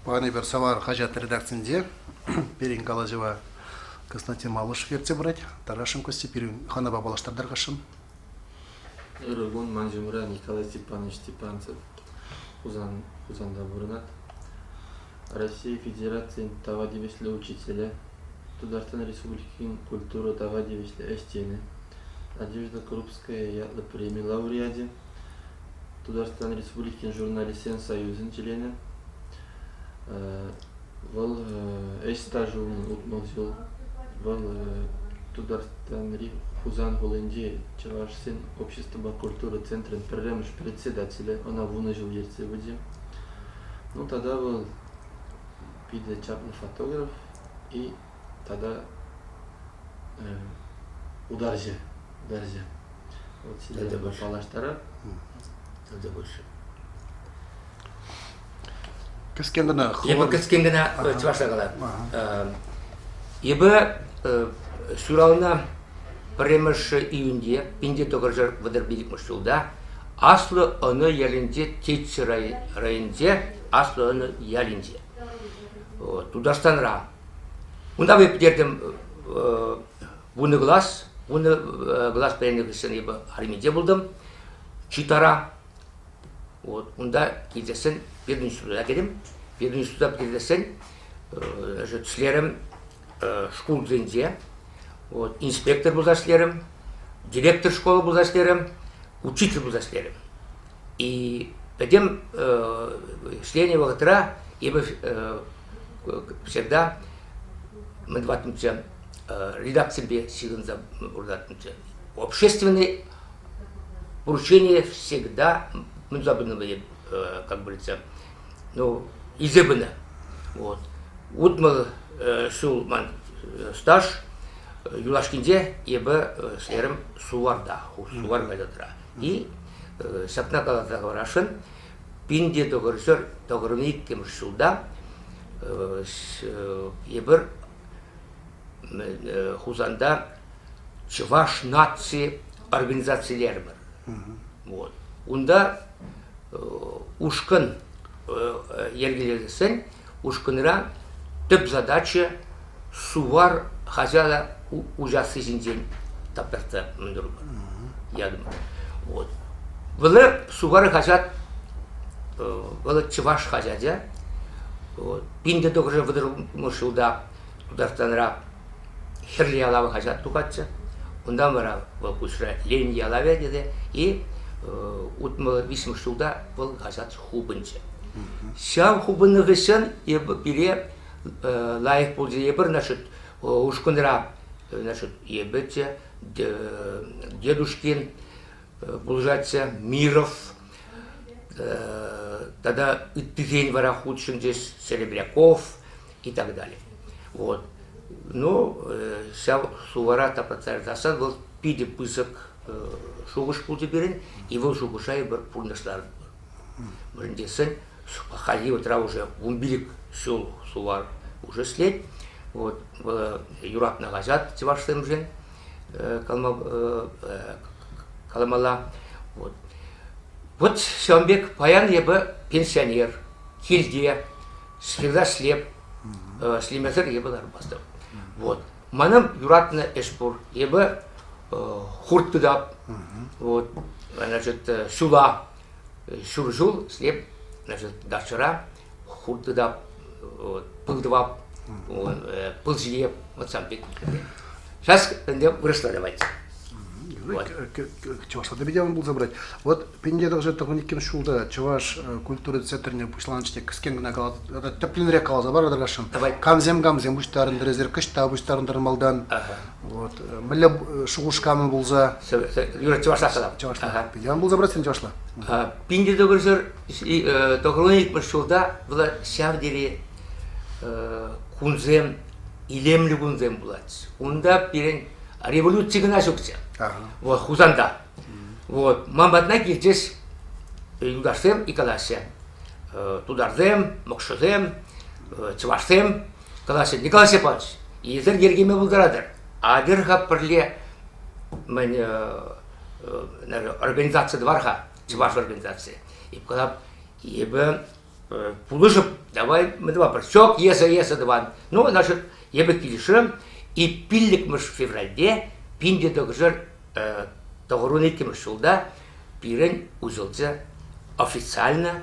Паян эпир Сӑвар хаҫат редакцинче пирӗн калаҫӑва Константин Малышев ертсе пырать. Тарашӑн Костя пирӗн хӑнапа паллаштартӑр-хашшӑн. Ырӑ кун, ман ҫумра Николай Степанович Степанцев Хусан, Хусанта пурӑнать. Россия Федерацийӗн тава тивӗҫлӗ учителӗ, Тутарстан Республикин культура тава тивӗҫлӗ ӗҫченӗ, Надежда Крупская ятлӑ преми лауреачӗ, Тутарстан Республикин журналистсен союзӗн членӗ. Вӑл ӗҫ стажӗ унӑн 60 ҫул. Вӑл Тутарстанри Хусан хулинчи чӑвашсен обществӑпа культура центрӗн пӗрремӗш председателӗ, ӑна вунӑ ҫул ертсе пычӗ. Ну тата вӑл питӗ чаплӑ фотограф и тата утарҫӑ, утарҫӑ. Вот сире паллаштарап. Тата больше. Кӗскен кӑна. Эпӗ кӗскен кӑна чӑвашла калап. Эпӗ ҫуралнӑ пӗрремӗш июньте, 1935 ҫулта, Аслӑ Ӑнӑ ялӗнче, Теччӗ районӗнче, Аслӑ Ӑнӑ ялӗнче, Тутарстанра. Унта эпӗ пӗтертӗм вунӑ класс, вунӑ класс пӗтернӗ хыҫҫӑн эпӗ арминче пултӑм, Читара. Вот, унта килсессӗн пединститута кӗтӗм. Пединститута пӗтерсессӗн ӗҫлерӗм шкулсенче. Вот, инспектор пулса ӗҫлерӗм, директор школы пулса ӗҫлерӗм, учитель пулса ӗҫлерӗм. И пӗтӗм ӗҫленӗ вӑхӑтра эпӗ всегда мӗн тӑваттӑмччӗ, редакципе ҫыхӑнса пурӑнаттӑмччӗ. Общественный поручение всегда мӗн туса пынӑ, как говорится, ну, илсе пынӑ. Вот. 60 ҫул ман стаж, юлашкинче эпӗ ӗҫлерӗм Суварта, Сувар газетра. И ҫакна каласа хӑварасшӑн, 1992 ҫулта эпир Хусанта Чӑваш наци организацилерӗмӗр. Вот. Унта ушкӑн йӗркелесен ушкӑнра тӗп задача Сувар хаҫата уҫасси ҫинчен таптарса ятӑмӑр. Вот. Вӑл Сувар хаҫат вӑл чӑваш хаҫачӗ. Вот. 1930 ҫулта Тутарстанра Хӗрлӗ ялав хаҫат тухатчӗ. Унтан вара вӑл куҫра Ленин ялавӗ тесе и 65 ҫулта вӑл хаҫат хупӑнчӗ. Ҫав хупӑннӑ хыҫҫӑн эпӗ пире лайӑх пулчӗ. Эпир, значит, ушкӑнра, значит, эпӗ те, Дедушкин пулӑшатчӗ, Миров, тата ыттисен вара хутшӑнчӗҫ, Серебряков и так далее. Вот. Ну, ҫав Сувара тапратса вӑл питӗ пысӑк шухӑш пулчӗ пирӗн, и вӑл шухӑша эпир пурнӑҫларӑмӑр. Мӗншӗн тесен хальхи вӑхӑтра уже 15 ҫул Сувар уже ӗҫлет. Вот, юратнӑ хаҫат чӑвашсемшӗн каламалла. Вот. Вот ҫавӑн пек паян эпӗ пенсионер, килте, всегда ӗҫлеп, ӗҫлемесӗр эпӗ лармастӑп. Вот. Манӑн юратнӑ ӗҫ пур. Эпӗ хурт тытап. Вот. Значит, ҫула ҫур ҫул ӗҫлеп, значит, дачӑра хурт тытап, пыл тӑвап, пыл ҫиеп, вот сам пек. Сейчас ӗнтӗ вырӑсла давайте. Чӑвашла та питӗ пулса пырать. Вот 1992 ҫулта Чӑваш культура центрне пуҫланӑ кӗскен кӑна тӗплӗнрех каласа паратӑр-шӑн. Камсем-камсем пуҫтарӑнтӑр эсир, кӑҫта пуҫтарӑнтӑр малтан? Вот мӗнле шухӑш камӑн пулса? Юра, чӑвашла калап. Чӑвашла. Питӗ пулса пырать сен чӑвашла. 1992 ҫулта вӑл ҫав тери кунсем, илемлӗ кунсем пулать. Унта пирӗн революци кӑна ҫукчӗ. Вот Хусанта. Вот ман патна килчӗҫ юлташсем и калаҫҫӗ. Тутарсем, мӑкшӑсем, чӑвашсем калаҫҫӗ. Николай Степанович, эсир йӗркеме пултаратӑр. Атьӑр-ха пӗрле мӗн организаци тӑвар-ха, чӑваш организацийӗ. Эп калап, эпӗ. пулӑшӑп, давай мы тӑватпӑр. Ҫок, есӗ, есӗ тӑван. Ну, значит, эпӗ килӗшрӗм, и пиллӗкмӗш февральте 1992 ҫулта пирӗн уҫӑлчӗ официально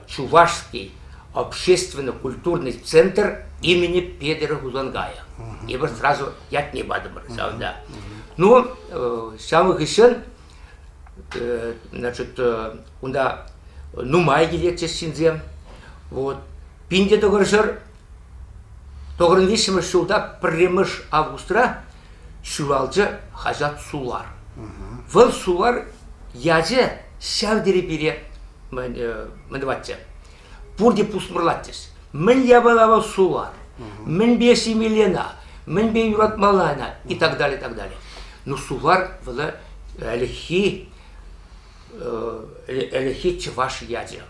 Чувашский общественно-культурный центр имени Петера Хусангая. Эпир сразу ятне патӑмӑр ҫавӑнта. Ну, ҫавӑн хыҫҫӑн значит, унта нумай килетчӗҫ ҫынсем. Вот. 1993 ҫулта пӗрремӗш августра ҫуралчӗ хаҫат Сувар. Вӑл Сувар ячӗ ҫав тери пире мӗн тӑватчӗ? Пурте пусмӑрлатчӗҫ. Мӗн япала вӑл Сувар? Мӗнпе ҫимелле Мӗнпе юратмалла ӑна? И так далее, и так далее. Ну, Сувар вӑл ӗлӗкхи ӗлӗкхи чӑваш ячӗ.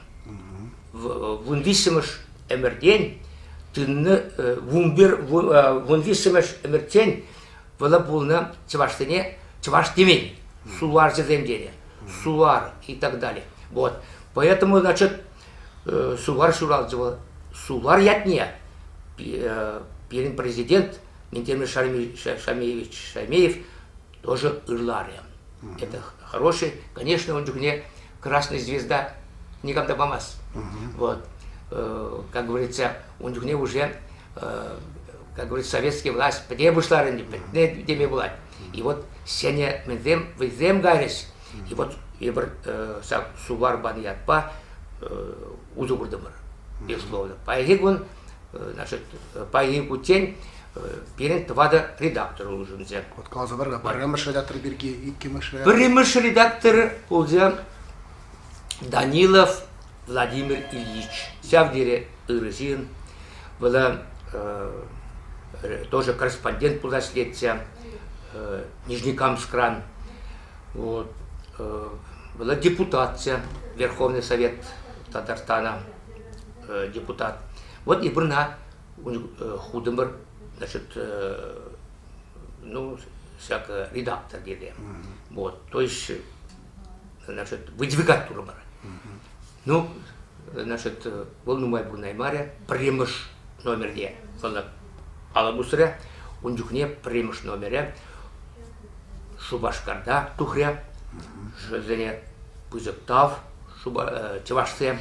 Вунвиҫҫӗмӗш ӗмӗртен тытӑннӑ вунвиҫҫӗмӗш ӗмӗртен вӑл пулнӑ чӑвашсене чӑваш темен, суварҫӑсем тенӗ, сувар и так далее. Вот. Поэтому, значит, Сувар ҫуралчӗ вӑл. Сувар ятне пирӗн президент Минтимер Шамиевич Шаймиев тоже ырларӗ. Это хороший, конечно, ун чухне Красная звезда никам та памасть. Вот. Как говорится, ун чухне уже, как говорится, советский власть пӗте пуҫларӗ ӗнтӗ, пӗтнӗ теме пулать. И вот ҫӗнӗ мӗнсем вӑйсем кайрӗҫ. И вот эпир ҫак Сувар панӑ ятпа усӑ куртӑмӑр, безусловно. Паянхи кун значит, паянхи кунччен пирӗн тӑватӑ редактор улшӑнчӗ. Вот каласа пар-ха, пӗрремӗш редактор пирки, иккӗмӗш редактор. Пӗрремӗш редактор пулчӗ Данилов Владимир Ильич. Ҫав тери ырӑ ҫын. Вӑл тоже корреспондент пулса ӗҫлетчӗ Нижнекамскран. Вот. Была депутатчӗ Верховный Совет Татарстана депутат. Вот и бұрна хутӑмӑр, значит, ну, всяко редактор тесе. Вот, то есть, значит, выдвигать турӑмӑр. Ну, значит, вӑл нумай пурӑнаймарӗ, пӗрремӗш номерте вӑл алӑ пусрӗ. Ун чухне пӗрремӗш номере Шупашкарта тухрӗ. Вӗсене пысӑк тав чӑвашсем.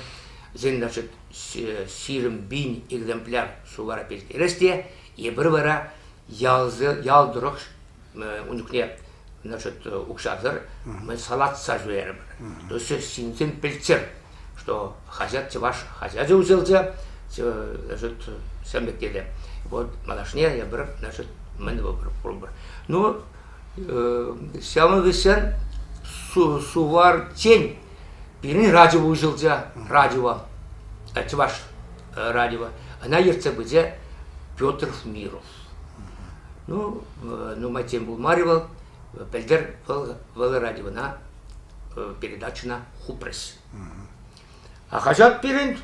Вӗсен, значит, 20 000 экземпляр сувара перес те, эпир вара ял, ял тӑрӑх ун чухне значит, укҫасӑр мы салатса ҫӳрерӗмӗр. То есть ҫынсем пӗлччӗр, что хаҫат чӑваш хаҫачӗ уҫӑлчӗ, значит, ҫавӑн пек тесе. Вот малашне эпир, значит, мӗн пулӑпӑр. Ну, ҫавӑн хыҫҫӑн Суварчен Пирӗн радио уҫӑлчӗ, радио, чӑваш радио. Ӑна ертсе пычӗ Петр Миров. Ну, нумай тем пулмарӗ вӑл. Пӗлтӗр вӑл, вӑл радиона передачӑна хупрӗҫ. А хаҫат пирӗн,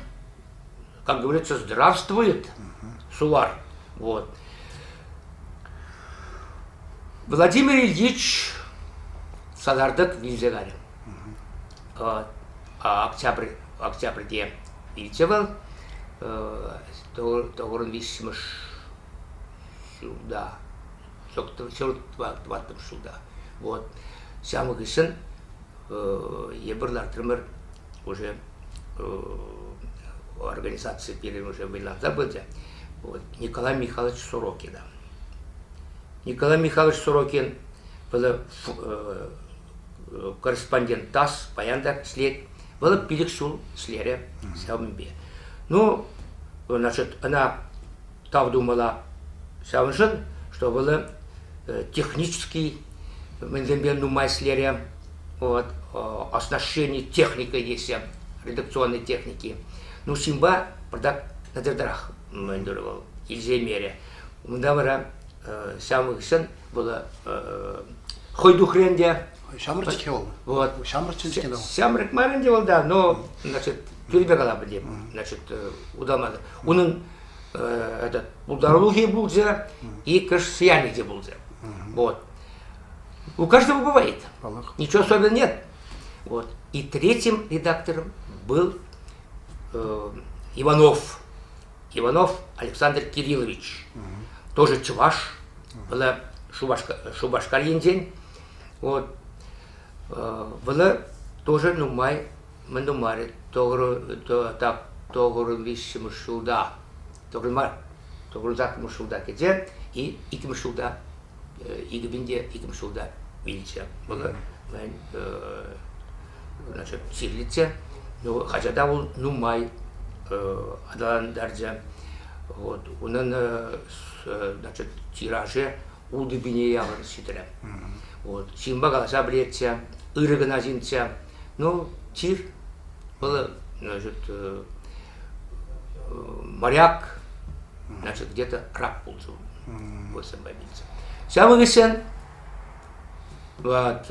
как говорится, здравствует, Сувар. Вот. Владимир Ильич сасартӑк вилсе кайрӗ. Октябрь, октябрьте вилчӗ вӑл. Тӑхӑрӑн виҫҫӗмӗш ҫулта, тӑваттӑмӗш ҫулта. Вот. Ҫавӑн хыҫҫӑн эпир лартрӑмӑр уже организаци пирӗн уже вӑйланса пычӗ. Вот. Николай Михайлович Сорокина. Николай Михайлович Сорокин вӑл корреспондент ТАСС паян та ӗҫлет. Вӑл пилӗк ҫул ӗҫлерӗ ҫавӑнпе. Ну, значит, ӑна тав тумалла ҫавӑншӑн, что вӑл технический мӗнсемпе нумай ӗҫлерӗ. Вот, оснащение техникой тесе, редакционной техники. Ну, ҫынпа пӑртак натӑртарах мӗн турӗ вӑл, илсе Унта вара ҫавӑн хыҫҫӑн вӑл хӑй тухрӗ ӗнтӗ. Ҫамрӑк-ҫке вӑл. Вот. Ҫамрӑк-ҫке вӑл. Ҫамрӑк мар ӗнтӗ вӑл да, но, значит, тӳрӗпе калап ӗнтӗ. Значит, удалмасӑр. Унӑн этот, пултарулӑхӗ пулчӗ, и кӑш те пулчӗ. Вот. У каждого бывает. Ничего особенного нет. Вот. И третьим редактором был Иванов. Иванов Александр Кириллович. Тоже чӑваш. Вӑл Шупашкар енчен. Вот. Вӑл тоже нумай мӗн тумарӗ. Так, тоғырын виҫҫӗмӗш ҫулта, тоғырын мар, тоғырын саккӑрмӗш ҫулта кӗчӗ и иккӗмӗш ҫулта, 2002 ҫулта вилчӗ. Вӑл мӗн, значит, чирлетсе, ну, хаҫата вӑл нумай аталантарчӗ. Вот, унӑн, значит, тиражӗ ултӑ пине яхӑн ҫитрӗ. Вот, ҫынпа калаҫа пӗлетчӗ, ырӑ кӑна ҫынччӗ. Ну, чир вӑл, значит, моряк, значит, где-то рак пулчӗ. Восемь больница. Ҫавӑн хыҫҫӑн вот,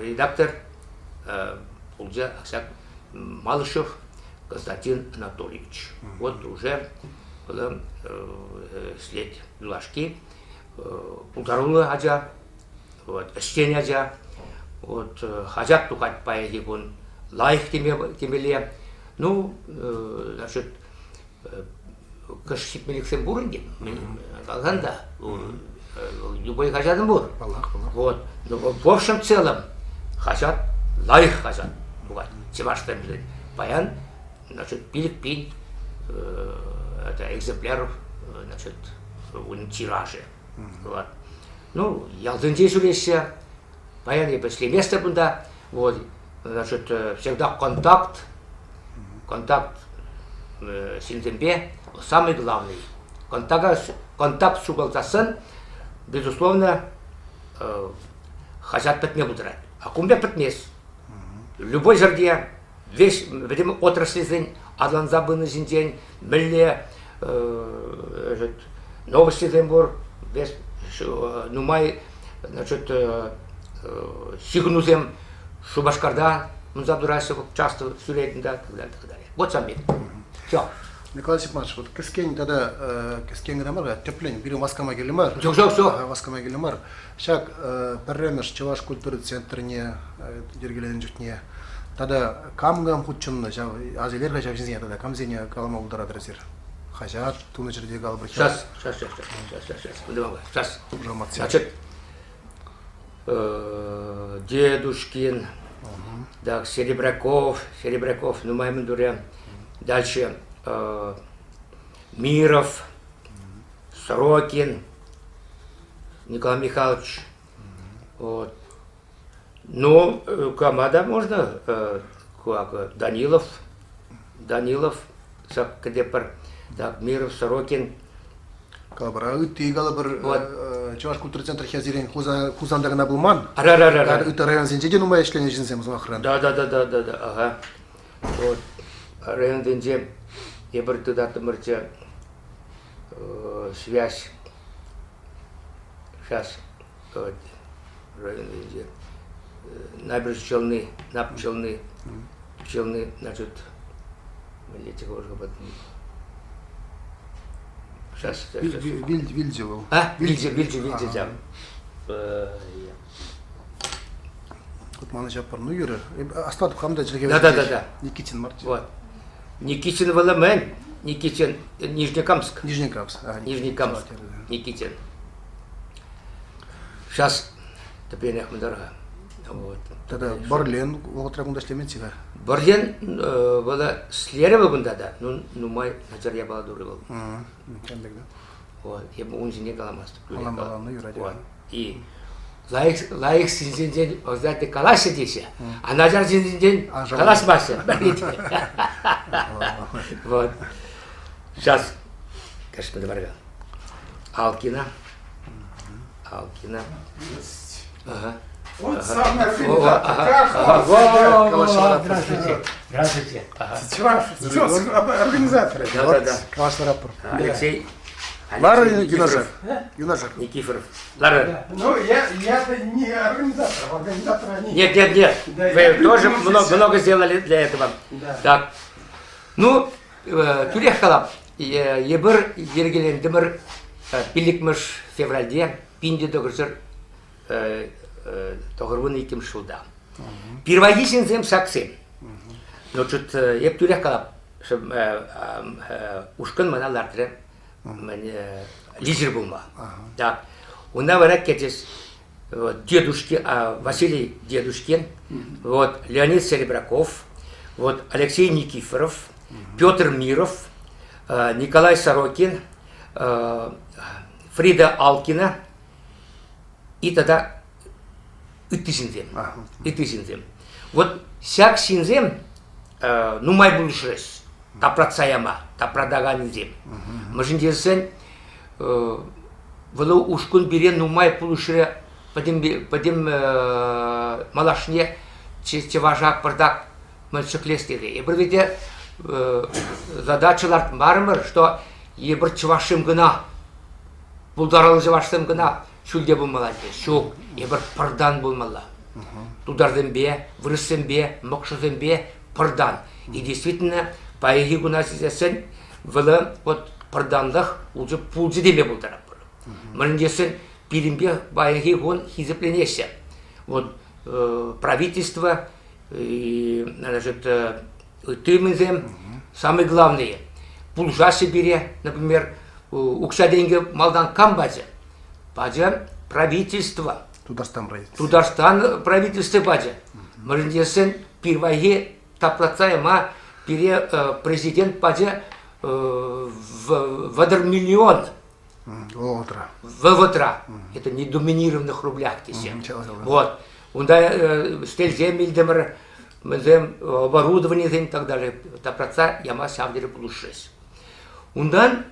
редактор пулчӗ ҫак Малышев Константин Анатольевич. Вот уже вӑл ӗҫлет юлашки пултаруллӑ ача, вот, ӗҫчен ача. Вот, хаҫат тухать паянхи кун лайӑх темелле. Ну, значит, кӑш ҫитменлӗхсем пур ӗнтӗ. Каласан та, любой хаҫатӑн пур. Паллах, паллах. Вот. Но в общем целом хаҫат лайӑх хаҫат тухать. Чӑваш пӗлет. Паян, значит, 5000 это экземпляров, значит, ун тиражӗ. Вот. Ну, ялсенче ҫӳреҫҫӗ. Паян эпӗ ӗҫлеместӗп кунта. Вот, значит, всегда контакт, контакт ҫынсемпе самый главный. Контакт, контакт ҫухалсассӑн, безусловно, хаҫат пӗтме пултарать. А кун пек пӗтмест. Любой ҫӗрте весь вӗсем отрасльсен аталанса пынӑ ҫинчен мӗнле новостисем пур, весь нумай значит, ҫыхӑнусем Шупашкарта мунса пыраҫҫӗ, часто ҫӳретӗн та, так далее, так далее. Вот сам пек. Все. Николай Степанович, вот кӗскен тата кӗскен кӑна мар, тӗплӗн пирӗн васкама кирлӗ мар. Ҫук, ҫук, ҫук. Васкама кирлӗ мар. Ҫак пӗрремӗш Чӑваш культура центрне йӗркеленӗ чухне тата кам-кам хутшӑннӑ ҫав аса илер-ха ҫав ҫынсене тата камсене калама пултаратӑр эсир? Хаҫат тунӑ ҫӗрте калӑпӑр. Сейчас, сейчас, сейчас, сейчас, сейчас, сейчас, сейчас. Значит, Дедушкин, так, Серебряков, Серебряков, нумай мӗн турӗ. Дальше Миров, Сорокин, Николай Михайлович. Вот. Ну, кама та можно, как Данилов, Данилов, кӗтепӗр, так, Миров, Сорокин. Калӑпӑр, ытти калӑпӑр, Чӑваш культура центрӗ хӗрсерен Хусанта кӑна пулман. Ара-ра-ра. Ытти районсенче те нумай ӗҫленӗ ҫынсем сӑмахран. Да, да, да, да, да, да, ага. Вот районсенче эпир тытаттӑмӑрччӗ связь. Сейчас районӗнче Набережные Челны, Нап Челны, Челны, значит, Сейчас, сейчас. Вилчӗ вӑл. А? Вилчӗ, вилчӗ, вилчӗ ҫав. Вот мана ҫав пӑрну юрӗ. Астатӑп хам та чӗлхе Да, да, да, да. Никитин мар. Вот. Никитин вӑл мӗн? Никитин Нижнекамск. Нижнекамск. Нижнекамск. Никитин. Сейчас тӗпленех мӗн Вот. Тата Борлен вӑхӑтра кунта ӗҫлемен-ха. Борлен вӑл ӗҫлерӗ вӑл кунта та, ну нумай начар япала турӗ вӑл. Вот. Эпӗ ун ҫине каламастӑп. Каламалла, юрать. Вот. И лайӑх, лайӑх ҫынсенчен ӑсати калаҫҫӗ теҫҫӗ, а начар ҫынсенчен калаҫмаҫҫӗ. Вот. Сейчас, конечно, говорю. Алкина. Алкина. Ага. Вот самый организатор. Как он? Здравствуйте. Здравствуйте. Чуваш, все, организаторы. Да, да, да. Алексей. Лара Юнашар. Юнашар. Никифоров. Лара. Ну, я, я-то не организатор, организаторы они. Нет, нет, нет. Да, Вы тоже много, много сделали для этого. Да. Так. Ну, тӳрех калап, эпир йӗркелентӗмӗр пиллӗкмӗш февральте 1992 ҫулта. Пирвайхи ҫынсем ҫаксем. Значит, эп тӳрех калап, ушкӑн мана лартрӗ лидер пулма. Так. Унта вара кӗчӗҫ вот, дедушки, Василий Дедушкин, вот, Леонид Серебряков, вот, Алексей Никифоров, Петр Миров, Николай Сорокин, Фрида Алкина и тата ытти ҫынсем. Ытти ҫынсем. Вот ҫак ҫынсем нумай пулӑшрӗҫ тапратса яма, тапратаканӗсем. Мӗншӗн тесен вӑл ушкӑн пире нумай пулӑшрӗ пӗтӗм, пӗтӗм малашне чӑваша пӑртак ҫӗклес тесе. Эпир ведь задача лартмарӑмӑр, что эпир чӑвашсем кӑна, пултаруллӑ чӑвашсем кӑна ҫӳлте пулмалла тесе. Ҫук, эпир пӑртан пулмалла. Тутарсемпе, вырӑссемпе, мӑкшӑсемпе пӑртан. И действительно, паянхи куна сисессӗн вӑл вот пӑртанлӑх уже пулчӗ теме пултаратпӑр. Мӗншӗн тесен пирӗнпе паянхи кун хисепленеҫҫӗ. Вот правительство, значит, ытти мӗнсем, самые главные, пулӑшаҫҫӗ пире, например, укҫа-тенкӗ малтан кам пачӗ? Пачӗ правительство. Тутарстан правительстви. Тутарстан правительстви пачӗ. Мӗншӗн тесен пирвайхи таплатса яма пире президент пачӗ 30 миллион. Вӑхӑтра. Вӑхӑтра. Это не доминированных рублях тесе. Вот. Унта стелсем илтӗмӗр, мӗнсем оборудованисем и так далее тапратса яма ҫав тери пулӑшрӗҫ. Унтан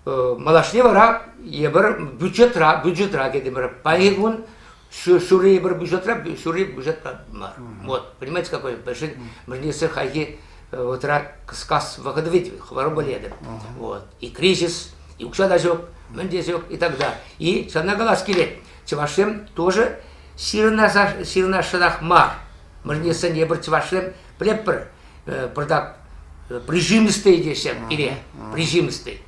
малашне вара эпир бюджетра, бюджетра кӗтӗмӗр. Паянхи кун ҫурри эпир бюджетра, ҫурри бюджетра мар. Вот, понимаете, какой мӗншӗн мӗншӗн хайхи вӑхӑтра кӑскас вӑхӑт ведь хӑвару пӗлетӗп. Вот. И кризис, и укҫа та ҫук, мӗн те ҫук, и так далее. И ҫавна калас килет, чӑвашсем тоже ҫырӑнасшӑнах мар. Мӗншӗн эпир чӑвашсем пӗлетпӗр, пӑртак прижимистый теҫҫӗ пире, прижимистый.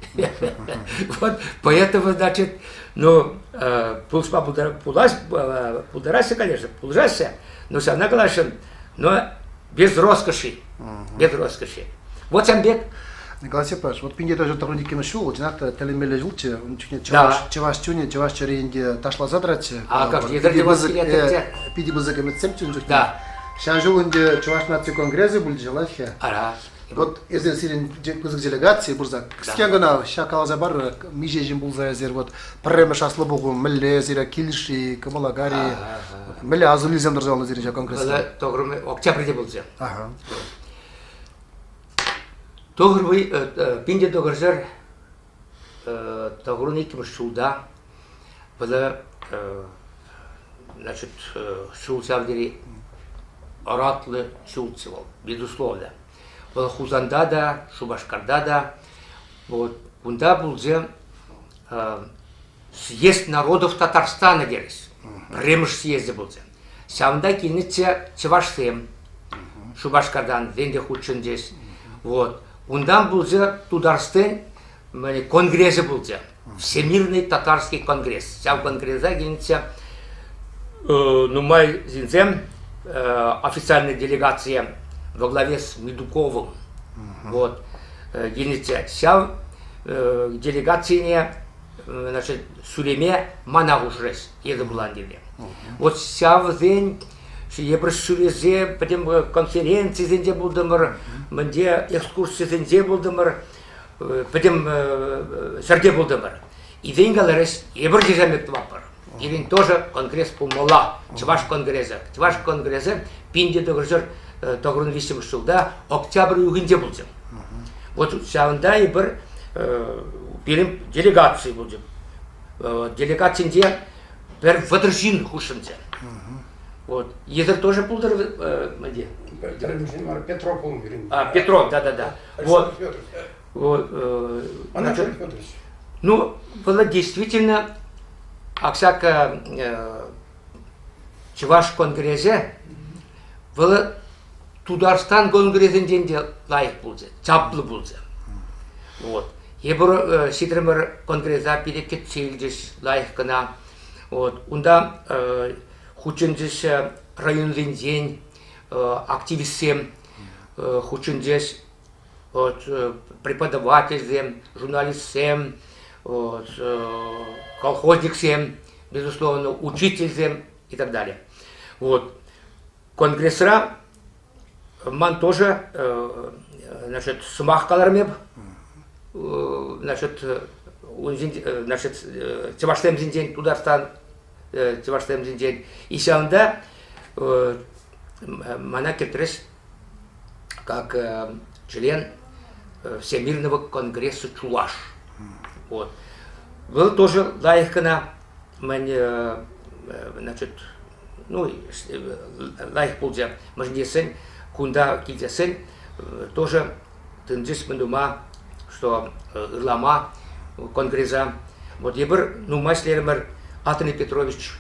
Вот поэтому, значит, ну, пулӑшма пултараҫҫӗ, конечно, пулӑшаҫҫӗ, но ҫавна каласшӑн, но без роскоши, без роскоши. Вот ҫавӑн пек. Николай Степанович, вот пинте тоже тӑхӑрниккӗмӗш ҫул, чӑнах та тӗлӗнмелле ҫулччӗ. Ун чухне чӑваш, чӑваш чунӗ, чӑваш чӗри ӗнтӗ ташласа тӑратчӗ. А как же, питӗ пысӑк ӗмӗтсемччӗ ун чухне. Да. Ҫав ҫул ӗнтӗ Чӑваш наци конгресӗ пулчӗ, лайӑх-ха. Ара. Вот эсир сирӗн пысӑк делегаци пырса кӗскен кӑна ҫак каласа парӑр, миҫе ҫын пулса эсир вот пӗрремӗш аслӑ пуху мӗнле сире килӗшрӗ, кӑмӑла кари, мӗнле асӑннисем тӑрса юлнӑ сирӗн ҫак конгресра? Октябрьте пулчӗ. Ага. Тӑхӑр пин те тӑхӑрҫӗр тӑхӑрун иккӗмӗш ҫулта вӑл значит, ҫул ҫав тери ӑратлӑ ҫулччӗ вӑл, безусловно. Вӑл Хусанта та, Шупашкарта та, вот, кунта пулчӗ съезд народов Татарстана терӗҫ. Пӗрремӗш съезчӗ пулчӗ. Ҫавӑнта килнӗччӗ чӑвашсем. Шупашкартан вӗсем те хутшӑнчӗҫ. Вот. Унтан пулчӗ Тутарстан конгресӗ пулчӗ. Всемирный татарский конгресс. Ҫав конгреса килнӗччӗ нумай ҫынсем, официальная делегация во главе с Мидуковым. Вот. Килнӗччӗ. Ҫав делегацине значит, ҫӳреме мана хушрӗҫ эсӗ пулан тесе. Вот ҫавсен эпир ҫӳресе пӗтӗм конференцисенче пултӑмӑр, мӗнде экскурсисенче пултӑмӑр, пӗтӗм ҫӗрте пултӑмӑр. Исен каларӗҫ, эпир те ҫав пек тӑватпӑр. Пирӗн тоже конгресс пулмалла, Чӑваш конгресӗ. Чӑваш конгресӗ 1993 ҫулта октябрь уйӑхӗнче пулчӗ. Вот ҫавӑнта эпир пирӗн делегаци пулчӗ. Делегацинче пӗр 30 ҫын хутшӑнчӗ. Вот. Езер тоже пултӑр мӗнте? Петров пулнӑ пирӗн. А, Петров, да-да-да. Вот. Вот, Анатолий Федорович. Ну, было действительно, ак Чӑваш конгресӗ вӑл Тутарстан конгресӗнчен те лайӑх пулчӗ, чаплӑ пулчӗ. Вот. Эпир ҫитрӗмӗр конгреса пире кӗтсе илчӗҫ лайӑх кӑна. Вот. Унта хутшӑнчӗҫ районсенчен активистсем. хутшӑнчӗҫ. Вот, преподавательсем, журналистсем, вот, колхозниксем, безусловно, учительсем и так далее. Вот. Конгрессра ман тоже значит, сӑмах каларӑм эп. Значит, значит, чӑвашсем ҫинчен, Тутарстан чӑвашсем ҫинчен. И ҫавӑнта мана кӗтрӗҫ как член Всемирного конгресса Чуваш. Вот. Вӑл тоже лайӑх кӑна мӗн, значит, ну, лайӑх пулчӗ. Мӗншӗн тесен, кунта килсессӗн тоже тытӑнчӗҫ мӗн тума, что ырлама конгреса. Вот эпир нумай ӗҫлерӗмӗр Атӑни Петрович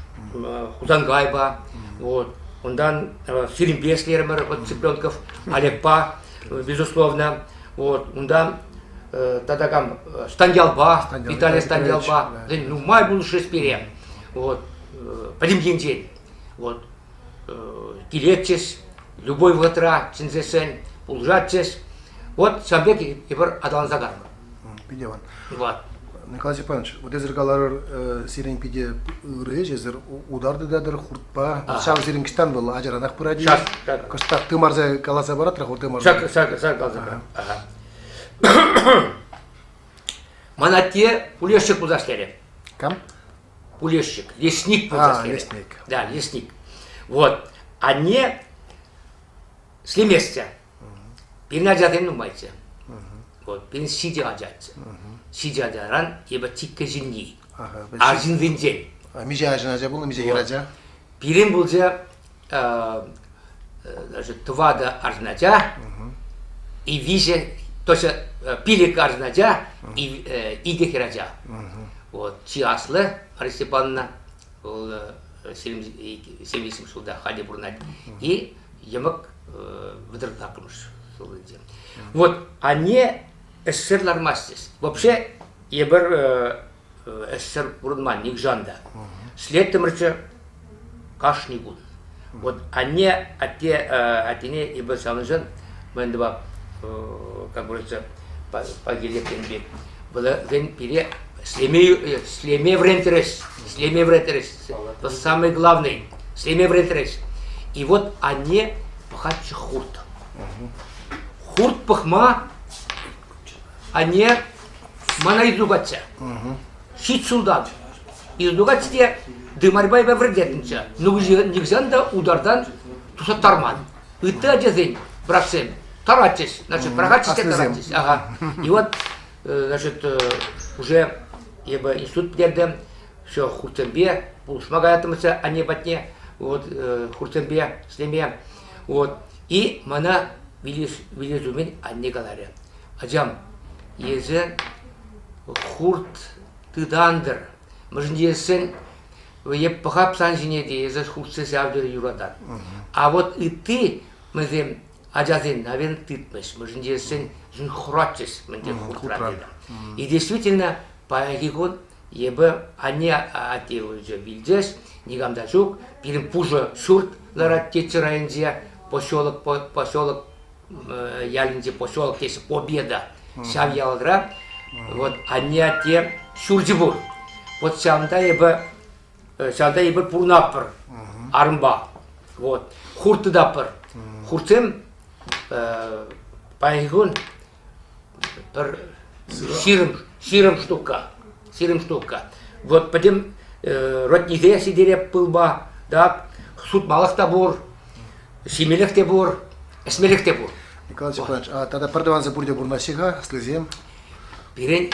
Хусанкайпа, вот, унтан Сирӗнпе ӗҫлерӗмӗр, вот Цыпленков Олегпа, безусловно, вот, унтан тата кам Станьялпа, Виталий Станьялпа, нумай пулӑшрӗҫ пире, вот, пӗтӗм енчен, вот, килетчӗҫ, любой вӑхӑтра чӗнсессӗн пулӑшатчӗҫ. Вот ҫав пек эпир аталанса кайрӑмӑр. Питӗ аван. Вот. Николай Степанович, вот эсир каларӑр, сирӗн питӗ ырӑ ӗҫ, эсир утар тытатӑр хуртпа. Ҫав сирӗн кӑҫтан вӑл ачаранах пырать-и? Ҫак, ҫак. Кӑштах тымарса каласа паратӑр хур тымарса. Ҫак, ҫак, ҫак каласа паратӑр. Ага. Ман атте пулешчик пулса ӗҫлерӗ. Кам? Пулешчик, лесник пулса А, лесник. Да, лесник. Вот. Анне ӗҫлеместчӗ. Пирӗн ачасем нумайччӗ. Вот, пирӗн ҫичӗ ачаччӗ. Ҫичӗ ачаран эпӗ чиккӗ ҫынни. Арҫынсенчен. Миҫе арҫын ача пулнӑ, миҫе хӗр ача? Пирӗн пулчӗ значит, тӑватӑ арҫын ача и виҫӗ, то есть пилӗк арҫын ача и икӗ хӗр ача. Вот, чи аслӑ Мария Степановна, вӑл 78 ҫулта халӗ пурӑнать. И йӑмӑк вӑтӑртаккӑмӗш ҫулӗнче. Вот, анне ӗҫсӗр лармасть. Вообще, эпир ӗҫсӗр пурӑнман нихҫан та. Ӗҫлеттӗмӗрччӗ кашни кун. Вот анне, атте, аттене эпир ҫавӑншӑн мӗн тӑвап, как говорится, пакилетен пек. Вӗсен пире ӗҫлеме, ӗҫлеме вӗрентрӗҫ, ӗҫлеме вӗрентрӗҫ. Это самый главный, ӗҫлеме вӗрентрӗҫ. И вот анне пӑхатчӗ хурт. Хурт пӑхма анне мана издугатчӗ. Ҫич ҫултан. Издугатчӗ те дымарьпа эпӗ вӗрентеттӗмччӗ. Нихҫан та утартан туса тарман. Ытти ачасен, братсем, таратчӗҫ. Значит, пӑрахатчӗҫ те таратчӗҫ. Ага. И вот, значит, уже эпӗ институт пӗтертӗм, все хуртсемпе пулӑшма каяттӑмччӗ анне патне, вот, хуртсемпе ӗҫлеме. Вот. И мана вилес умӗн анне каларӗ. Ачам, эсӗ хурт тытантӑр. Мӗншӗн тесен эп пӑхап сан ҫине те, эсӗ хуртсем ҫав тери юратан. А вот ытти мӗнсем ачасен, наверное, тытмӗҫ. Мӗншӗн тесен хӑратчӗҫ мӗнте хуртран. И действительно, паянхи кун эпӗ анне атте уже вилчӗҫ, никам та ҫук. Пирӗн пушӑ ҫурт ларать Теччӗ районӗнче, поселок, поселок ялӗнче поселок теҫҫӗ, Победа. Ҫав ялра вот анне атте ҫурчӗ пур. Вот ҫавӑнта эпӗ ҫавӑнта эпир пурӑнатпӑр арӑмпа. Вот. Хурт тытатпӑр. Хуртсем паянхи кун пӗр 20, 20 штука. 20 штука. Вот пӗтӗм роднисе ҫитереп пылпа, так, сутмалӑх та пур, ҫимелӗх те пур, ӗҫмелӗх те пур. Николай Степанович, а тата пӗр тӑвансем пурте пурӑнаҫҫӗ-ха, аслисем? Пирӗн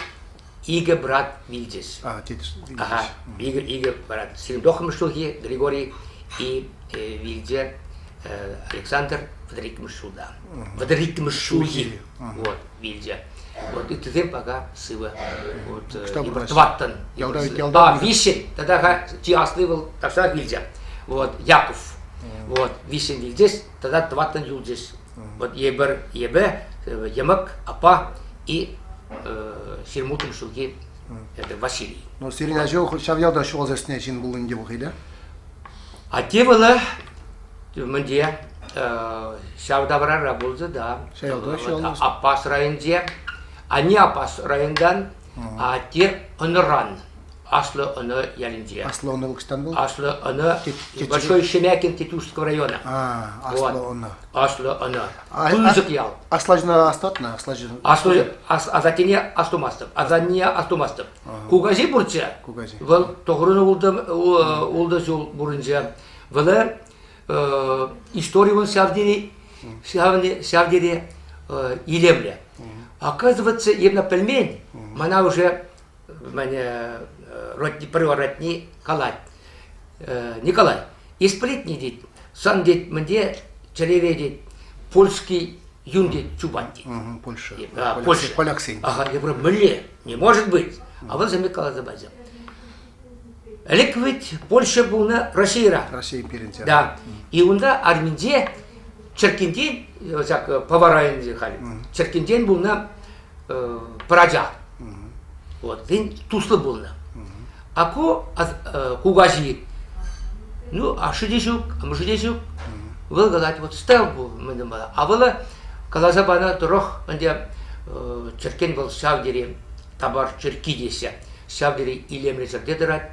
икӗ брат вилчӗҫ. А, тетӗш вилчӗҫ. Ага, икӗ, икӗ брат. 79-мӗш ҫулхи Григорий и вилчӗ Александр 32-мӗш ҫулта. 32-мӗш ҫулхи вот, вилчӗ. Вот ыттисем пока сывӑ. Вот, тӑваттӑн. Ялта, ялта. А, виҫҫӗн. Тата чи асли вӑл тахҫанах вилчӗ. Вот, Яков. Вот, виҫҫӗн вилчӗҫ, тата тӑваттӑн юлчӗҫ. Вот епӗр, епӗ, йӑмӑк, аппа и ҫирмутӑм ҫулхи это Василий. Ну, сирӗн аҫу ҫав ялта ҫуралса ӳснӗ ҫын пулнӑ ӗнтӗ вӑл, да? Атте вӑлӑ мӗнте? Ҫав таврара пулчӗ, да. Аппас районӗнче. Анне Аппас районтан, а атте Ӑнӑран. Аслӑ Ӑнӑ ялӗнче. Аслӑ Ӑнӑ ӑҫтан вӑл? Аслӑ Ӑнӑ Большой Шемякин Тетюшского района. А, Аслӑ Ӑнӑ. Аслӑ Ӑнӑ. Пысӑк ял. Аслаҫӑна астатнӑ? Аслаҫӑ. Аслӑ асаттене астумастӑп. Асанне астумастӑп. Кукаҫи пурччӗ. Кукаҫи. Вӑл тӑхӑрӑн ултӑ ҫул пурӑнчӗ. Вӑл истори вӑл ҫав тери ҫав тери илемлӗ. Оказывается, эпӗ пӗлмен, мана уже мене родни, пӗр родни калать. Николай, эс пӗлетни тет, сан тет, мӗнде чӗрере тет, польский юн тет, чупать тет. Польша. Польша. Поляксен. Ага, я говорю, мӗнле? Не может быть. А вӑл сӗмек каласа пачӗ. Ӗлӗк ведь Польша пулнӑ Российӑра. Россия империйӗнче. Да. И унта арминче Черкинтен, ҫак Пӑва районӗнче халь, Черкинтен пулнӑ пӗр ача. Вот, вӗсен туслӑ пулнӑ. А ку кукаҫи, ну, ашшӗ те ҫук, амӑшӗ те ҫук. Вӑл калать, вот став мӗн А вӑл каласа панӑ тӑрӑх ӗнтӗ черкен вӑл ҫав тери табар черки теҫҫӗ. Ҫав тери илемлӗ ҫӗрте тӑрать.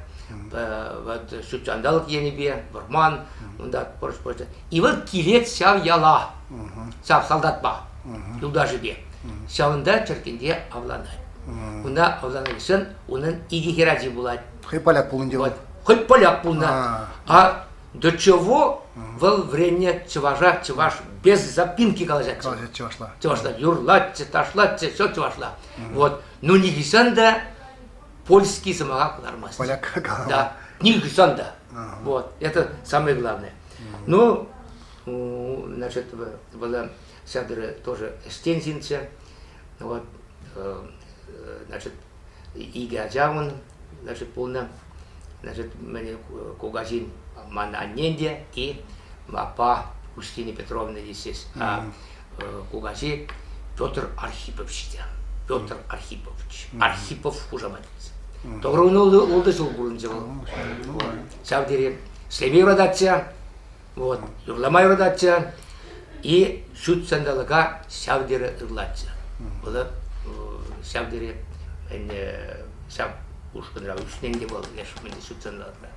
Вот ҫут ҫанталӑк енӗпе, вӑрман, унта пӑрӑҫ-пӑрӑҫ. И вӑл килет ҫав яла, ҫав солдатпа, юлташӗпе. Ҫавӑнта черкенте авланать. Унта авланнӑ хыҫҫӑн унӑн икӗ хӗрачи пулать. Хӑй поляк пулнӑ те вӑл. Хӑй поляк пулнӑ. А до чего вӑл вӗреннӗ чӑваша чӑваш без запинки калаҫатчӗ. Калаҫать чӑвашла. Чӑвашла юрлатчӗ, ташлатчӗ, все чӑвашла. Вот. Ну нихӑҫан та польский сӑмаха кӑлармасть. Поляк калама. Да, нихӑҫан та. Вот, это самое главное. Ну, значит, была Сядыры тоже ӗҫтен ҫынччӗ. Вот, значит, икӗ ача ун, значит, пулнӑ. Значит, кукаҫин ман аннен те и аппа Устина Петровна тесес. А кукаҫи Петр Архипович те. Петр Архипович. Архипов хушамат. Тӑхӑрвун ултӑ ҫул пурӑнчӗ вӑл. Ҫав тери ӗҫлеме юрататчӗ. Вот, юрлама юрататчӗ и ҫут ҫанталӑка ҫав тери ырлатчӗ. Вӑл ҫав тери ҫав ушкӑнра ӳснӗ те вӑл леш ҫут ҫанталӑкра.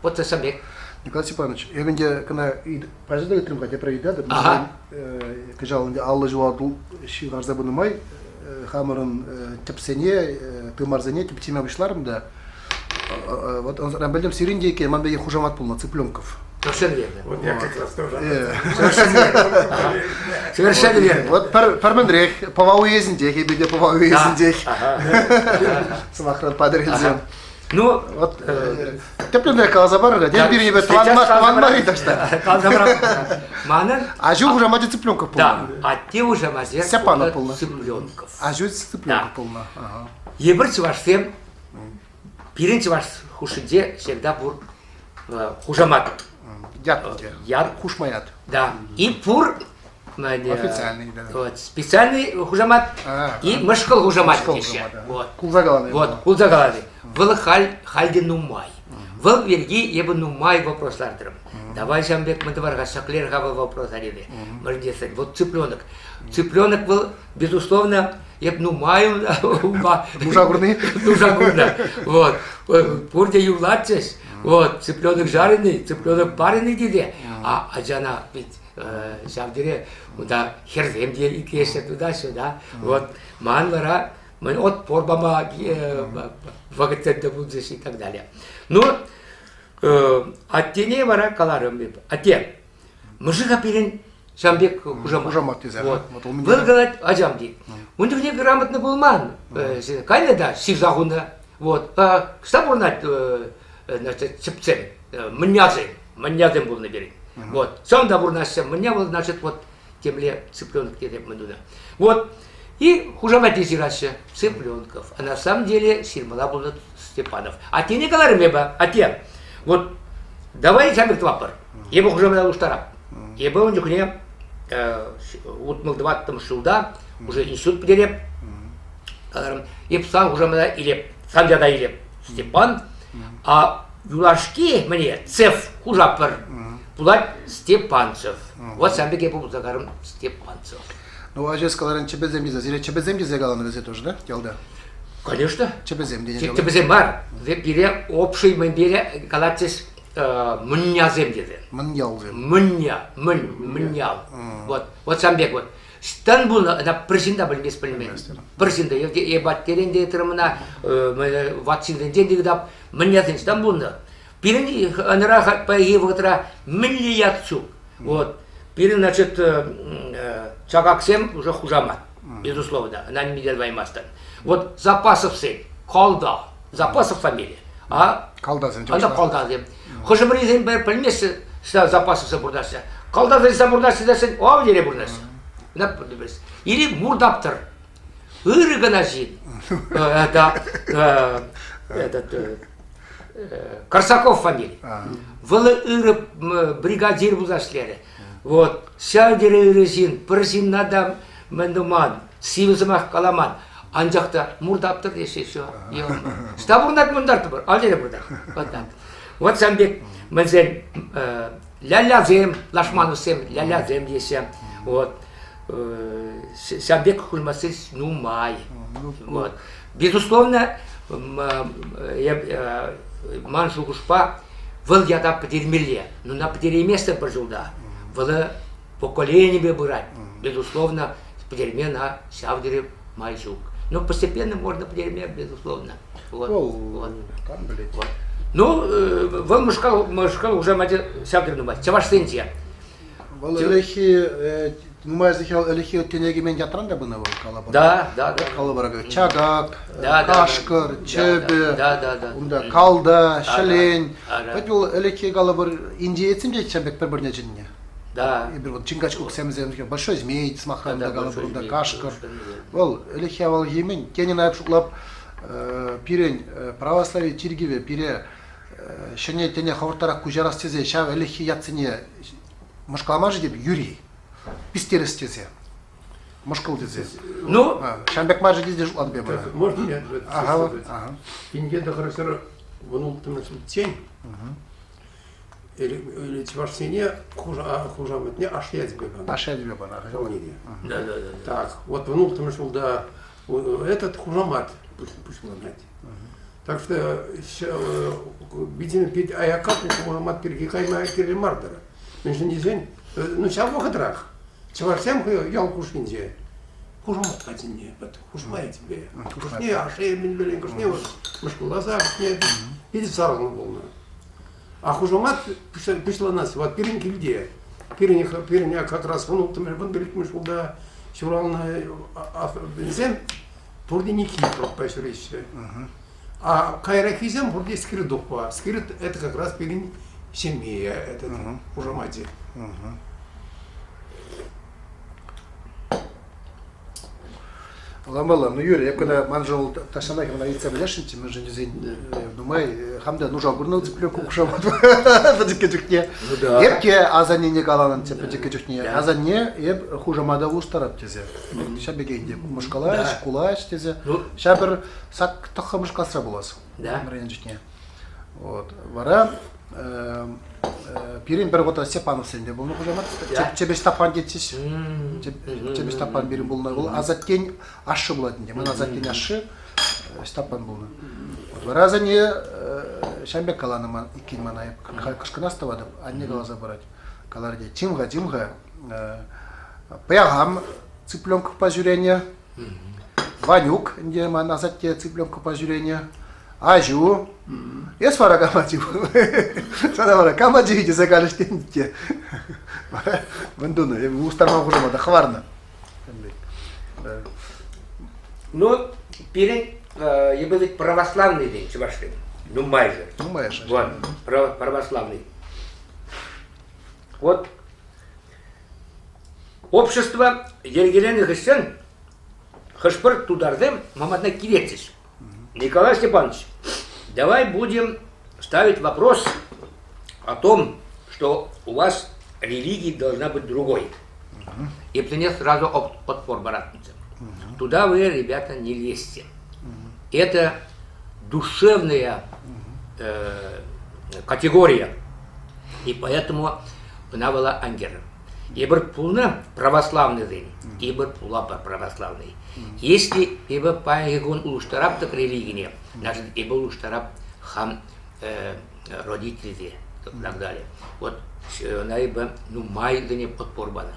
Вот сам пек. Николай Степанович, эпӗ ӗнтӗ кӑна паҫӑр та ыйтрӑм-ха, тепре ыйтатӑп. Кӑҫал ӗнтӗ 50 ҫула ҫывхарса пынӑ май хамӑрӑн тӗпсене, тымарсене тӗпчеме пуҫларӑм та Вот ӑнсӑртан пӗлтӗм, сирӗн те иккен ман пекех хушамат пулнӑ, Цыпленков. Совершенно верно. Вот я как раз тоже. Совершенно верно. Вот пӗр, пӗр мӗнрех, Пӑва уезӗнчех, эпӗ те Пӑва уезӗнчех. Сӑмахран Патӑрьелсем. Ну, вот тӗплӗнрех каласа парӑр-ха. Тен пирӗн тӑван тӑван мар таҫта. Каласа парам. Манӑн Аҫу хушамачӗ Цыпленков пулнӑ. Да, атте хушамачӗ Степанов пулнӑ. Цыпленков. Аҫу Цыпленков пулнӑ. Эпир чӑвашсем Пирӗн чӑваш хушшинче всегда пур хушамат. Ят. Ят. Хушма ят. Да. И пур Официальный, да. Вот, специальный хушамат и мӑшкӑл хушамат теҫҫӗ. Вот. Кулса калани. Вот, кулса калани. Вӑл халь, халь те нумай. Вӑл пирки эпӗ нумай вопрос лартрӑм. Давай ҫавӑн пек мӗн тӑвар-ха, ҫӗклер-ха вӑл вопрос тесе. Мӗн тесен, вот цыпленок. Цыпленок вӑл Безусловно, эп нумай унпа... Нуша курни? Нуша курнӑ. Вот. Пурте юрлатчӗҫ. Вот, цыпленок жареный, цыпленок пареный тесе. А ачана ведь ҫав тери унта хӗрсем те итлеҫҫӗ туда-сюда. Вот, ман вара мӗн отпор пама вӑхӑтсем те пулчӗҫ и так далее. Ну, аттене вара каларӑм эп. Атте, Мӑшӑка пирӗн ҫавӑн пек хушамат. Хушамат тесе. Вот. Вӑл калать, ачам тет. Ун чухне грамотно пулман. Кайнӑ та ҫырса хунӑ. Вот. Ӑҫта пурӑнать значит, чӗпсем, мӑннясем, мӑннясем пулнӑ пирӗн. Вот. Ҫавӑнта пурӑнаҫҫӗ. Мӑння вӑл, значит, вот темле цыпленок тесе мӗн тунӑ. Вот. И хушаматне ҫыраҫҫӗ. Цыпленков. А на самом деле ҫырмала пулнӑ Степанов. Аттене каларӑм эпӗ, атте, вот давай ҫамрӑк тӑватпӑр. Эпӗ хушамата улӑштарап. Эпӗ ун чухне 64-мӗш ҫулта уже институт пӗтереп. Каларӑм, эп сан хушамата илеп, сан ята илеп, Степан. А юлашки мӗне цеф хушаппӑр. Пулать Степанцев. Вот сан пек эпӗ пулса карӑм Степанцев. Ну, ача каларӑн чӗпӗсем тесе. Сире чӗпӗсем тесе каланӑ вӗсе тоже, да, ялта? Конечно. Чӗпӗсем тенӗ. Чӗпӗсем мар. Пире общий мӗн пире калатчӗҫ мӑннясем тесе. Мӑньялсем. Мӑння, мӑн, мӑньял. Вот, вот сан пек вот. Стан пулнӑ, ӑна пӗр ҫын та пӗлмест пӗлмен. Пӗр ҫын та. Эп аттерен те ыйтрӑм ӑна, ват ҫынсенчен те ыйтап. Мӑннясем стан пулнӑ. Пирӗн ӑнӑра паянхи вӑхӑтра мӗнле ят ҫук. Вот. Пирӗн, значит, чакаксем уже хушамат, безусловно, ӑна нимӗн тӑваймастӑн. Вот Запасовсен, Колда, Запасов фамилия. А? Колдасем. Анда Колдасем. Хӑшӗ-пӗрисем пӗлмеҫҫӗ, Запасовсем пурнаҫҫӗ. Колдасем пурнаҫҫӗ тесен, ав дере пурнаҫҫӗ. Или Мурдаптӑр. Ырӑ кӑна ҫын. Да, этот, Корсаков фамили. Вӑл ырӑ бригадир пулса ӗҫлерӗ. Вот. Ҫав тери ырӑ ҫын, пӗр ҫынна та мӗн туман, сивӗ сӑмах каламан. Анчах та муртаптӑр теҫҫӗ все. Ста пурӑнать мунтартӑпӑр, аллере пурӑнать. Вот так. Вот сан пек мӗнсен лялясем, лашмановсем, лялясем теҫҫӗ. Вот. Ҫав пек хушмасси нумай. Вот. Безусловно, ман шухӑшпа вӑл ята пӗтермелле. Но на пӗтерейместӗн пӗр ҫулта. Вӑл поколенипе пырать. Безусловно, пӗтерме на ҫав тери май ҫук. Но постепенно можно пӗтерме, безусловно. Вот. Вот. Кам пӗлет. Вот. Ну, вӑл мӑшкал, мӑшкал уже ҫав тери нумай. Чӑвашсенче. Вӑл ӗлӗкхи нумай ӗлӗкхи ӗлӗкхи тӗне кӗмен ятран та пынӑ вӑл калӑпӑр. Да, да, да. Калӑпӑр чакак, кашкӑр, чӗпӗ, унта калта, ҫӗлен. Вӗт вӑл ӗлӗкхи калӑпӑр индеецсем те ҫав пек пӗр-пӗрне чӗннӗ. Да. Эпир вот чингачкуксемсем, большой змей сӑмахран та калӑпӑр, унта кашкӑр. Вӑл ӗлӗкхи авалхи мӗн, тенӗн айӑп шутлап, пирӗн православи чиркӗвӗ пире ҫӗнӗ тӗне хӑвӑртрах куҫарас тесе ҫав ӗлӗкхи ятсене мӑшкӑламан-ши теп Юрий пистерес тесе мӑшкӑл тесе. Ну, ҫавӑн пек мар-ши тесе шутлатӑп эпӗ. Можно я ага, ага. Пинте тӑхӑрсӑр вун улттӑмӗш или чӑвашсене хушаматне аш ячӗпе панӑ. Аш ячӗпе панӑ. Да, да, да. Так, вот вун улттӑмӗш ҫулта этот хушамат пуҫланать. Так что, видимо, пит аякка хушамат пирки кайма кирлӗ мар-тӑр. Мӗншӗн тесен, ну ҫав вӑхӑтрах чӑвашсем ял хушшинче хушамат патӗнче, вот хушма тебе. Кӑшне ашшӗ мӗн пӗлен, кӑшне вот мӑшкӑлласа кӑшне питӗ сарӑлнӑ пулнӑ. А хушамат пуҫланас вот пирӗн килте. Пирӗн, пирӗн как раз вун улттӑмӗш, вун пиллӗкмӗш ҫулта ҫуралнӑ вӗсем пурте Никифоровпа ҫӳреҫҫӗ. А кайрахисем пурте Скирдухпа. Скирд это как раз пирӗн ҫемье, этот хушамачӗ. Ламалла, ну Юрий, эп кӑна маншӑн вӑл тахҫанах ӑна ыйтса пӗлесшӗнччӗ, мӗншӗн тесен нумай хам та нуша курнӑ цыпленку хушамат пӗчӗккӗ чухне. Ну да. Эп те асаннене каланӑччӗ пӗчӗккӗ чухне. Асанне эп хушамата улӑштарап тесе. Ҫав пекех ӗнтӗ мӑшкалаҫ, кулаҫ тесе. Ҫав пӗр сак тӑххӑмӗш класра пулас. Да. Вӗреннӗ чухне. Вот. Вара пирӗн пӗр вӑхӑтра Степановсен те пулнӑ хушамат. Чебеш Тапан тетчӗҫ. Чебеш Тапан пирӗн пулнӑ. Вӑл асаттен ашшӗ пулать ӗнтӗ. Ман асаттен ашшӗ Степан пулнӑ. Вот вара асанне ҫавӑн пек каланӑ ман иккен мана. Эп кӑшкӑнас тӑватӑп. Анне каласа парать. Каларӗ те, чим-ха, чим-ха, пӑяхам цыпленкӑпа ҫӳренӗ. Ванюк ӗнтӗ ман асатте цыпленкӑпа ҫӳренӗ. Аҫу. Эс вара кама тив? Сана вара кама тиви тесе калӗҫ тенӗ те. Вара мӗн тунӑ? Эпӗ улӑштарма хушама та хӑварнӑ. Ну, пирӗн эпӗ ведь православный день чӑвашсем. Нумайшӗ. Нумайшӗ. Вот, православный. Вот общество йӗркеленӗ хыҫҫӑн хӑш-пӗр тутарсем маматна килетчӗҫ. Николай Степанович, давай будем ставить вопрос о том, что у вас религия должна быть другой. И мне сразу отпор баратница. Туда вы, ребята, не лезьте. Это душевная категория. И поэтому Ӑна вала ангер. Эпир пулнӑ православныйсен, эпир пулапӑр православный. Если эпӗ паянхи кун улӑштарап тӑк религине, значит, эпӗ улӑштарап хам родительте и так далее. Вот ӑна эпӗ нумай ӗне отпор панӑ.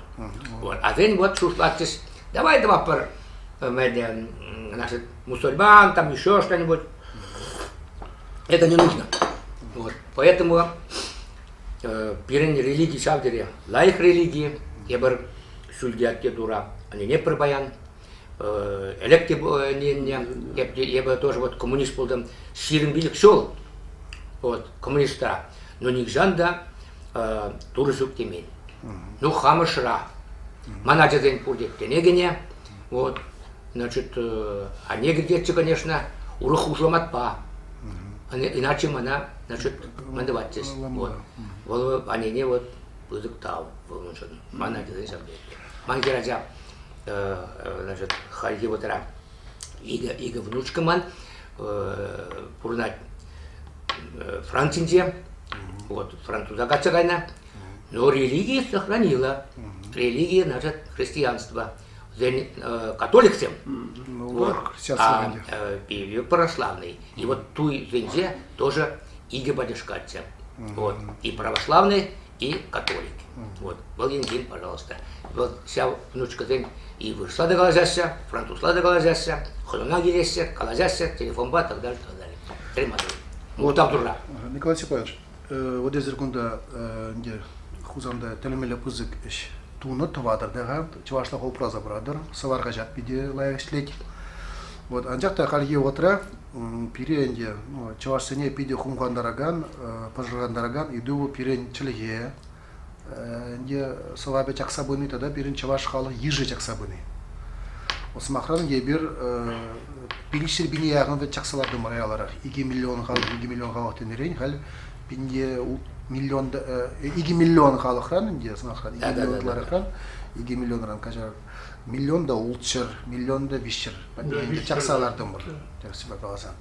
Вот. А сен вот шутлатчӗҫ, давай тӑватпӑр значит, мусульман, там еще что-нибудь. Это не нужно. Вот. Поэтому пирӗн религи ҫав тери лайӑх религи, эпир ҫӳлте атте тура ӗненетпӗр паян. Ӗлӗк те ӗненнӗ, эпӗ тоже вот коммунист пултӑм, 25 ҫул вот, коммунистра. Но нихҫан та Турӑ ҫук темен. Ну, хамӑшра. Ман ачасен пурте тӗне кӗнӗ. Вот, значит, анне кӗртетчӗ, конечно, урӑх хушаматпа. Иначе мана, значит, мӗн тӑватчӗҫ. Вот. Вӑл аннене вот пысӑк тав вӑл уншӑн. Ман ачасен ҫав пек. Ман хӗрача, значит, хальхи вӑхӑтра икӗ внучка ман пурӑнать Францинче. Вот, француза качча кайнӑ. Но религия сохранила. Религия, значит, христианство. Католиксем, вот, а православный. И вот туйсенче тоже икӗ батюшкаччӗ. Вот, и православный, и католик. Вот, вӑл енчен, пожалуйста. Вот ҫав внучкӑсен и вырӑсла та калаҫаҫҫӗ, французла та калаҫаҫҫӗ, хӑнана килеҫҫӗ, калаҫаҫҫӗ, телефонпа так далее, так далее. Трематор. Мухтав Турра. Николай Степанович, вот эсир кунта ӗнтӗ Хусанта тӗлӗнмелле пысӑк ӗҫ тунӑ, тӑватӑр та-ха, чӑвашлӑха упраса пыратӑр, Сӑвар хаҫат питӗ лайӑх ӗҫлет. Вот, анчах та хальхи вӑхӑтра пире ӗнтӗ ну, чӑвашсене питӗ хумхантаракан, пӑшӑрхантаракан ыйту вӑл пирӗн чӗлхе ӗнтӗ сӑвапӗ чакса пыни тата пирӗн чӑваш халӑх йышӗ чакса пыни. Вот сӑмахран, эпир пилӗкҫӗр пине яхӑн вӗт чакса лартӑмӑр яларах. 2 миллион халӑх, 2 миллион халӑх тенӗрен халь пинте миллион, 2 миллион халӑхран ӗнтӗ, сӑмахран, 2 миллион ытларахран, 2 миллионран каҫар, миллион та ултҫӗр, миллион та виҫҫӗр патне чакса лартӑмӑр, тӗрӗссипе каласан.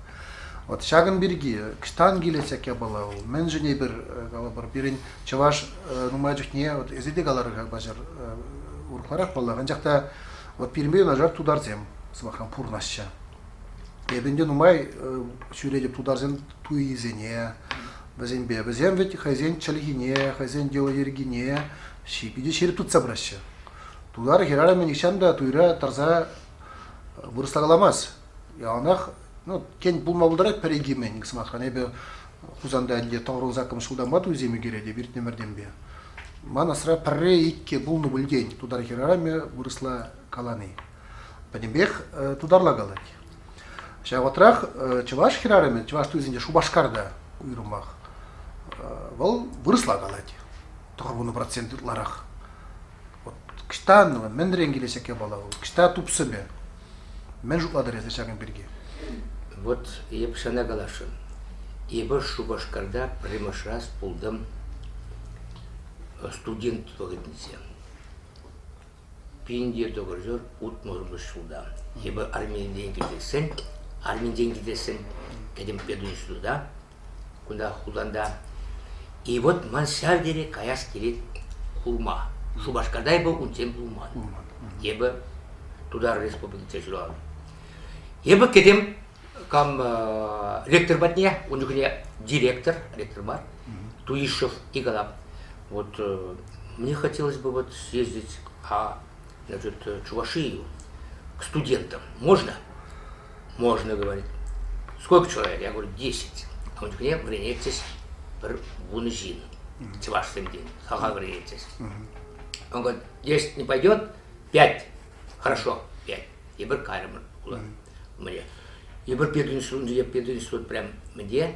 Вот ҫакӑн пирки ӑҫтан килет ҫак япала вӑл? Мӗншӗн эпир, калӑпӑр, пирӗн чӑваш нумай чухне, вот эсӗ те каларӑр-ха паҫӑр, урӑхларах паллах, анчах та вот пирӗнпе юнашар тутарсем, сӑмахран, пурӑнаҫҫӗ. Эпӗ ӗнтӗ нумай ҫӳретӗп тутарсен туйисене, вӗсемпе. Вӗсем вӗт хӑйсен чӗлхине, хӑйсен йӑли-йӗркине питӗ ҫирӗп тытса пыраҫҫӗ. Тутар хӗрарӑмӗ нихҫан та туйра тӑрса вырӑсла каламасть. Яланах, ну, тен, пулма пултарать пӗр-икӗ мӗн, сӑмахран, эпӗ Хусанта ӗнтӗ таврӑнса ҫултанпа туйсем ӳкеретӗп иртнӗ ӗмӗртенпе. Ман асра пӗрре-иккӗ пулнӑ пуль тен, тутар хӗрарӑмӗ вырӑсла калани. Пӗтӗмпех тутарла калать. Ҫав вӑхӑтрах чӑваш хӗрарӑмӗ, чӑваш туйсенче Шупашкарта уйрӑмах, вӑл вырӑсла калать. 90% ытларах. Вот ӑҫтан, мӗнрен килет ҫак япала вӑл? Ӑҫта тупсӑмӗ? Мӗн шутлатӑр эсӗ ҫакӑн пирки? Вот эп сана каласшӑн. Эпӗ Шупашкарта пӗрремӗш раз пултӑм студент вӑхӑтӗнче. 1960 ҫулта. Эпӗ арминтен килтессӗн, арминтен килтессӗн кӗтӗм пединститута, кунта Хусанта. И вот ман ҫав тери каяс килет курма. Шупашкарта эпӗ унччен пулман. Эпӗ Тутар Республикинче ҫуралнӑ. Эпӗ кӗтӗм кам ректор патне, ун чухне директор, ректор мар, Туишев и калап. Вот мне хотелось бы вот съездить а, значит, Чувашию к студентам. Можно? Можно, говорит. Сколько человек? Я говорю, 10. А ун чухне вӗренетчӗҫ пӗр вунӑ ҫын. Чӑвашсем тен, сахал вӗренетчӗҫ. Он говорит, 10 не пойдет, 5. Хорошо, 5. Эпир кайрӑмӑр хула. Мне. Эпир пединститут, пединститут прям где?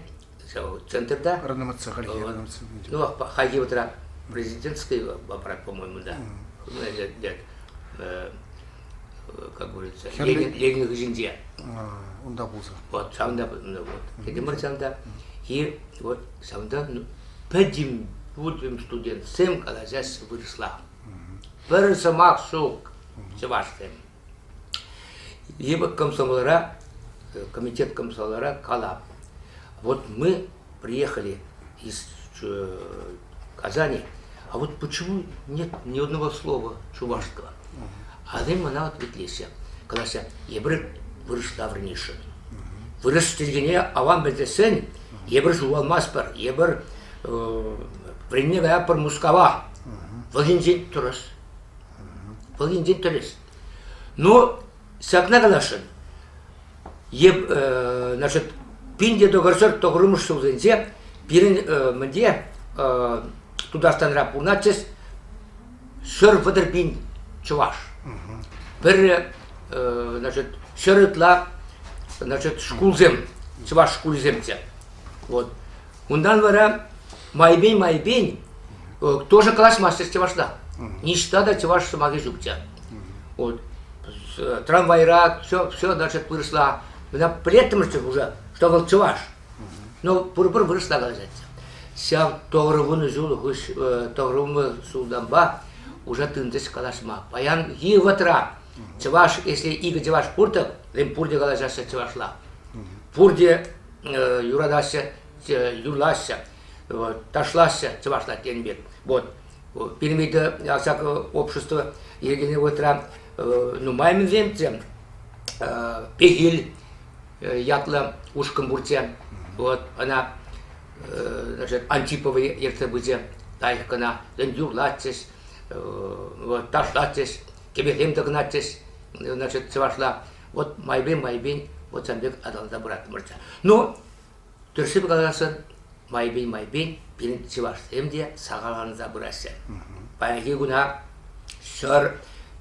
Центрда. РНМЦ, хальхи РНМЦ. Ну, хальхи вӑхӑтра президентский аппарат, по-моему, да. Как говорится, Ленин хыҫӗнче. Унта пулса. Вот, ҫавӑнта, вот. Кӗтӗмӗр ҫавӑнта. И вот ҫавӑнта пӗтӗм путин студентсем калаҫаҫҫӗ вырӑсла. Пӗр сӑмах ҫук чӑвашсем. Либо комсомолра, комитет комсомолра калап. Вот мы приехали из Казани. А вот почему нет ни одного слова чувашского? А вӗсем мана ответлеҫҫӗ. Калаҫҫӗ, эпир вырӑсла вӗренесшӗн. Вырӑс чӗлхине аван пӗлсессӗн эпир ҫухалмастпӑр, эпир вӗренме каятпӑр Мускава. Вӑл енчен тӗрӗс. Вӑл енчен тӗрӗс. Но ҫакна каласшӑн. Еп, значит, 1990 ҫулсенче пирӗн мӗнте Тутарстанра пурӑнатчӗҫ 130 пин чӑваш. Пӗр значит, ҫӗр ытла значит, шкулсем, чӑваш шкулӗсемччӗ. Вот. Унтан вара майпен-майпен тоже калаҫмастчӗҫ чӑвашла. Ниҫта та чӑваш сӑмахӗ ҫукчӗ. Вот. Трамвайра все, все, значит, вырӑсла. Мына пӗлеттӗмӗрччӗ уже, что вӑл чӑваш. Но пурпӗр вырӑсла калаҫатчӗ. Ҫав тӑхӑрвунӑ ҫул хыҫ тӑхӑрвунӑ ҫултанпа уже тытӑнчӗҫ калаҫма. Паянхи вӑхӑтра чӑваш, если икӗ чӑваш пур-тӑк, вӗсем пурте калаҫаҫҫӗ чӑвашла. Пурте юратаҫҫӗ, юрлаҫҫӗ, ташлаҫҫӗ чӑвашла тенӗ пек. Вот. Пирӗн ҫак общество йӗркеленӗ вӑхӑтра нумай мӗнсем Пехил ятлӑ ушкӑн пурччӗ. Вот ӑна значит, Антипова ертсе пычӗ лайӑх кӑна. Юрлатчӗҫ, вот, ташлатчӗҫ, кӗпесем тӑкӑнатчӗҫ, значит, чӑвашла. Вот майпен-майпен вот ҫавӑн пек аталанса пыраттӑмӑрччӗ. Ну, тӗрӗссипе каласан, майпен-майпен пирӗн чӑвашсем те сахалланса пыраҫҫӗ. Паянхи куна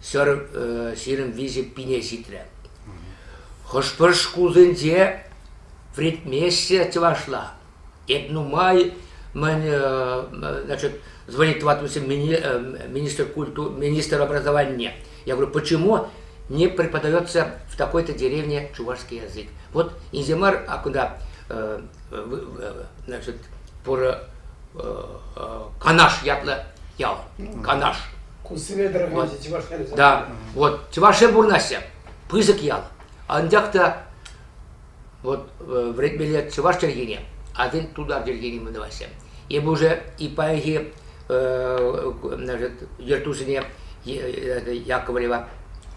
123 пине ҫитрӗ. Хӑш-пӗр шкулсенче вӗрентмеҫҫӗ чӑвашла. Эп нумай мӗн, значит, звонит министр культуры, министр образования. Я говорю, почему не преподается в такой-то деревне чувашский язык? Вот Инземар, а куда, значит, пур Канаш ятлӑ ял. Канаш. Кусыве тӑрӑхӗнче чӑваш ялӗсем. Да, вот чӑвашсем пурӑнаҫҫӗ. Пысӑк ял. Анчах та вот вӗрентмелле чӑваш чӗлхине, а тен тутар чӗлхине мӗн тӑваҫҫӗ. Эпӗ уже и паянхи значит, ертӳҫӗне Яковлева,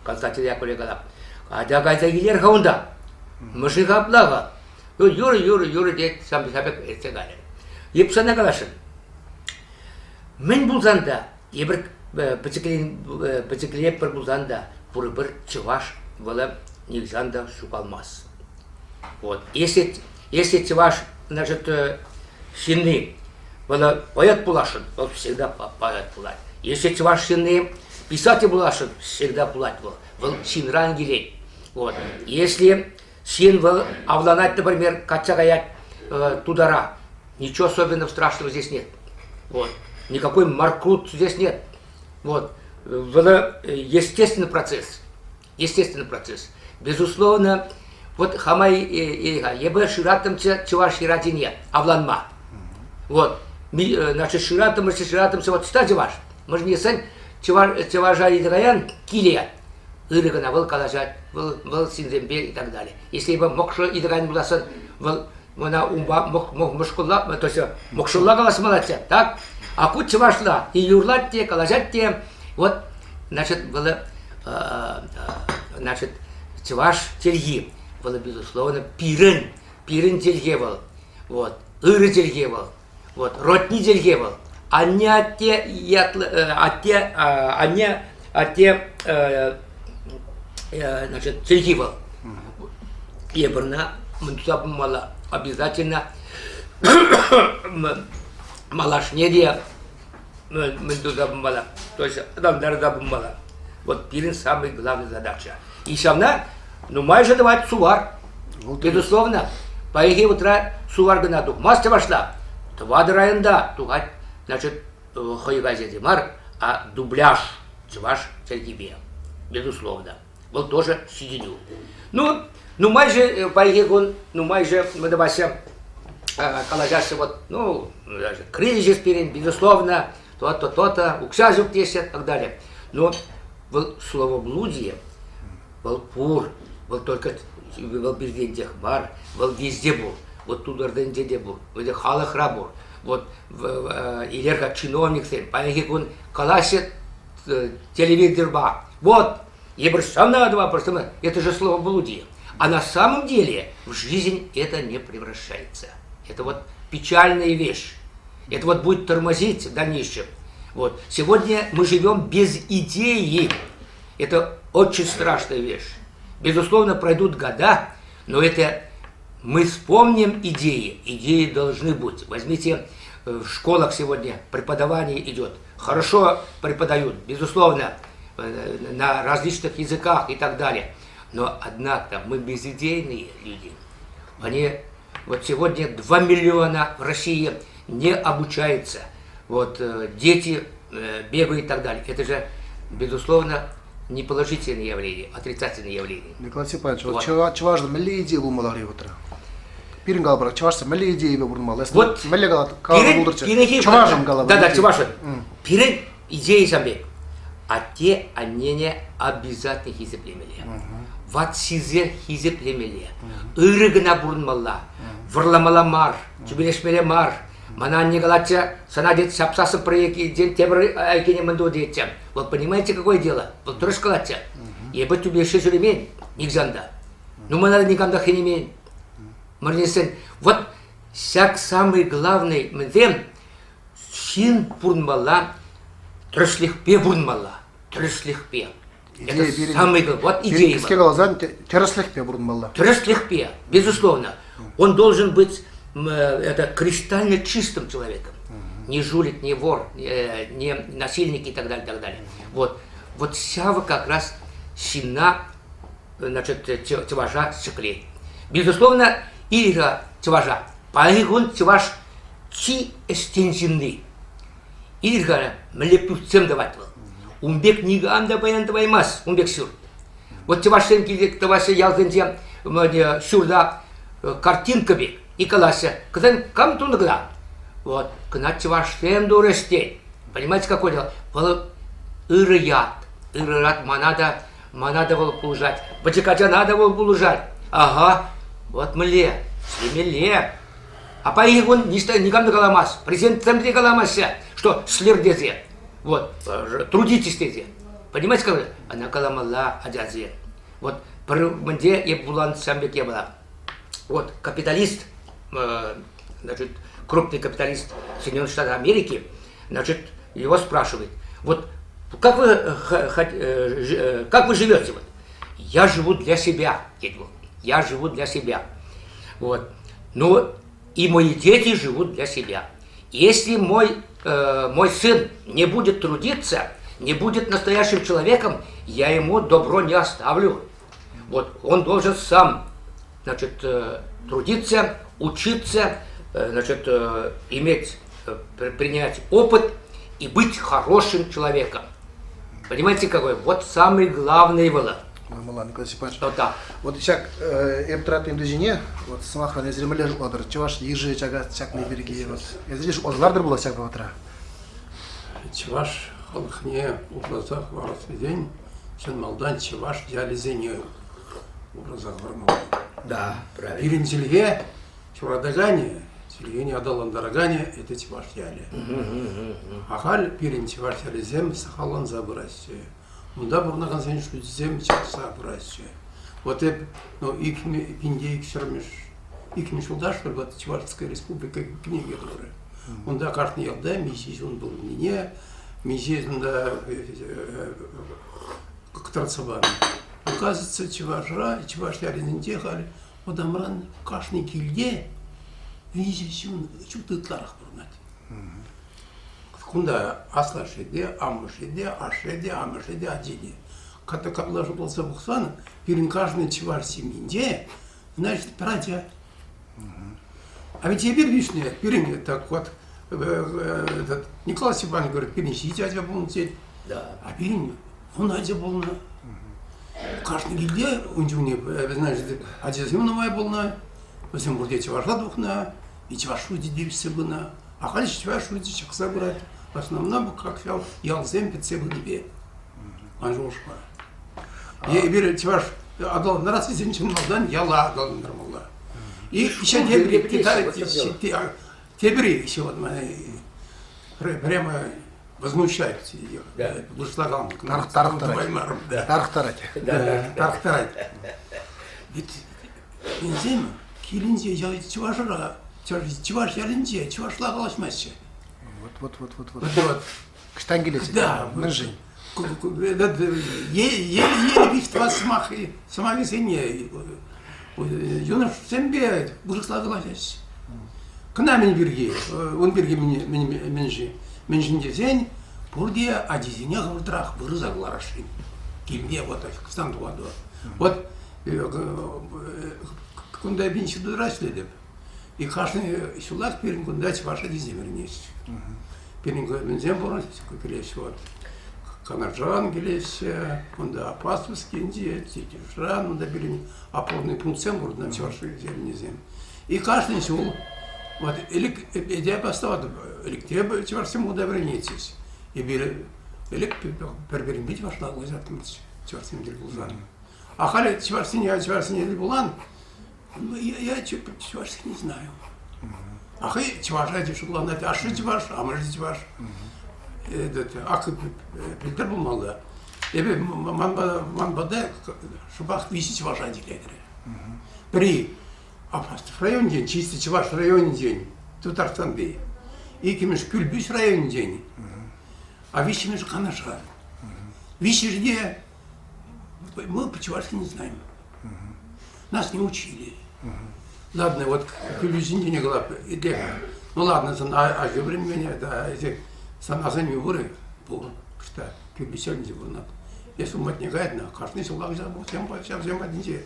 Константин Яковлева калап. Атя кайса килер-ха унта. Мӑши-ха апла-ха. Юрӑ, юрӑ, юрӑ тет, сам пек иртсе кайрӗ. Эп сана каласшӑн. Мӗн пулсан та, эпир пӗчӗкленетпӗр пулсан та, пурпӗр чӑваш вӑл нихҫан та ҫухалмасть. Вот. Если, если чӑваш, значит, ҫынни вӑл поэт пуласшӑн, вӑл всегда поэт пулать. Если чӑваш ҫынни писатель пуласшӑн, всегда пулать вӑл. Вӑл ҫынран килет. Вот. Если Ҫын вӑл авланать, например, качча каять тутара. Ничего особенного страшного здесь нет. Вот. Никакой маркрут здесь нет. Вот. Было естественный процесс. Естественный процесс. Безусловно, вот хамай ебе шыраттӑмччӗ чӑваш хӗрачине авланма. Вот. Значит, шыраттӑмччӗ, шыраттӑмччӗ, вот ста чӑваш. Мӑшнесен чӑваша илсе каян киле. Ырӑ кӑна вӑл калаҫать, вӑл, вӑл ҫынсемпе и так далее. Если эпӗ мӑкшӑ илсе пулассан, вӑл мана унпа мӑшкӑлла, то есть мӑкшӑлла калаҫмаллаччӗ, так? А ку чӑвашла и юрлать те, калаҫать те. Вот, значит, было, значит, чӑваш чӗлхи, вӑл, безусловно, пирӗн, пирӗн чӗлхе вӑл. Вот, ырӑ чӗлхе вӑл. Вот, родни чӗлхе вӑл. Анне атте ятлӑ, атте, анне атте, значит, чӗлхи вӑл. Эпир ӑна мӗн туса пымалла? Обязательно малашне те мӗн туса пымалла? То есть аталантарса пымалла. Вот пирӗн самый главный задача. И ҫавна нумайӑшӗ тӑвать сувар. Безусловно, паянхи вӑхӑтра сувар кӑна тухмасть чӑвашла. Тӑватӑ районта тухать, значит, хӑй газете мар, а дубляж чӑваш чӗлхипе. Безусловно. Вӑл тоже ҫитӗнӳ. Ну, нумайӑшӗ паянхи кун, нумайӑшӗ мы тӑваҫҫӗ, калаҫаҫҫӗ, вот, ну, кризис пирӗн, безусловно, то-то, то-то, укҫа ҫук теҫҫӗ и так далее. Но вӑл словоблудие, вӑл пур, вӑл только вӑл пиртен тех мар, вӑл везде пур. Вот тутартенче те пур, вӑл халӑхра пур. Вот илер-ха чиновниксем, паянхи кун калаҫҫӗ телевизорпа. Вот, эпир ҫавна тӑватпӑр, это же словоблудие. А на самом деле в жизнь это не превращается. Это вот печальная вещь. Это вот будет тормозить в дальнейшем. Вот. Сегодня мы живем без идеи. Это очень страшная вещь. Безусловно, пройдут года, но это мы вспомним идеи. Идеи должны быть. Возьмите, э, в школах сегодня преподавание идет. Хорошо преподают, безусловно, э, на различных языках и так далее. Но, однако, мы безидейные люди. Они, вот сегодня 2 миллиона в России не обучаются. Вот э, дети бегают и так далее. Это же, безусловно, не положительное явление, отрицательное явление. Николай Степанович, вот чӑвашӑн мӗнле идея пулмалла утра? Пирӗн калӑпӑр, чӑвашсен мӗнле идеяпе пурӑнмалла? Вот мӗнле калама пултӑрччӗ? Чӑвашӑн калама. Да, да, чӑвашӑн. Пирӗн идея пек. Атте аннене обязательно хисеплемелле. Ватсизе хисеплемелле. Ырӑ кӑна пурӑнмалла. Вӑрламалла мар, тӳпелешмелле мар. Мана анне калатчӗ, сана тет ҫапсассӑн пӗр тепӗр айкине мӗн ту тетчӗ. Вот понимаете, какое дело? Вӑл тӑрӑш калатчӗ. Эпӗ тӳпешше ҫӳремен нихҫан та. Ну, мана никам та хӗнемен. Мӗнлесен, вот ҫак самый главный мӗнсем ҫын пурӑнмалла, тӗрӗслӗхпе пурӑнмалла, тӗрӗслӗхпе. Это самый главный. Вот идея. Кӗске каласан, тӗрӗслӗхпе пурӑнмалла. Тӗрӗслӗхпе, безусловно. Он должен быть это кристально чистым человеком. Не жулик, не вор, не насильник и так далее, так далее. Вот. Вот ҫавӑ как раз ҫынна значит, чӑваша ҫӗклет. Безусловно, Ильга чӑваша. Паянхи кун чӑваш чи ӗҫчен ҫынни. Ильга мӗнле пӳртсем тӑвать вӑл. Ун пек никам та паян тӑваймасть, ун пек ҫурт. Вот чӑвашсем килсе тӑваҫҫӗ ялсенче ҫурта картинка пек и калаҫҫӗ. Кӑсан кам тунӑ кӑна? Вот, кӑна чӑвашсем турӗҫ тет. Понимаете, какое дело? Вӑл ырӑ ят. Ырӑ ят мана та, мана та вӑл пулӑшать. Пӗчӗк ачана та вӑл пулӑшать. Ага, вот мӗнле, ӗҫлемелле. А паянхи кун ниҫта никам та каламасть. Президентсем те каламаҫҫӗ, что ӗҫлер тесе. Вот, трудитесь тесе. Понимаете, как она каламалла ачасем. Вот пӗр мӗнде эп вулан ҫам пек япала. Вот капиталист, значит, крупный капиталист Соединенных Штатов Америки, значит, его спрашивает, вот как вы, как вы живете? Вот? Я живу для себя, тет вӑл. Я живу для себя. Вот. Но и мои дети живут для себя. Если мой, э, мой сын не будет трудиться, не будет настоящим человеком, я ему добро не оставлю. Вот он должен сам, значит, э, трудиться, учиться, э, значит, э, иметь, принять опыт и быть хорошим человеком. Понимаете, какой? Вот самый главный было. Мала Николай Степанович. Вот так. Вот ҫак эп тӑратнӑ ыйтусене, вот сӑмахран эсир мӗнле шутлатӑр? Чӑваш йышӗ чакни пирки вот. Эсир шутлатӑр пулас ҫак вӑхӑтра? Чӑваш халӑхне упраса хӑварас тесен чӑн малтан чӑваш ялӗсене упраса хӑвармалла. Да, правильно. Пирӗн чӗлхе ҫуратаканӗ, чӗлхене аталантараканӗ это чӑваш ялӗ. Ахаль пирӗн чӑваш ялӗсем сахалланса пыраҫҫӗ. Унта пурӑнакансен шучӗсем чакса пыраҫҫӗ. Вот эп, ну, икӗ ҫӗрмӗш иккӗмӗш ҫулта, что ли, вот Чувашская республика кӗнеке турӗ. Унта кашни ялта миҫе ҫын пулнине, миҫе унта кӑтартса панӑ. Оказывается, Чӑвашра, чӑваш ялӗсенче халь вӑтамран кашни килте виҫӗ ҫын чут ытларах пурӑнать. Кунта аслашшӗ те, амӑшӗ те, ашшӗ те, амӑшӗ те, ачи те. Капла шутласа пӑхсан, пирӗн кашни чӑваш ҫемйинче, значит, пӗр ача. А ведь эпир виҫнӗ, пирӗн так вот, этот, Николай Степанович говорит, пирӗн ҫичӗ ача пулнӑ тет. Да. А пирӗн вун ача пулнӑ. Кашни килте ун чухне, значит, ачасем нумай пулнӑ, вӗсем пурте чӑвашла тухнӑ, и чӑваш шучӗ те ӳссе пынӑ. Ахаль чӑваш шучӗ чакса пырать. В основном, как ял, ялсем пӗтсе пынипе. Ман шухӑшпа. Эпир чӑваш аталантарас тесен чӑн малтан яла аталантармалла. И еще тепӗр. Тепӗр еще вот прямо возмущает. Вырӑсла Тарӑхтарать. Тарӑхтарать. Тарӑхтарать. Ведь Ҫынсем килӗнче чӑвашра, чӑваш ялӗнче чӑвашла калаҫмаҫҫӗ. Вот, вот, вот, вот, вот. Вот. Кӑштан килет. Да. Мӗншӗн? Еле виҫ тӑват сӑмах сӑмахӗсене юнашсемпе вырӑсла калаҫаҫҫӗ. Кӑна мӗн пирки, ун пирки мӗн-ши? Мӗншӗн тесен пурте ачисене хӑвӑртрах вырӑса кӑларасшӑн. Килте вот кӑштан тухатӑ. Вот Кунта пин ҫутӑра ӗҫлетӗп. И кашни ҫулах пирӗн кунта чӑваш ачисем вӗренеҫҫӗ. Пирӗн мӗнсем пур килеҫҫӗ вот. Канашран килеҫҫӗ, кунта Апастовскинче, Тетюшран, унта пирӗн опорный пунктсем пур, чӑваш вӗреннисем. И кашни ҫул вот ӗлӗк эпӗ астӑватӑп, ӗлӗк те чӑвашсем кунта вӗренетчӗҫ. Эпир ӗлӗк пӗр-пӗринпе чӑвашла калаҫаттӑмӑрччӗ, чӑвашсем тӗл пулсан. А халӗ чӑвашсене, чӑвашсене тӗл пулан, ну, я, я чӑвашсене не знаю. А хӑй чӑваш ачи шутланать, ашшӗ чӑваш, амӑшӗ чӑваш. Этот, ак пӗлтӗр пулмалла. Эпӗ ман, ман пата шӑпах виҫӗ чӑваш ачи лекрӗ. Пӗри Апастов районӗнчен, чисти чӑваш районӗнчен, Тутарстанти. Иккӗмӗш Кӳлпӳс районӗнчен, а виҫҫӗмӗш Канашран. Виҫҫӗшӗ те Мы по-чувашски не знаем. Нас не учили. Ладно, вот кӳлӳсенчене калап, ну ладно, сан аҫу вӗренмене, да, эсӗ сан асаннӳ пур пур, что кӳлпӳсенче пурӑнать. Эс ун патне каятна, кашни ҫуллах ҫавсем патӗнче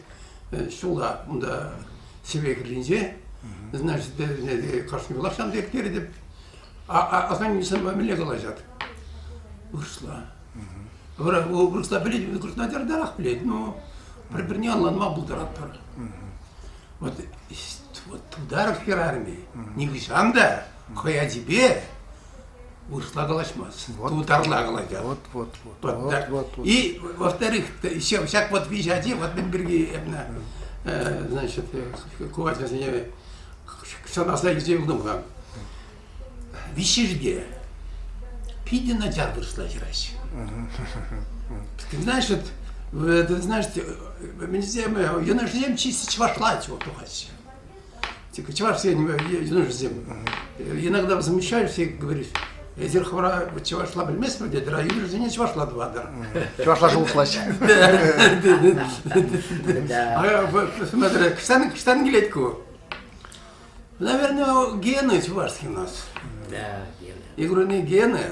ҫулла унта Сӗве хӗрринче, значит, кашни ҫулах ҫавӑн ирттеретӗп. Асаннӳ санпа мӗнле калаҫать? Вырӑсла. Вырӑсла пӗлет, вырӑсла тӑртарах пӗлет, но пӗр-пӗрне ӑнланма пултаратпӑр. Вот, вот тутар хӗрарӑмӗ нихӑҫан та хӑй ачипе вырӑсла калаҫмасть, тутарла калаҫать. Вот, вот, вот. Вот, вот, вот. И, во-вторых, ҫак вот виҫ ачи, вот мӗн пирки эпна, значит, ку ачасене аса илсе юлтӑм-ха. Виҫҫӗшӗ питӗ начар вырӑсла ҫыраҫҫӗ. Ты знаешь, вот, ты знаешь, мӗнсем, йӑнӑшсем чисто чӑвашла чего тухаҫҫӗ. Типа чӑвашсен йӑнӑшсем. Иногда возмущаешься и говоришь, эсир хӑвӑра чӑвашла пӗлместпӗр тетӗр, а йӑнӑшсене чӑвашла тӑватӑр. Чӑвашла шухӑшлаҫҫӗ. Смотри, кӑҫтан, кӑҫтан килет ку? Наверное, гены чувашские у нас. Да, гены. Я говорю, не гены,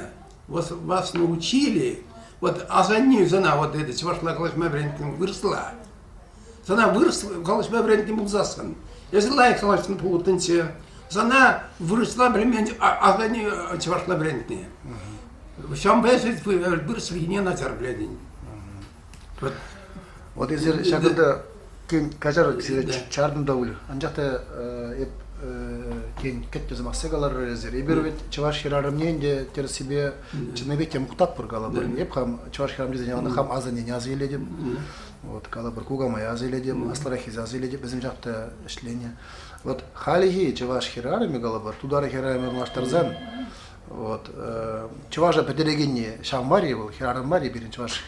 вас, вас научили. Вот асаннӳ сана вот это чӑвашла калаҫма вӗрентнӗ вырӑсла. Сана вырӑс калаҫма вӗрентнӗ пулсассӑн, эсӗ лайӑх калаҫнӑ пулӑттӑнччӗ. Сана вырӑсла вӗренмен асаннӳ чӑвашла вӗрентнӗ. Ҫавӑнпа эсӗ вырӑс чӗлхине начар пӗлетӗн. Вот, вот эсир ҫакӑнта тен каҫар сире чартӑм та пуль. Анчах та эп тен кӗтнӗ сӑмахсем каларӑр эсир. Эпир ведь чӑваш хӗрарӑмне ӗнтӗ тӗрӗссипе чӑннипех те мухтатпӑр калӑпӑр. Эп хам чӑваш хӗрарӑм тесен яланах хам асаннене аса илетӗп. Вот калӑпӑр кукамая аса илетӗп, аслӑраххисене аса илетӗп. Вӗсем ҫак та ӗҫленӗ. Вот хальхи чӑваш хӗрарӑмӗ калӑпӑр, тутар хӗрарӑмӗ танлаштарсан, Вот. Чӑваша пӗтерекенни ҫав мар-и вӑл, хӗрарӑм мар-и пирӗн чӑваш?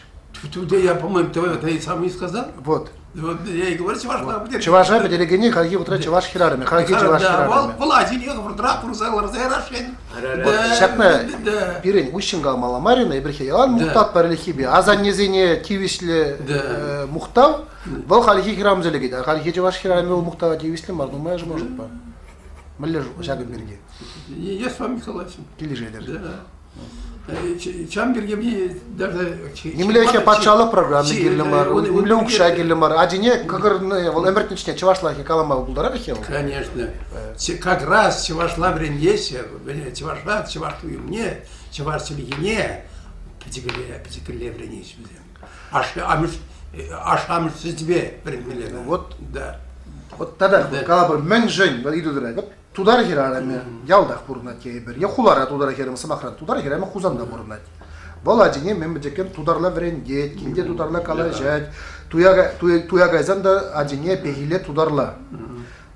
Я, по-моему, ты сам и сказал. Вот. Вот я и говорю, чӑвашла пӗтерекен. Чӑваша пӗтерекенни хальхи вӑхӑтра чӑваш хӗрарӑмӗ, хальхи чӑваш хӗрарӑмӗ. Вӑл ачине хӑвӑртрах курса ларса ярасшӑн. Ҫакна пирӗн уҫҫӑн каламалла мар-и, эпир ялан мухтатпӑр ӗлӗкхипе. Асаннесене тивӗҫлӗ мухтав, вӑл хальхи хӗрарӑмсем лекет. А хальхи чӑваш хӗрарӑмӗ вӑл мухтава тивӗҫлӗ мар, нумайӑшӗ может-па. Мӗнле ҫакӑн пирки? Я с вами согласен. Килӗшетӗр. Да. Ҫавӑн пирки мне даже... Нимле патшалӑх программи кирлӗ мар, нимле укҫа кирлӗ мар. Ачине кӑкӑрне вӑл ӗмӗртнӗчне чӑвашлахи калама пултарать-и вӑл? Конечно. Как раз чӑвашла вӗренеҫҫӗ, чӑвашла, чӑваш туйӑмне, чӑваш чӗлхине пӗчӗккӗлле, пӗчӗккӗлле вӗренеҫҫӗ вӗсем. Ашшӗ-амӑш ашшӗ-амӑш сӗчӗпе вӗренмелле. Вот, да. Вот тата калапӑр, мӗншӗн вӑл ыйту тӑрать. Вот Тутар хӗрарӑмӗ ялтах пурӑнать тейӗпӗр. Е хулара тутар хӗрарӑмӗ, сӑмахран, тутар хӗрарӑмӗ Хусанта пурӑнать. Вӑл ачине мӗн пӗчӗккӗн тутарла вӗрентет, килте тутарла калаҫать. Туя, туя, туя кайсан та ачине пехиле тутарла.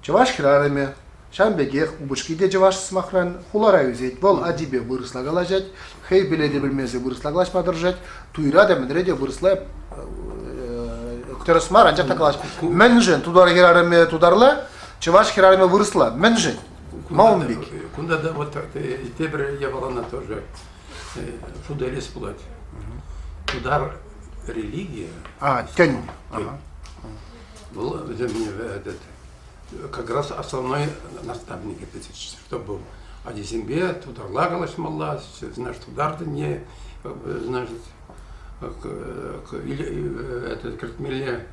Чӑваш хӗрарӑмӗ. Ҫавӑн пекех упӑшки те чӑваш, сӑмахран, хулара ӳсет. Вӑл ачипе вырӑсла калаҫать, хӑй пӗле те пӗлмесӗр вырӑсла калаҫма тӑрӑшать. Туйра та мӗнре те вырӑсла тӗрӗс мар, анчах та калаҫ. Мӗншӗн тутар хӗрарӑмӗ тутарла, чӑваш хӗрарӑмӗ вырӑсла? Мӗншӗн? Ма ун пек? Кунта та вот тепӗр япалана тоже шута илес пулать. Тутар религия. А, тӗн. Вӑл вӗсем этот как раз основной наставник это, чтобы ачисемпе тутарла калаҫмалла, значит, тутар тӗнне, значит, это кӗртмелле.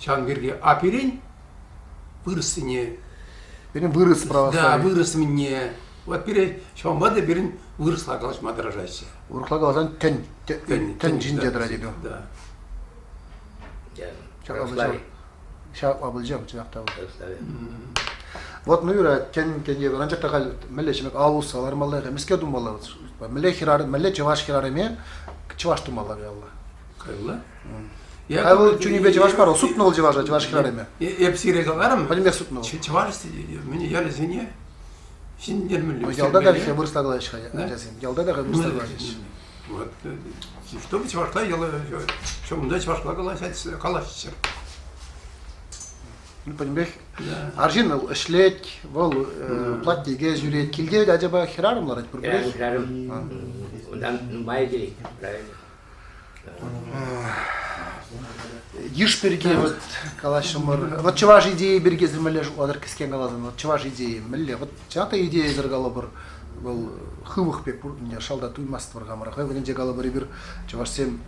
Ҫавӑн пирки а пирӗн вырӑссене Пирӗн вырӑс православи. Да, вырӑс мӗнне. Вот пире ҫавӑнпа та пирӗн вырӑсла калаҫма тӑрӑшаҫҫӗ. Урӑхла каласан тӗн, тӗн, тӗн ҫинче тӑрать эпӗ. Да. Православи. Ҫапла пулчӗ, чӑнах та. Вот, ну юра, тен, тен евӗр, анчах та халь мӗнле ҫемек ал усса лармалла, мӗскер тумалла? Мӗнле хӗрарӑм, мӗнле чӑваш хӗрарӑме чӑваш тумалла каялла? Каялла? Халь вӑл чунӗпе чӑваш мар, вӑл сутнӑ вӑл чӑваша, чӑваш хӗрарӑмӗ. Эп сире каларӑм. Пӗтӗмпех сутнӑ вӑл. Чӑваш мӗн ялӗсене ҫӗнтермелле. Ялта та вырӑсла калаҫҫӗ ачасем. Ялта та вырӑсла калаҫаҫҫӗ. Вот. Чтобы чӑвашла унта чӑвашла калаҫчӑр. Ну, пӗтӗмпех арҫын ӗҫлет, вӑл платнике ҫӳрет. Килте ачапа хӗрарӑм ларать пурпӗрех. Хӗрарӑм. Унтан нумай килет, правильно. Йыш пирки вот калаҫрӑмӑр. Вот чӑваш идеи пирки эсир мӗнле шутлатӑр кӗскен каласан? Вот чӑваш идеи мӗнле? Вот чӑнах та идейӑсӑр калӑпӑр. Вӑл хывӑх пек пур, шалта туймастпӑр хамӑра. Хӑй вӑхӑтӗнче калӑпӑр эпир чӑвашсем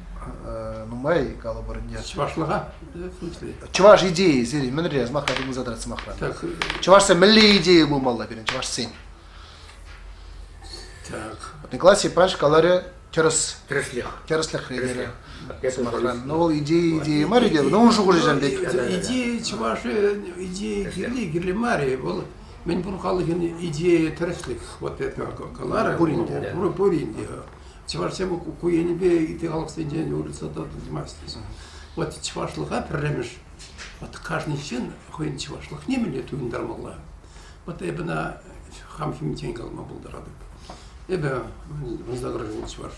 нумай калӑпӑр ӗнтӗ. Чӑвашлӑха? В смысле? Чӑваш идеи сирӗн мӗнре сӑмахра тытӑнса тӑрать сӑмахран? Так. Чӑвашсен мӗнле идея пулмалла пирӗн чӑвашсен? Так. Вот Николай Степанович каларӗ тӗрӗс. Тӗрӗслӗх. Тӗрӗслӗх терӗ. Сӑмахран. Но вӑл идея идея мар идея, но ун шухӑшӗсем пек. Идея чӑваш идея кирлӗ, кирлӗ мар-и? Вӑл мӗн пур халӑхӑн идея тӗрӗслӗх. Вот это каларӗ. Пурин те. Пурин те. Чӑвашсем ку енӗпе ытти халӑхсенчен уйрӑлса тӑмасть. Вот чӑвашлӑха пӗрремӗш вот кашни ҫын хӑйӗн чӑвашлӑхне мӗнле туйӑнтармалла. Вот эпӗ ӑна хам химтен калама пултаратӑп. Эпӗ Вунсакӑр чӑваш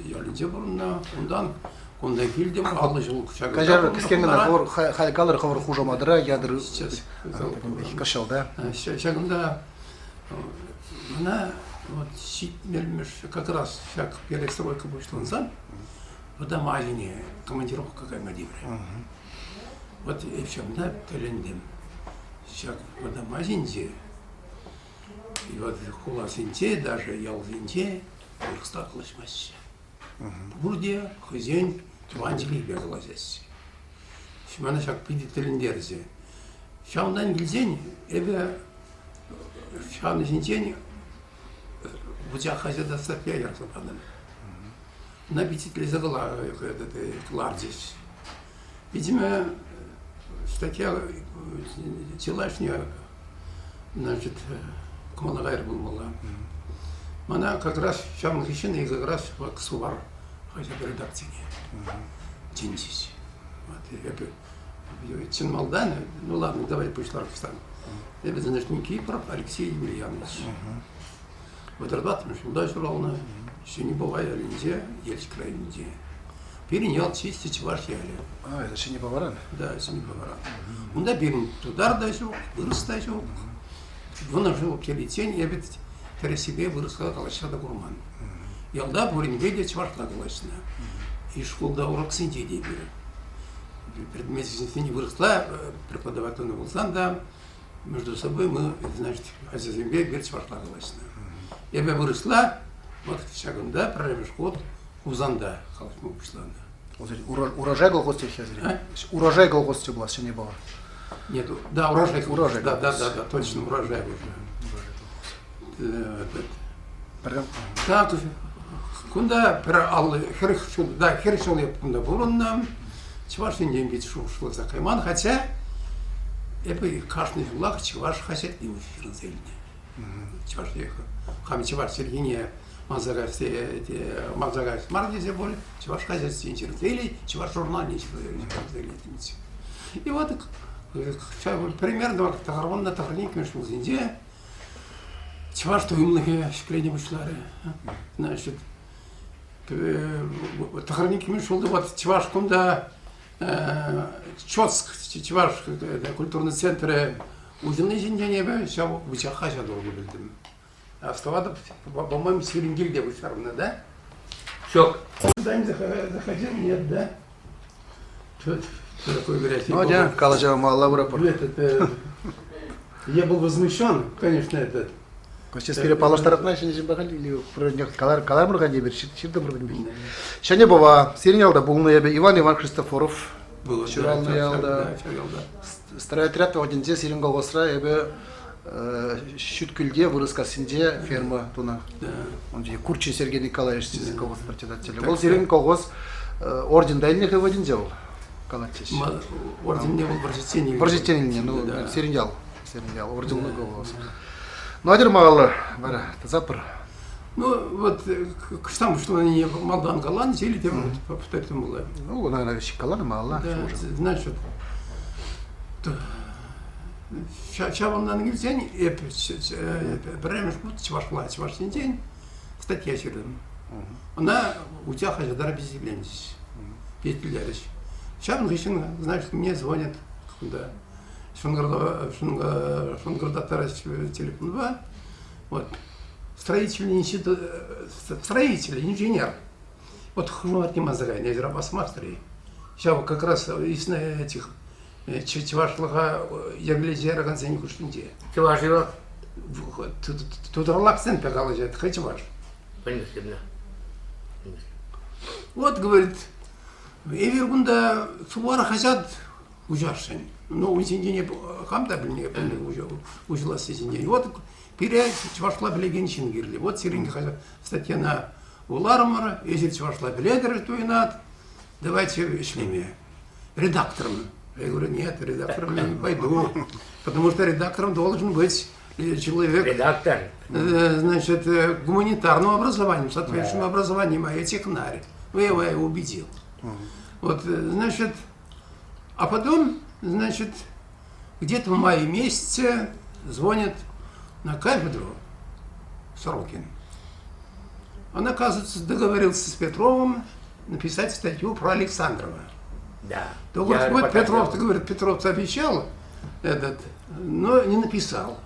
ялӗнче пурӑннӑ. Унтан кунта килтӗм, 50 ҫул ҫакӑнта. Каҫар, кӗскен кӑна хӑвӑр халь калӑр хӑвӑр хушаматӑра ятӑр Кӑҫалта. Ҫакӑнта мана вот ҫитмӗлмӗш как раз ҫак перестройка пуҫлансан Вӑтам Азине командировка кайма тиврӗ. Вот эп ҫавна тӗлӗнтӗм. Ҫак Вӑтам Азинче и вот хуласенче, даже ялсенче вырӑсла калаҫмаҫҫӗ. Пурте хӑйсен тӑван чӗлхипе калаҫаҫҫӗ. Мана ҫак питӗ тӗлӗнтерчӗ. Ҫавӑнтан килсен эпӗ ҫавӑн ҫинчен вучах хаҫата статья ярса патӑм. Ӑна пичетлесе кӑларчӗҫ. Видимо, статья чылайӑшне значит, кӑмӑла кайрӗ пулмалла. Мана как раз ҫавӑн хыҫҫӑн и как раз Сувар хаҫат редакцине чӗнчӗҫ. Вот, эпӗ чӑн малтан, ну ладно, давай пуҫлар кӑштах. Эпӗ, значит, Никифоров Алексей Емельянович. Вӑтӑртатмӑш ҫулта ҫуралнӑ, Ҫӗнӗ Пӑва ялӗнче, Елчӗк районӗнче. Пирӗн ял чисти чӑваш ялӗ. А, это Ҫӗнӗ Пӑваран? Да, Ҫӗнӗ Пӑваран. Унта пирӗн тутар та ҫук, вырӑс та ҫук. Вунӑ ҫул киличчен эпӗ тӗрӗссипе вырӑсла калаҫса та курман. Ялта пуринпе те чӑвашла калаҫнӑ. И шкулта уроксенче те эпир предметсене вырӑсла преподавать тунӑ пулсан та между собой мы, значит, ачасемпе эпир чӑвашла калаҫнӑ. Эпӗ вырӑсла вот ҫакӑнта пӗрремӗш хут Хусанта калаҫма пуҫланӑ. Урожай колхоз теҫҫӗ сире? Урожай колхоз те пулас ҫӗнӗ пӑва. Нет, да, урожай. Урожай. Да, да, да, да, точно, урожай уже. Так, кунта пӗр аллӑ 40 ҫул, да, 40 ҫул эп кунта пурӑннӑ. Чӑваш Енчен пит шухӑшласа кайман, хотя эпӗ кашни ҫулах чӑваш хаҫатне ҫырӑнса илнӗ. Чӑваш хам чӑваш чӗлхине манса манса каяс мар тесе пуль, чӑваш хаҫатсен ҫырӑнса илет, чӑваш журналне ҫырӑнса илет. И вот примерно тӑхӑрвуннӑ тӑхӑрниккӗмӗш ҫулсенче. Чӑваш туйӑмлӑхӗ ҫӗклене пуҫларӗ. Значит, тӑхӑрниккӗмӗш ҫулта вот чӑваш кунта Чоцк чӑваш культурный центрӗ уҫӑлни ҫинчен эпӗ ҫав вучах хаҫат урлӑ пӗлтӗм. Астӑватӑп, по-моему, сирӗн килте пуҫтарнӑ, да? Ҫук. Куда-нибудь заходил? Нет, да? Что такое говорят? Ну, да, калаҫа малалла пыратпӑр. Этот, я был возмущен, конечно, этот. Костя пире паллаштаратна ҫӗнӗ ҫынпа халь или калар калармӑр-ха эпир ҫыртӑмӑр пӗтӗмпех. Ҫӗнӗ Пӑва, сирӗн ялта пулнӑ эпӗ Иван Иван Христофоров ҫуралнӑ ялта. Стройотряд вӑхӑтӗнче сирӗн колхозра эпӗ Ҫӳткӳлте, Вырӑскассинче ферма тунӑ. Он Курчин Сергей Николаевич сирӗн колхоз председателӗ. Вӑл сирӗн колхоз орден та илнӗ вӑхӑтӗнче вӑл калатчӗҫ. Орденне вӑл вӑрҫӑччен илнӗ. Вӑрҫӑччен илнӗ, ну, сирӗн ял. Сирӗн ял, орденлӑ колхоз. Ну, атьӑр малалла, вара, тӑсапӑр. Ну, вот кӑштан пуҫланине малтан каланӑ, или те повторить было. Ну, наверное, каланӑ малалла. Да, значит, ҫавӑнтан килсен эп пӗрремӗш хут чӑвашла чӑвашсенчен статья ҫыртӑм. Ӑна Утя хаҫатра пичетленчӗҫ, пичетлерӗҫ. Ҫавӑн хыҫҫӑн, значит, мне звонят кунта шӑнкӑртаттараҫҫӗ телефонпа. Вот. Строительный институт, строитель, инженер. Вот хушаматне манса кайнӑ, эсир басмастӑр-и? Ҫав как раз из этих чӑвашлӑха йӗрлесе яракансен хушшинче. Чӑваш вӑл? Тутарла акцентпа калаҫать, хӑй чӑваш. Пӗлместӗп. Вот, говорит, эпир кунта Сувар хаҫат уҫасшӑн. Ну, ун ҫинчен эп хам та пӗлнӗ, уҫӑласси ҫинчен. Вот пире чӑвашла пӗлекен ҫын кирлӗ. Вот сирӗн статьяна вуларӑмӑр, эсир чӑвашла пӗлетӗр туйӑнать, давайте ӗҫлеме. Редактором. Я говорю, нет, редактором я не пойду, потому что редактором должен быть человек... Редактор. Значит, гуманитарным образованием, соответствующим образованием, а я технарь. Ну, я его убедил. Вот, значит, а потом, значит, где-то в мае месяце звонит на кафедру Сорокин. Он, оказывается, договорился с Петровым написать статью про Александрова. Да. То говорит, вот Петров, говорит, Петров обещал этот, но не написал.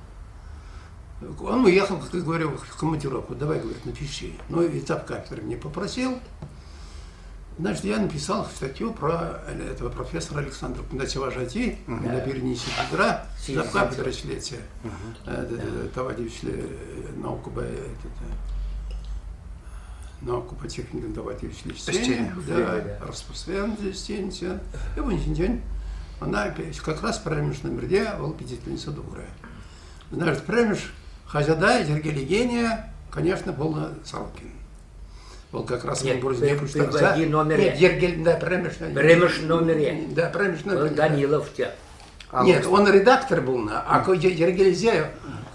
Он уехал, как говорил, в командировку. Давай, говорит, напиши. Ну, и кафедры мне попросил. Значит, я написал статью про этого профессора Александра Кундачева-Жати, на Пернисе Петра, завкафедра члете, товарищ науку по науку по техникам давать чтение, да, распусвен чтение. И в день она как раз пӗрремӗш номерте вӑл пичетленсе тухрӗ. Значит, пӗрремӗш хаҫата йӗркелекенӗ, конечно, пулнӑ Сорокин. Вӑл как раз Нет, пурне пуҫтарса. Пӗрремӗш номере. Нет, йӗркел, да, пӗрремӗш Пӗрремӗш номере. Да, пӗрремӗш номере. Данилов те. Нет, он редактор был, а йӗркелесе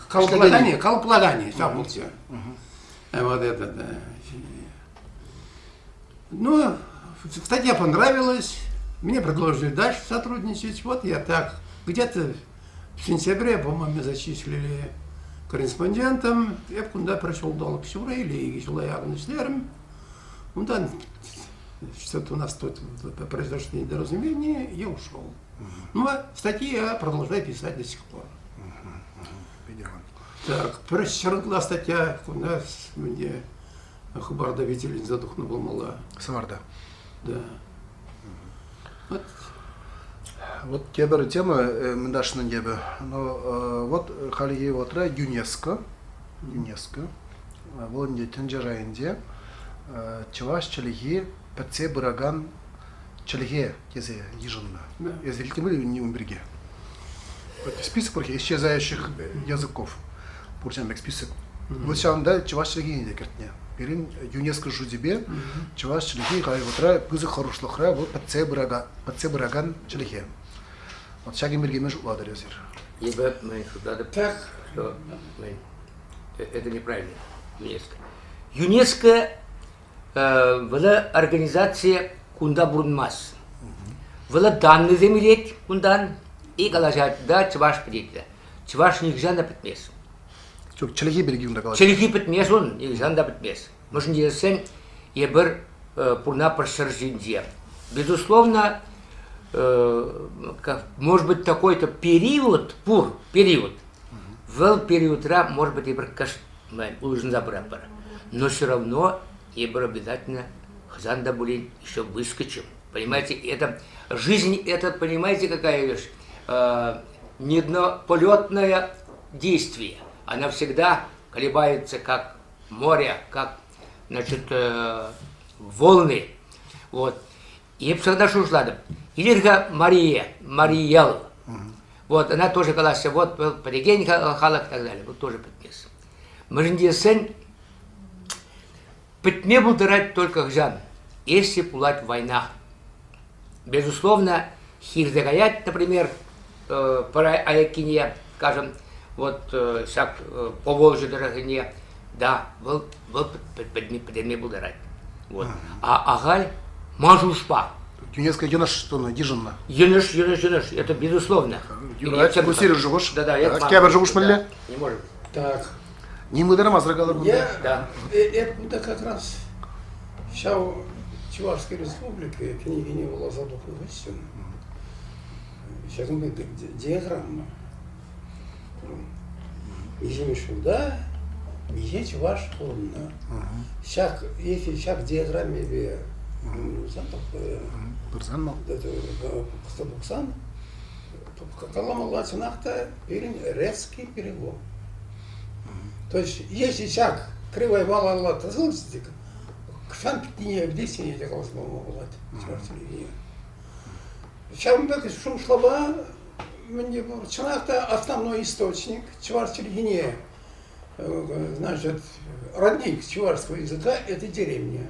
калӑплаканӗ, калӑплаканӗ ҫав пулчӗ. Вот это, да. Ну, статья понравилась, мне предложили дальше сотрудничать. Вот я так, где-то в сентябре, по-моему, зачислили корреспондентом. Эп кунта пӗр ҫулталӑк ҫурӑ или икӗ ҫула яхӑн ӗҫлерӗм. Унтан что-то у нас тут произошло недоразумение, я ушел. Ну, а статьи я продолжаю писать до сих пор. Так, пӗр ҫӗр статья кунта мӗнде Хыпарта вителенсе тухнӑ пулмалла. Сӑварта. Да. Вот. Вот тепӗр тема мӗн тепӗ. Но вот хальхи вӑхӑтра ЮНЕСКО, ЮНЕСКО, вӑл ӗнтӗ тӗнче шайӗнче чӑваш чӗлхи пӗтсе пыракан чӗлхе тесе йышӑннӑ. Эсӗ илтнӗ ун пирки? Список пур исчезающих языков. Пур ҫавӑн пек список. Вот ҫавӑнта чӑваш чӗлхине те кӗртнӗ. Пирӗн ЮНЕСКО шучӗпе чӑваш чӗлхи халь вӑхӑтра пысӑк хӑрушлӑхра вӑл пӗтсе пыракан, пӗтсе пыракан чӗлхе. Вот ҫакӑн пирки мӗн шутлатӑр эсир? Эпӗ мӗн шутлатӑп, что это неправильно. ЮНЕСКО. ЮНЕСКО Вӑл организаци кунта пурӑнмасть. Вӑл даннӑйсем илет кунтан и калаҫать, да, чӑваш пӗтет. Чӑваш нихӑҫан та пӗтмест. Ҫук, чӗлхи пирки унта калаҫ. Чӗлхи пӗтмес ун, нихӑҫан та пӗтмес. Мӗншӗн тесен эпир пурнапӑр ҫӗр ҫинче. Безусловно, может быть, такой-то период пур, период. Вӑл периодра, может быть, эпир кӑшт улшӑнса пыратпӑр. Но все равно эпир обязательно хӑҫан та пулин еще выскочим. Понимаете, это жизнь, это, понимаете, какая вещь? Неоднополетное действие. Она всегда колебается, как море, как, значит, волны. Вот. Эп всегда шухӑшлатӑп. Илер-ха Мария, Мариел. Вот, она тоже калаҫҫӗ, вот, вӑл пӗтекен халӑх и так далее. Вот тоже пӗтмес. Мӗншӗн тесен пӗтме пултарать только хӑҫан, если пулать война. Безусловно, хирсе каять, например, пӗр аяккине, скажем, вот ҫак Поволжье тӑрӑхӗнче, да, вӑл вӑл пӗтерме пултарать. Вот. А ахаль ман шухӑшпа. ЮНЕСКО йӑнӑш тунӑ, йышӑннӑ. Йӑнӑш, йӑнӑш, йӑнӑш. Это безусловно. Юрать, ку сирӗн шухӑш. Да, да, это тепӗр шухӑш мӗнле? Не может. Так. Ним ытармасӑр калӑр кунта. Я, Да. Это как раз ҫав Чувашской республики кӗнекене вуласа тухнӑ хыҫҫӑн ҫакӑн пек диаграмма. Миҫемӗш ҫулта миҫе чӑваш пурӑннӑ. Ҫак, если ҫак диаграммипе пырсан мал. Пӑхса тухсан, каламалла чӑнах та пирӗн резкий перелом. То есть, если ҫак кривой малалла тӑсӑлчӗ кӑҫан пӗтнине пӗтессине те каласа пама пулать чӑваш чӗлхине. Ҫавӑн пек шухӑшлама мӗн пур. Чӑнах та основной источник чӑваш чӗлхине, значит, родник чувашского языка – это деревня.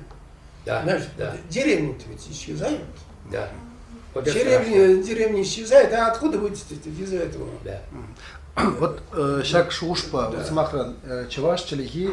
Да, Значит, да. деревни-то ведь исчезают. Да. Вот это Деревни, деревни исчезают, а откуда будете из этого? Да. Вот ҫак шухӑшпа, вот сӑмахран, чӑваш чӗлхи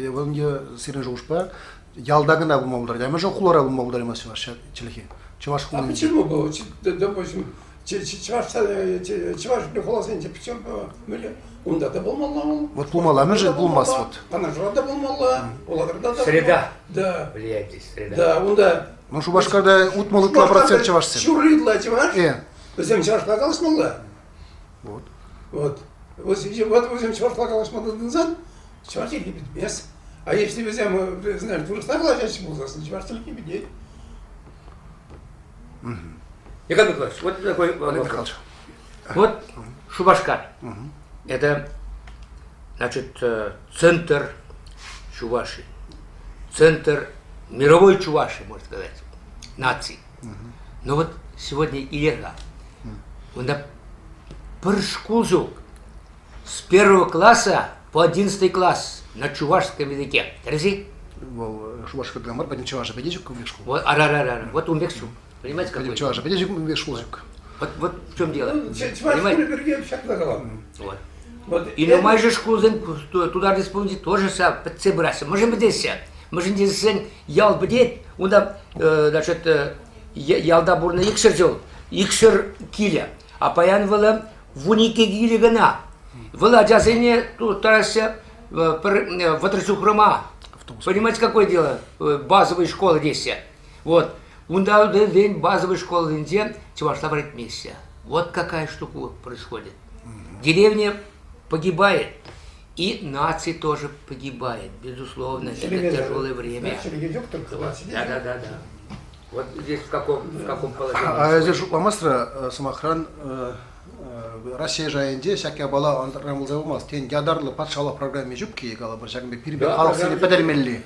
вӑл ӗнтӗ сирӗн шухӑшпа ялта кӑна пулма пултарать. А мӗншӗн хулара пулма пултараймасть чӑваш чӗлхи? Чӑваш А хулинче. почему было? Допустим, чӑваш чӑваш хуласенче почему мӗнле? Унта та пулмалла вӑл. Вот пулмалла, мӗншӗн пулмасть вот? Канашра та пулмалла, Улатӑрта та. Среда. Да. Влияет здесь среда. Да, унта. Ну, Шупашкарта 60 ытла процент чӑвашсем. Ҫурри ытла чӑваш. Э. Вӗсем чӑвашла калаҫмалла. Вот. Вот. Вот, вот вӗсем чӑвашла калаҫма тытӑнсан, чӑваш чӗлхи пӗтмест. А если вӗсем, знаешь, вырӑсла калаҫаҫҫӗ пулсассӑн, чӑваш чӗлхи пӗтет. Николай Николаевич, вот такой Олег вопрос. Михайлович. Вот Шупашкар. Это, значит, центр Чувашии. Центр мировой Чувашии, можно сказать, нации. Но вот сегодня Илерга, унта пӗр шкул ҫук. С первого класса по 11 класс на чувашском языке. Тӗрӗс-и? Вӑл Шупашкарта мар, пӗтӗм чӑваша пӗтӗ ҫук ун пек шкул. Вот, ара-ара-ара, вот ун пек ҫук. Понимаете, Пӗтӗм какой? чӑваша пӗтӗ ҫук ун пек шкул ҫук. Вот, вот в чем дело. Ну, Чӑваш Понимаете? шкулӗ пирки ҫакна калам. Вот. Вот И нумай же шкулсен тутар республики тоже ҫав пӗтсе пыраҫҫӗ. Мӗншӗн пӗтеҫҫӗ? Мӗншӗн тесен ял пӗтет, унта, значит, ялта пурӑннӑ икҫӗр ҫул, икҫӗр килӗ. А паян вӑл 12 килӗ кӑна. Вӑл ачасене турттараҫҫӗ пӗр 30 ҫухрӑма. Понимаете, какое дело? Базовая школа теҫҫӗ. Вот. Унта вӗсен базовой школинче чӑвашла вӗрентмеҫҫӗ. Вот какая штука происходит. Деревня погибает. И нации тоже погибает, безусловно. Это тяжелое время. Да, да, да, да. Вот здесь в каком положении. А эсир шутламастӑр, сӑмахран, Раҫҫей шайӗнче ҫак япала ӑнсӑртран пулса пымасть. Тен, ятарлӑ патшалӑх программи ҫук-и, калӑпӑр, ҫакӑн пек пирӗн пек халӑхсене пӗтермелли.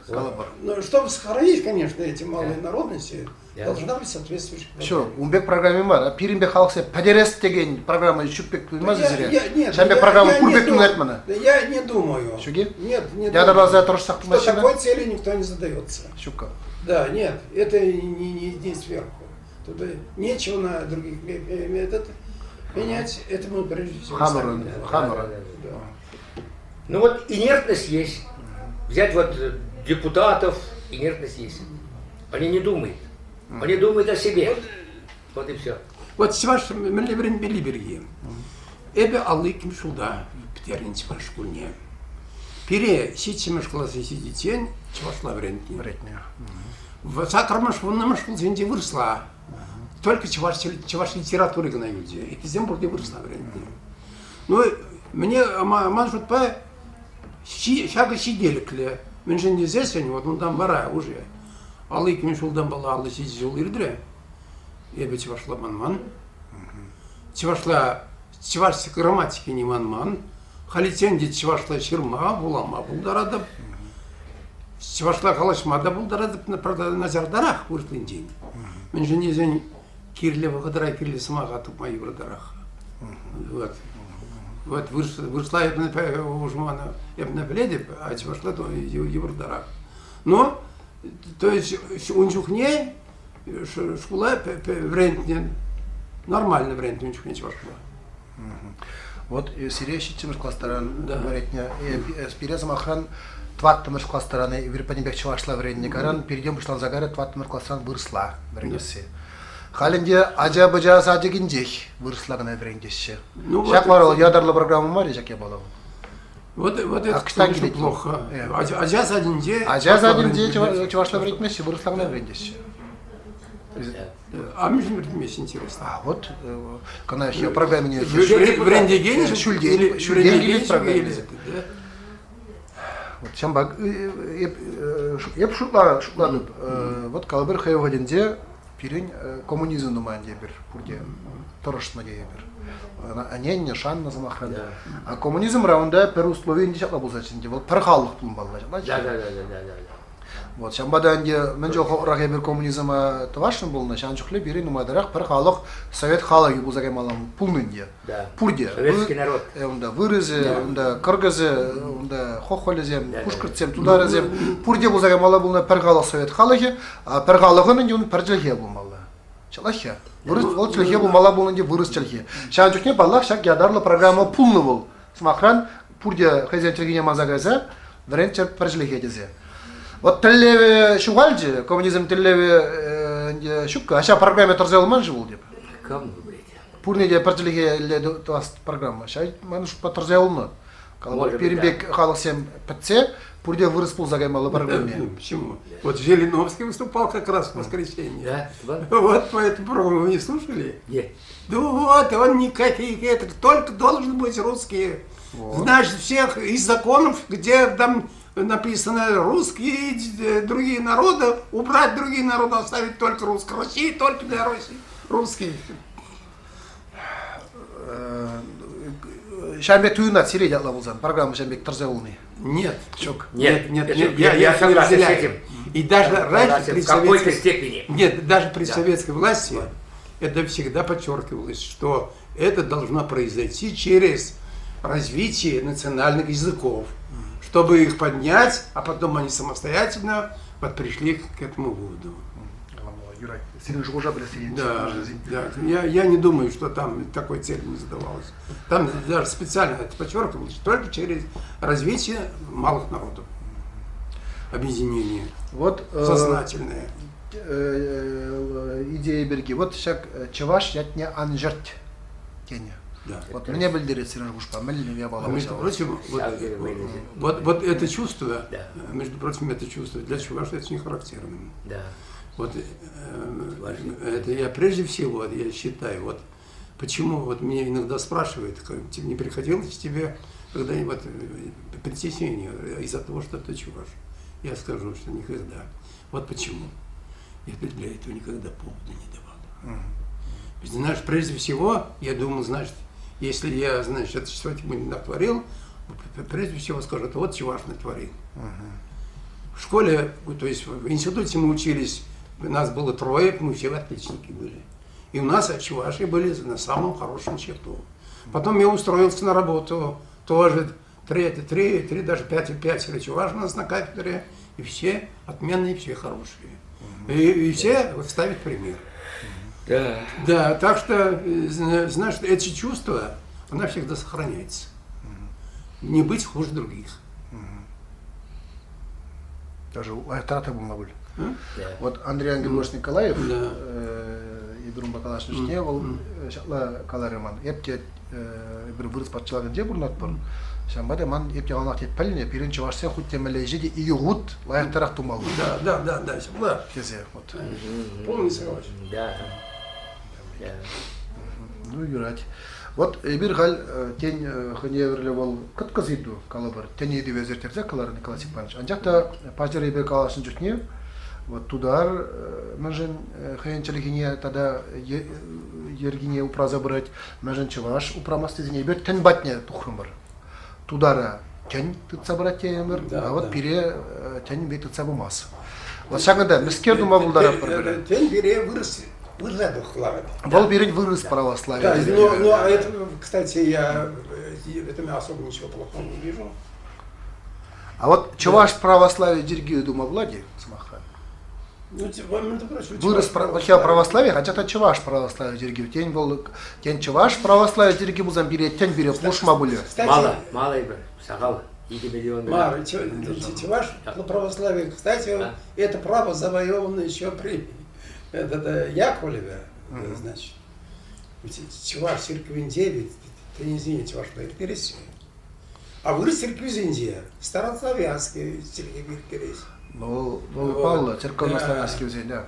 Калӑпӑр. Ну, чтобы сохранить, конечно, эти малые народности, должна быть соответствующая Все, ун пек программи мар. Пирӗн пек халӑхсене пӗтерес текен программа ҫук пек туймасть сире? Ҫавӑн пек программа пур пек туйӑнать мана. Я не думаю. Ҫук-и? Нет, не Ятарласа тӑрӑшсах Что такой цели никто не задается. Ҫук-ка. Да, нет, это не, не, не сверху. Тут нечего на других этот менять, это мы прежде всего Хамӑрӑн, хамӑрӑн. Да. Ну вот инертность есть. Взять вот депутатов, инертность есть. Они не думают. Они думают о себе. Вот и все. Вот чӑваш мӗнле вӗренмелли пирки. Эпӗ 52 ҫулта. пӗтернӗ чӑваш шкулне. Пире ҫиччӗмӗш класа ҫитиччен чӑвашла вӗрентнӗ. Вӗрентнӗ. Саккӑрмӗш, вуннӑмӗш шкулсенче вырӑсла. Только чӑваш, чӑваш литератури кӑна юлчӗ. Ыттисем пурте вырӑсла вӗрентнӗ. Ну, мне, ман шутпа, ҫакӑ ҫителӗклӗ. Мӗншӗн тесессӗн, вот унтан вара уже 52 ҫултан пала 57 ҫул иртрӗ. Эпӗ чӑвашла манман. Чӑвашла, чӑваш грамматикине манман. Халиччен те чӑвашла ҫырма, вулама пултаратӑп. Чӑвашла калаҫма та пултаратӑп, правда, начартарах вырӑслинчен. Мӗншӗн тесен кирлӗ вӑхӑтра кирлӗ сӑмаха тупма йывӑртарах. Вот. Вот вырӑсла эпӗ пӗлетӗп, а чӑвашла йывӑртарах. Но, то есть ун чухне шкула вӗрентнӗ, нормально вӗрентнӗ ун чухне чӑвашла. Вот сире ҫиччӗмӗш класстаран вӗрентнӗ. Пире, сӑмахран, тӑваттӑмӗш класстаран эпир пӗтӗмпех чӑвашла вӗреннӗ. Кайран пиртен пуҫланса кайрӗ тӑваттӑмӗш класран вырӑсла вӗренесси. Халь ӗнтӗ ача-пӑча садикӗнчех вырӑсла кӑна вӗрентеҫҫӗ. Ну, Ҫак вара вӑл ятарлӑ программа мар-и ҫак япала? Вот, вот это, конечно, плохо. Ача садӗнче... Ача садӗнче чӑвашла вӗрентмеҫҫӗ, вырӑсла кӑна вӗрентеҫҫӗ. А мӗншӗн вӗрентмеҫҫӗ, интересно? А вот кӑна программине... Вӗрентекен ҫӳлтен, ҫӳлтен килет программа. Вот ҫавӑнпа эп шутлатӑп, вот калӑпӑр хӑй вӑхӑтӗнче пирӗн коммунизм нумай тепӗр пурте тӑрӑшнӑ тейӗпӗр. Ӗненнӗ, шаннӑ сӑмахран. А коммунизмра унта пӗр услови ӗнтӗ ҫапла пулса ӗнтӗ. Вӑл пӗр халӑх пулмалла ҫапла. Да, да, да, да, да. Вот ҫавӑнпа та ӗнтӗ мӗн чухлӗрах эпир коммунизма тӑвасшӑн пулнӑ, ҫавӑн чухлӗ пирӗн нумайтарах пӗр халӑх совет халӑхӗ пулса каймалла пулнӑ ӗнтӗ. Да. Пурте. Советский народ. Унта вырӑсӗ, унта кӑркӑсӗ, унта хохолӗсем, пушкӑртсем, тутарӗсем пурте пулса каймалла пулнӑ пӗр халӑх совет халӑхӗ, а пӗр халӑхӑн ӗнтӗ ун пӗр чӗлхе пулмалла. Ҫалах-ха. Вырӑс, вӑл чӗлхе пулмалла пулнӑ ӗнтӗ вырӑс чӗлхи. Ҫавӑн чухне, паллах, ҫак ятарлӑ программа пулнӑ вӑл. Сӑмахран, пурте хӑйсен чӗлхине манса кайса вӗренччӗр пӗр чӗлхе тесе. Вот тӗллевӗ ҫухалчӗ, коммунизм тӗллевӗ ӗнтӗ ҫук-ка. А ҫав программа тӑрса юлман-ши вӑл теп? Кам выбрать? Пурне те пӗр чӗлхелле тӑвас программа. Ҫав ман шутпа тӑрса юлнӑ. Калӑпӑр, пирӗн пек халӑхсем пӗтсе пурте вырӑс пулса каймалла программе. Почему? Вот Жириновский выступал как раз в воскресенье. Да? Вот по этому программу вы не слушали? Нет. Ну вот, он никаких, это только должен быть русский. Вот. Значит, всех из законов, где там написано русские, другие народы, убрать другие народы, оставить только русских. России только для России. Русские. Ҫавӑн пек туйӑнать сире ятла пулсан, программа ҫавӑн пек тӑрса юлни. Нет. Ҫук. Нет, нет, Это нет, я, я, я я не согласен с разделяю. этим. И даже раньше Согласен, при в какой-то советской... степени. Нет, даже при Да. советской власти это всегда подчеркивалось, что это должно произойти через развитие национальных языков, чтобы их поднять, а потом они самостоятельно вот пришли к этому выводу. Юрать, сирӗн шухӑша пӗлес текен. Да, да. Я не думаю, что там такой цели не задавалось. Там даже специально это подчеркивалось, только через развитие малых народов. Объединение Вот сознательное. идея пирки. Вот ҫак чӑваш ятне ан ҫӗрт тенӗ. Да. Вот мӗне пӗлтерет сирӗн шухӑшпа? Мӗнле япала Между вӑл? прочим, вот, Ҫав тери вӑйлӑ. вот это чувство, Да. между прочим, это чувство для чуваша это не характерно. Да. Вот это я прежде всего, я считаю, вот почему вот меня иногда спрашивают, как, тебе не приходилось тебе когда-нибудь притеснение из-за того, что ты чуваш? Я скажу, что никогда. Вот почему. Я для этого никогда повода не давал. Знаешь, прежде всего, я думал, значит, если я, значит, это что-нибудь натворил, прежде всего скажут, вот чуваш натворил. В школе, то есть в институте мы учились, нас было трое, мы все отличники были. И у нас чуваши были на самом хорошем счету. Потом я устроился на работу, тоже три, даже пять чуваш у нас на кафедре, и все отменные, все хорошие. И все ставят пример. Да. Да, так что, знаешь, эти чувства, она всегда сохраняется. Не быть хуже других. Даже трата пулма пуль. Да. Вот Андрей Григорьевич Николаев, Да. Ибрум Бакалашевич не вӑл ҫапла каларӗ ман. Эп те эпир вырӑс патшалӑхӗнче пурӑнатпӑр. Ҫавӑнпа та ман эп яланах тет пӗлнӗ, пирӗн чӑвашсен хуть те мӗнле ӗҫе те икӗ хут лайӑхтарах тумалла. Да, да, да, да, ҫапла. Тесе вот. Полный согласен. Да. Да. Ну, юрать. Вот эпир халь тен хӑйне евӗрлӗ вӑл кӑткӑс ыйту, калӑпӑр, тӗн ыйтӑвӗ ӗсертерсе кӑларнӑ Николай Степанович. Анчах та паҫӑр эпир калаҫнӑ чухне вот тутар мӗншӗн хӑйӗн чӗлхине тата йӗркине упраса пырать, мӗншӗн чӑваш упрамасть тесен эпир тӗн патне тухрӑмӑр. Тутара тӗн тытса пырать тейӗмӗр, а вот пире тӗн пек тытса пымасть. Вот ҫакӑнта мӗскер тума пултаратпӑр? Тӗн пире вырӑс вырӑса тухларать. Вӑл пирӗн вырӑс православие. Да, но, но это, кстати, я в этом особо ничего плохого не вижу. А вот чӑваш православие чиркӳ тума пулать-и, сӑмахран? Ну, Вырӑс православие, хотя та чӑваш православие чиркӳ. Тен, вӑл, тен, чӑваш православие чиркӳ пулсан пире тӗн пире пулӑшма пулӗ. Мало, мало эпир, сахал. 2 миллион. Мар, чӑваш православие, кстати, это право завоевано еще при это, Яковлеве, значит. Чӑваш церквинче ведь тӗнӗсене чӑвашла ирттереҫҫӗ. А вырӑс церквисенче старославянский чӗлхепе ирттереҫ. Ну, вӑл паллӑ, церковнославянский вӗсен, да.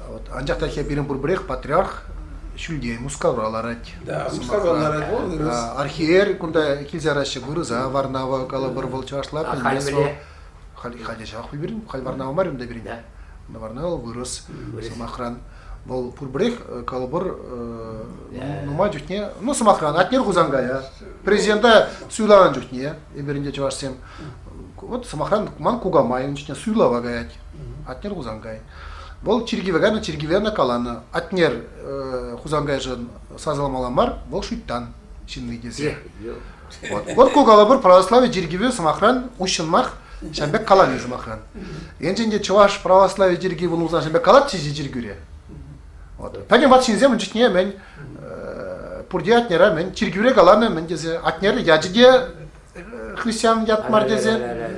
Вот. Анчах та пирӗн пурпӗрех патриарх ҫӳлте Мускавра ларать. Да, Мускавра ларать, вӑл вырӑс. Архиер кунта килсе яраҫҫӗ вырӑса, Варнава калӑпӑр, вӑл чӑвашла пӗлмест вӑл. Халь халь ҫавах пирӗн, халь Варнава мар унта пирӗн. Варнава вырӑс, сӑмахран. Вӑл пурпӗрех калӑпӑр нумай чухне, ну, сӑмахран, Атнер Хусанкая президента суйланӑ чухне, эпир ӗнтӗ чӑвашсем, вот, сӑмахран, ман кукамай ун чухне суйлава каять, Атнер Хусанкай. Вӑл чиркӗве кайнӑ, чиркӗве ӑна каланӑ, Атнер Хусанкайшӑн сасӑламалла мар, вӑл шуйттан ҫынни тесе. Вот, вот ку калӑпӑр православи чиркӗвӗ, сӑмахран, уҫҫӑнмах ҫавӑн пек калани сӑмахран. Енчен те чӑваш православи чиркӗвӗ пулсан ҫавӑн пек калатчӗ чиркӳре. Вот. Пӗтӗм ват ҫынсем ун чухне мӗн пурте Атнера мӗн чиркӳре каланӑ мӗн тесе Атнер ячӗ те христиан ят мар тесе.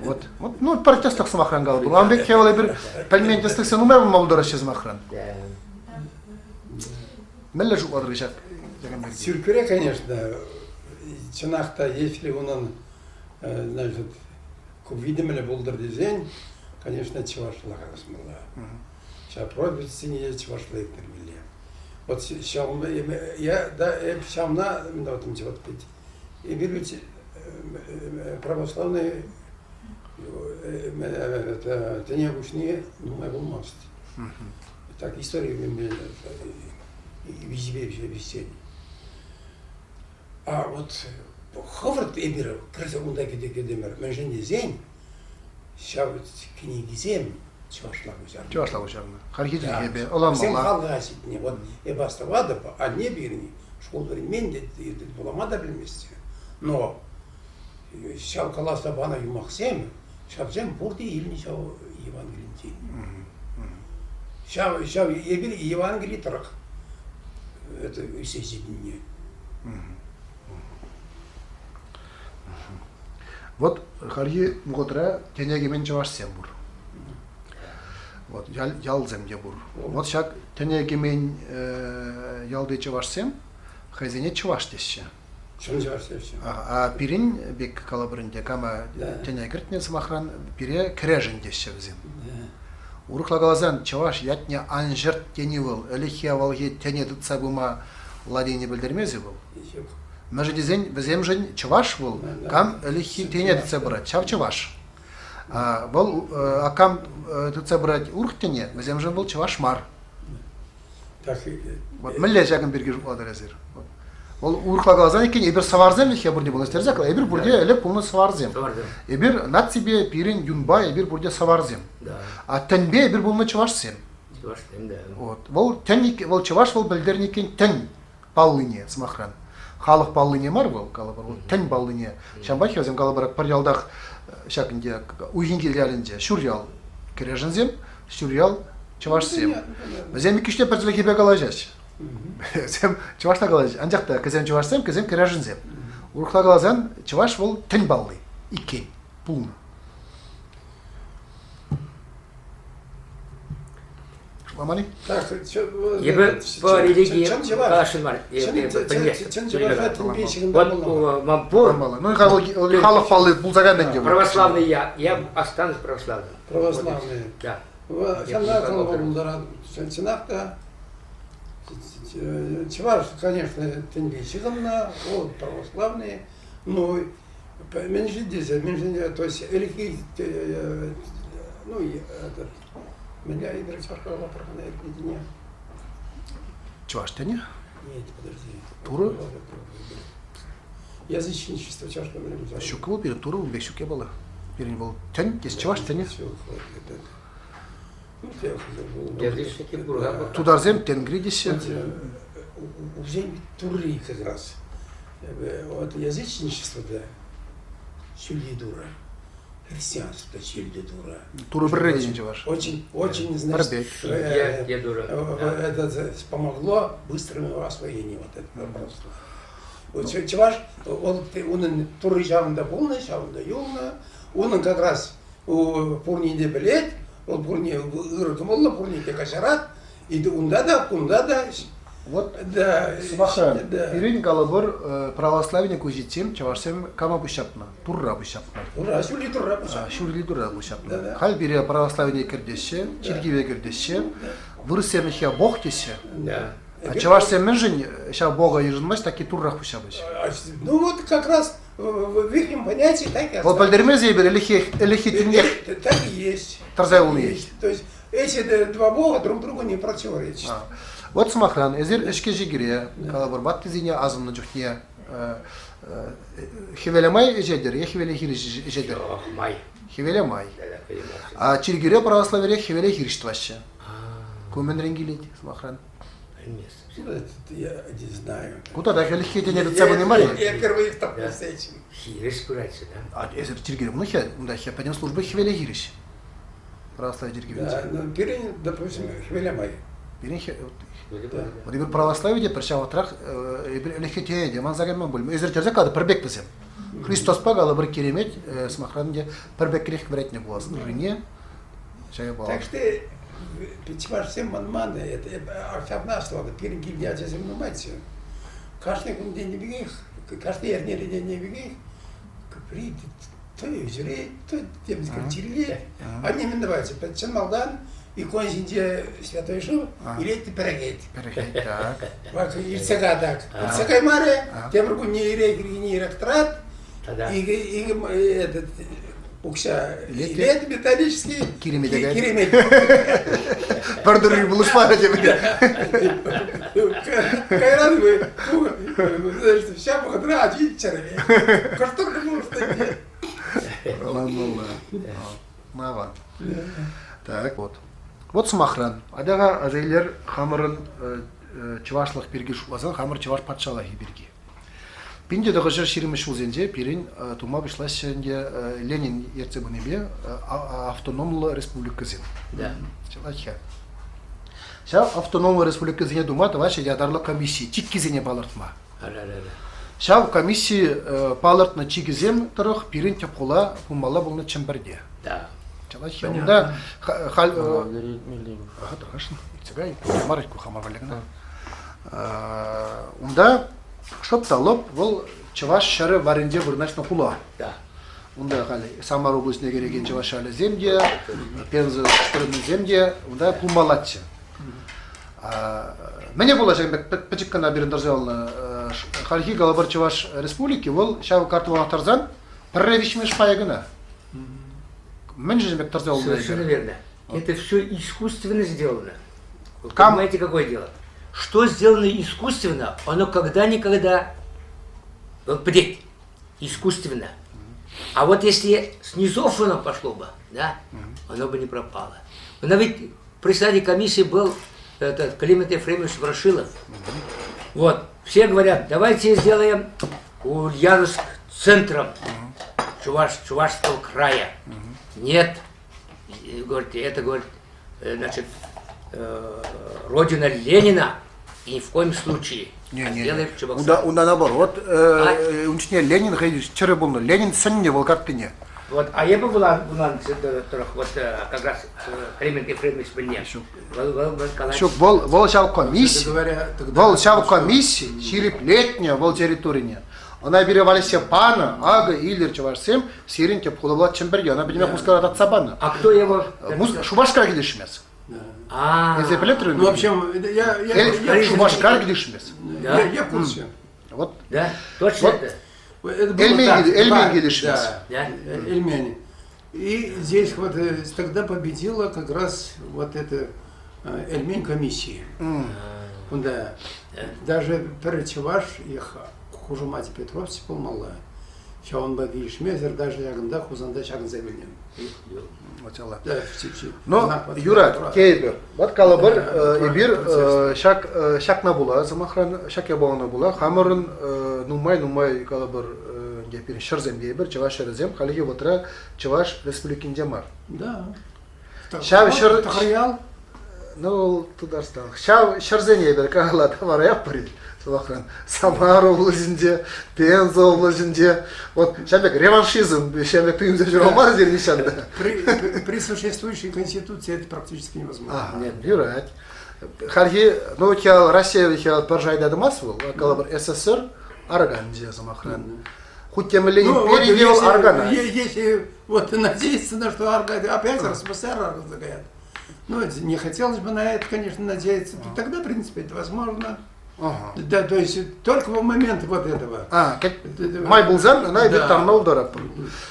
Вот. Вот, ну, пӗр тӗслӗх сӑмахран калӑпӑр. Ун пек хевел эпир пӗлмен тӗслӗхсем нумай пулма пултараҫҫӗ сӑмахран. Мӗнле шутлатӑр ҫак ҫакӑн пирки? Циркре, конечно, чӑнах та, если унӑн, значит, ку витӗмлӗ пултӑр тесен, конечно, чӑвашла калаҫмалла. Ҫав проповедьсене чӑвашла ирттермелле. Вот ҫавӑнпа я да эп ҫавна вот ведь эпир ведь православный тӗне куҫни нумай пулмасть. Так истори виҫипе виҫсен. А вот хӑвӑрт эпир кӗрсе унта кӗтӗмӗр. Мӗншӗн тесен ҫав кӗнекисем чӑвашла куҫарнӑ. Чӑвашла куҫарнӑ. Хальхи чӗлхепе ӑнланмалла. Вӗсем халӑха ҫитнӗ. Вот эп астӑватӑп, анне пирӗн шкул вӗренмен те, вулама та пӗлместчӗ. Но ҫав каласа панӑ юмахсем, ҫавсем пурте илнӗ ҫав Евангелинчен. Ҫав, ҫав эпир Евангели тӑрӑх это ӳссе ҫитӗннӗ. Вот хальхи вӑхӑтра тӗне кӗмен чӑвашсем пур. Вот ялсем те пур. Вот ҫак тӗне кӗмен ялти чӑвашсем хӑйсене чӑваш теҫҫӗ. Чӑн чӑваш теҫҫӗ. А пирӗн пек калӑпӑр ӗнтӗ, кама тӗне кӗртнӗ сӑмахран, пире кӗрешӗн теҫҫӗ вӗсем. Урӑхла каласан, чӑваш ятне ан ҫӗрт тени вӑл ӗлӗкхи-авалхи тӗне тытса пыма ладине пӗлтермест-и вӑл? Ҫук. Мӗншӗн тесен вӗсемшӗн чӑваш вӑл, кам ӗлӗкхи тӗне тытса пырать, ҫав чӑваш. Вӑл а кам тытса пырать урӑх тӗне, вӗсемшӗн вӑл чӑваш мар. Вот мӗнле ҫакӑн пирки шутлатӑр эсир? Вӑл урӑхла каласан иккен, эпир сӑварсем вӗт-ха пурте пулнӑ. Стерсе эпир пурте ӗлӗк пулнӑ сӑварсем. Эпир наципе пирӗн юнпа эпир пурте сӑварсем. А тӗнпе эпир пулнӑ чӑвашсем. Чӑвашсем, да. Вот. Вӑл тӗн, вӑл чӑваш вӑл пӗлтернӗ иккен тӗн паллине, сӑмахран. Халӑх паллине мар вӑл, калӑпӑр, вӑл тӗн паллине. Ҫавӑнпа хӗрсем калӑпӑр, пӗр ялтах ҫак ӗнтӗ Уйхинкил ялӗнче ҫур ял кӗрешӗнсем, ҫур ял чӑвашсем. Вӗсем иккӗшне пӗр чӗлхепе калаҫаҫҫӗ. Вӗсем чӑвашла калаҫаҫҫӗ. Анчах та кӗсем чӑвашсем, кӗсем кӗрешӗнсем. Урӑхла каласан, чӑваш вӑл тӗн палли иккен пулнӑ. Памани? Так, Эпӗ по религии каласшӑн мар. Чӑн чӑваша тӗнпе ҫыхӑнтармалла. Вот ман пур. Ну, халӑх палли пулса кайнӑ ӗнтӗ. Православный я. Я останусь православным. Православный. Да. Ҫавна калама пултарать. Чӑнах та чӑваш, конечно, тӗнпе ҫыхӑннӑ, ол православный, но мӗншӗн тесе, мӗншӗн, то есть ӗлӗкхи, ну, этот, мӗнле эпир чӑвашла пӑрхана иртнине? Чӑваш тӗнӗ? Нет, подожди. Турӑ? Язычничество чӑвашла мӗнле Ҫук вӑл пирӗн турӑ ун пек ҫук япала. Пирӗн вӑл тӗн, тес чӑваш тӗнӗ. Тутарсем тенгри теҫҫӗ. Вӗсен турри как раз. Вот язычничество да ҫӳлти турӑ. Христианство та ҫӳлти турӑ. Турӑ пӗрре тенӗ чӑваш. Очень, очень, значит, это помогло быстрому освоению вот этого просто. Вот чӑваш, он, унӑн турри ҫавӑнта пулнӑ, ҫавӑнта юлнӑ. Унӑн как раз пурне те пӗлет, вӑл пурне ырӑ кӑмӑллӑ, пурне те каҫарать. И унта та, кунта та. Вот, да, сӑмахран, да. пирӗн калӑпӑр православие куҫиччен чӑвашсем кама пуҫҫапнӑ? Турра пуҫҫапнӑ. Турра, ҫӳлти турра пуҫҫапнӑ. Ҫӳлти турра пуҫҫапнӑ. Халь пире православие кӗртеҫҫӗ, чиркӗве кӗртеҫҫӗ. Вырӑссем ӗҫе Бог теҫҫӗ. Да. А чӑвашсем мӗншӗн ҫав Бога йышӑнмасть, таки туррах пуҫҫапаҫҫӗ? Ну вот как раз в их понятии так и Вӑл пӗлтермесӗр эпир ӗлӗкхи ӗлӗкхи тӗнех Так и есть. тӑрса юлни. То есть эти два бога друг другу не противоречат. Вот сӑмахран, эсир ӗҫкӗ-ҫикӗре, калӑпӑр, ваттисене асӑннӑ чухне хӗвеле май ӗҫетӗр е хӗвеле хирӗҫ ӗҫетӗр? Май. Хӗвеле май. А чиркӳре православире хӗвеле хирӗҫ тӑваҫҫӗ. Ку мӗнрен килет, сӑмахран? Я не знаю. Ку тата хӗлӗххи тӗне тытса пыни мар-и? Я впервые столкнулся с этим. Хирӗҫ пыратчӗ, да? А эсир чиркӳре пулнӑ унта пӗтӗм служба хӗвеле хирӗҫ. Православи чиркӗвӗнче. Да, ну, пирӗн, допустим, хӗвеле май. Пирӗн Вот эпир православи те пӗр ҫавӑтрах эпир ӗлӗкхи тӗне те манса кайман пуль. Эсир терсе калатӑр, пӗр пек вӗсем. Христоспа калӑпӑр киремет, сӑмахран те пӗр пекрех вӗретнӗ пулас ыррине. Так что чӑвашсем манман, это ҫавна аслӑ пирӗн килте ачасем нумайччӗ. Кашни кун тенӗ пекех, кашни эрнере тенӗ пекех кӑпри то ӳсӗрет, то темскер чирлет. Анне мӗн тӑватчӗ? Чӑн малтан икон ҫинче святой шыв илет те пӗрӗхет. Пӗрӗхет, так. Вак иртсе катак. Иртсе каймарӗ, тепӗр кунне ире килне ирех тӑрат. Икӗ, икӗ этот, укҫа илет металлический. Киремете Киремет. Пӗр тырри пулӑшмарӗ те. Кайран вы, ҫав вӑхӑтра ачи чӗрӗлет. Кӑштӑр пулӑшнӑ. Ӑнланмалла. Мава. Так вот. Вот сӑмахран, атя-ха аса илер хамӑрӑн чӑвашлӑх пирки шутласан хамӑр чӑваш патшалӑхӗ пирки. 1920 ҫулсенче пирӗн тума пуҫлаҫҫӗ ӗнтӗ Ленин ертсе пынипе автономлӑ республикӑсем. Да. Чылай-ха. Ҫав автономлӑ республикӑсене тума тӑваҫҫӗ ятарлӑ комисси, чиккисене палӑртма. Ҫав комисси палӑртнӑ чикӗсем тӑрӑх пирӗн тӗп хула пулмалла пулнӑ Чӗмпӗрте. Да. Чылай-ха. Унта халь... Ага, конечно. Мар ку хамар валли кӑна. Унта шӑп та лӑп вӑл чӑваш ҫӗрӗ варринче вырнаҫнӑ хула. Да. Унта халь Самар облаҫне кӗрекен чӑваш ялӗсем те, Пенза штурмӗсем те унта пулмаллаччӗ. Мӗне пула ҫакӑн пек пӗчӗк кӑна пирӗн тӑрса юлнӑ хальхи калӑпӑр Чӑваш Республики вӑл ҫав картӑна тӑрсан пӗрре виҫмӗш пайӗ кӑна. Мӗншӗн пек тӑрса юлнӑ? Совершенно верно. Это все искусственно сделано. Вы Кам? понимаете, какое дело? Что сделано искусственно, оно когда-никогда преть искусственно. А вот если с низов оно пошло бы, да, оно бы не пропало. Но ведь председатель комиссии был этот, Климент Ефремович Ворошилов. Вот, все говорят, давайте сделаем Ульяновск центром Чуваш, Чувашского края. Нет, говорит, это, говорит, значит, родина Ленина, и ни в коем случае. Не, не, не. Унта, унта наоборот, ун чухне Ленин хӑй чӗрӗ пулнӑ. Ленин сӗннӗ вӑл карттине. Вот, а эпӗ вулан тӑрӑх вот как раз Климент Ефремович пӗлне. Ҫук, вӑл, вӑл ҫав комисси, вӑл ҫав комисси ҫирӗплетнӗ вӑл территорине. Ӑна пире валеҫсе панӑ, акӑ илӗр чӑвашсем, сирӗн тӗп хула пулать Чӗмпӗрте, ӑна пӗтӗмпех Мускава татса панӑ. А кто его? Шупашкар килӗшмест. Эсӗ пӗлетӗр Ну, в общем, я Шупашкар килӗшмест. Я в курсе. Вот. Да, точно вот. это. Эльмень, Эльмень килӗшмест. Да, Эльмень. И здесь вот тогда победила как раз вот эта Эльмень комиссии. Да. Даже пӗр чӑваш их хушамачӗ Петрович пулмалла. Ҫавӑнпа килӗшмесӗр даже ҫакӑнта Хусанта ҫакӑнса вилнӗ. Но, Юра, тейӗпӗр. Вот калӑпӑр, эпир ҫак ҫакна пула, сӑмахран, ҫак япалана пула хамӑрӑн нумай-нумай калӑпӑр, пирӗн ҫӗрсем тейӗпӗр, чӑваш ҫӗрӗсем хальхи вӑхӑтра Чӑваш Республикинче мар. Да. Ҫав ҫӗр... Тӑхӑрьял? Ну, Тутарстан. Ҫав ҫӗрсене эпир каялла тавараяппӑр сӑмахран. Самар облаҫӗнче, Пенза облаҫӗнче. Вот ҫав пек реваншизм, ҫав пек туйӑмсем ҫуралман сирӗн нихҫан та. При, при существующей конституции это практически невозможно. Ага, юрать. Хальхи, ну, хал Россия хал пӗр шайда тӑмасть вӑл, калӑпӑр СССР арканчӗ, сӑмахран. Хуть темле ну, импери вот, вӑл арканать. Если вот надеяться на что опять РСФСР разгорят. Ну, не хотелось бы на это, конечно, надеяться. Ага. Тогда, в принципе, это возможно. Ага. Да, то есть только в момент вот этого. А, май пулсан, ӑна эпир тарма пултаратпӑр.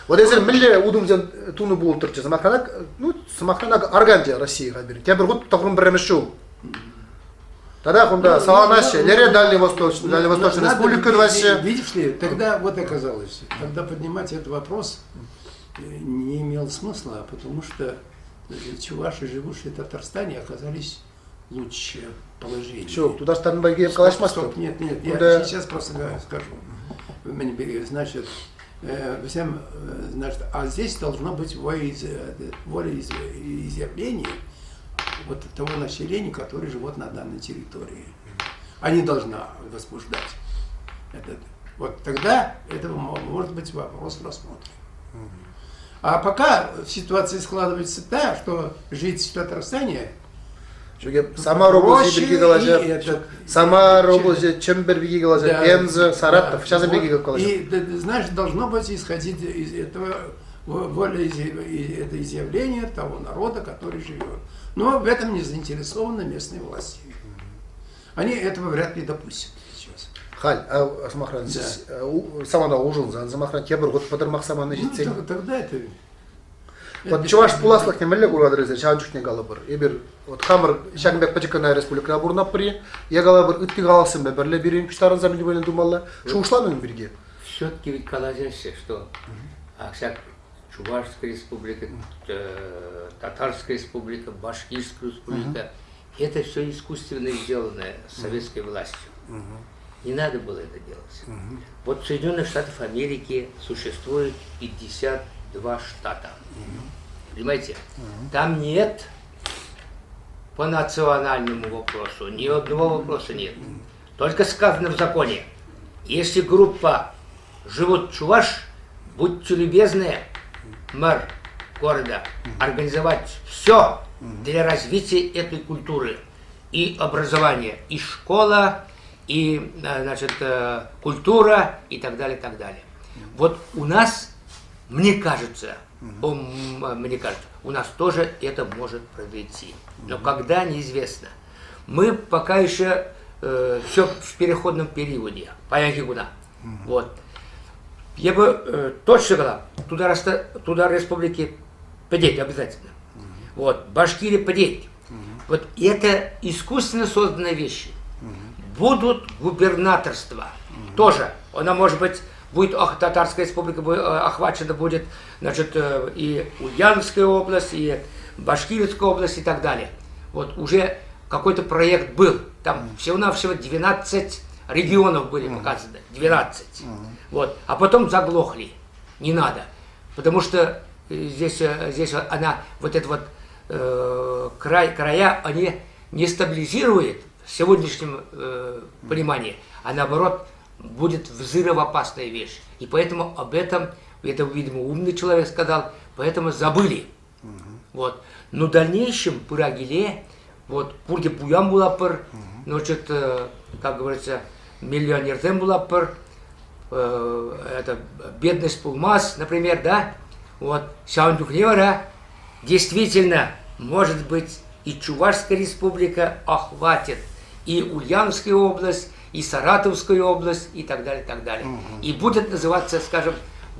Вот эсир мӗнле утӑмсем тунӑ пултӑрччӗ? Сӑмахран, ну, сӑмахран арканчӗ Россия хатӗр. Тепӗр хут тӑхрӑм пӗрремӗш ҫул. Тогда кунта саланаҫҫӗ. Лере Дальний Восток, Дальневосточная Республика тӑваҫҫӗ. Видишь ли, тогда вот оказалось, тогда поднимать этот вопрос не имел смысла, потому что чуваши, живущие в Татарстане, оказались лучше положении. Ҫук, Тутарстанпа калаҫмастӑп. Нет, нет, я сейчас просто скажу. Значит, всем, значит, а здесь должно быть волеизъявление вот того населения, которое живет на данной территории. Они должны возбуждать этот. Вот тогда это может быть вопрос рассмотрен. А пока ситуация складывается та, что жить в Татарстане Самар области пирки калаҫать. Самар области, Чӗмпӗр пирки калаҫать, Пенза, Саратов, сейчас пирки калаҫать. И, знаешь, должно быть исходить из этого воля это изъявление того народа, который живет. Но в этом не заинтересованы местные власти. Они этого вряд ли допустят сейчас. Халь, сӑмахран, самана улшӑнсан, сӑмахран, тепӗр хут пӑтӑрмах самана ҫитсен. Ну, тогда это Вот чӑваш пуласлӑхне мӗнле куратӑр эсир ҫавӑн чухне калӑпӑр. Эпир вот хамӑр ҫакӑн пек пӗчӗк кӑна республикӑра пурӑнатпӑр-и? Е калӑпӑр ытти халӑхсемпе пӗрле пирӗн пуҫтарӑнса мӗн те тумалла? Шухӑшланӑ ун пирки? Все-таки ведь калаҫаҫҫӗ, что ҫак Чувашская республика, Татарская республика, Башкирская республика, это все искусственно сделанное советской властью. Не надо было это делать. Вот в Соединенных Штатах Америки существует 52 штата. Понимаете? Там нет по национальному вопросу, ни одного вопроса нет. Только сказано в законе, если группа живут чуваш, будьте любезны, мэр города, организовать все для развития этой культуры и образования, и школа, и значит, культура, и так далее, и так далее. Вот у нас, мне кажется, мне кажется, у нас тоже это может произойти. Но когда, неизвестно. Мы пока еще э, все в переходном периоде. Паянхи куна. Вот. Я бы э, точно говорил, туда, туда республики пӗтет обязательно. Вот. Башкирия пӗтет. Вот это искусственно созданные вещи. Будут губернаторства. Тоже. Она может быть будет Татарская республика охвачена будет, значит, и Ульяновская область, и Башкирская область и так далее. Вот уже какой-то проект был. Там всего-навсего 12 регионов были показаны. 12. Вот. А потом заглохли. Не надо. Потому что здесь, здесь она, вот это вот э, край, края, они не стабилизируют в сегодняшнем э, понимании, а наоборот будет взрывоопасная вещь. И поэтому об этом Это, видимо, умный человек сказал, поэтому забыли. Вот. Но в дальнейшем пыра-киле, вот, пурте пуян пулатпӑр, значит, как говорится, миллионерсем пулатпӑр, это, бедность пулмас, например, да, вот, ҫавӑн чухне вара действительно, может быть, и Чувашская республика охватит и Ульяновская область, и Саратовская область, и так далее, и так далее. Угу. И будет называться, скажем,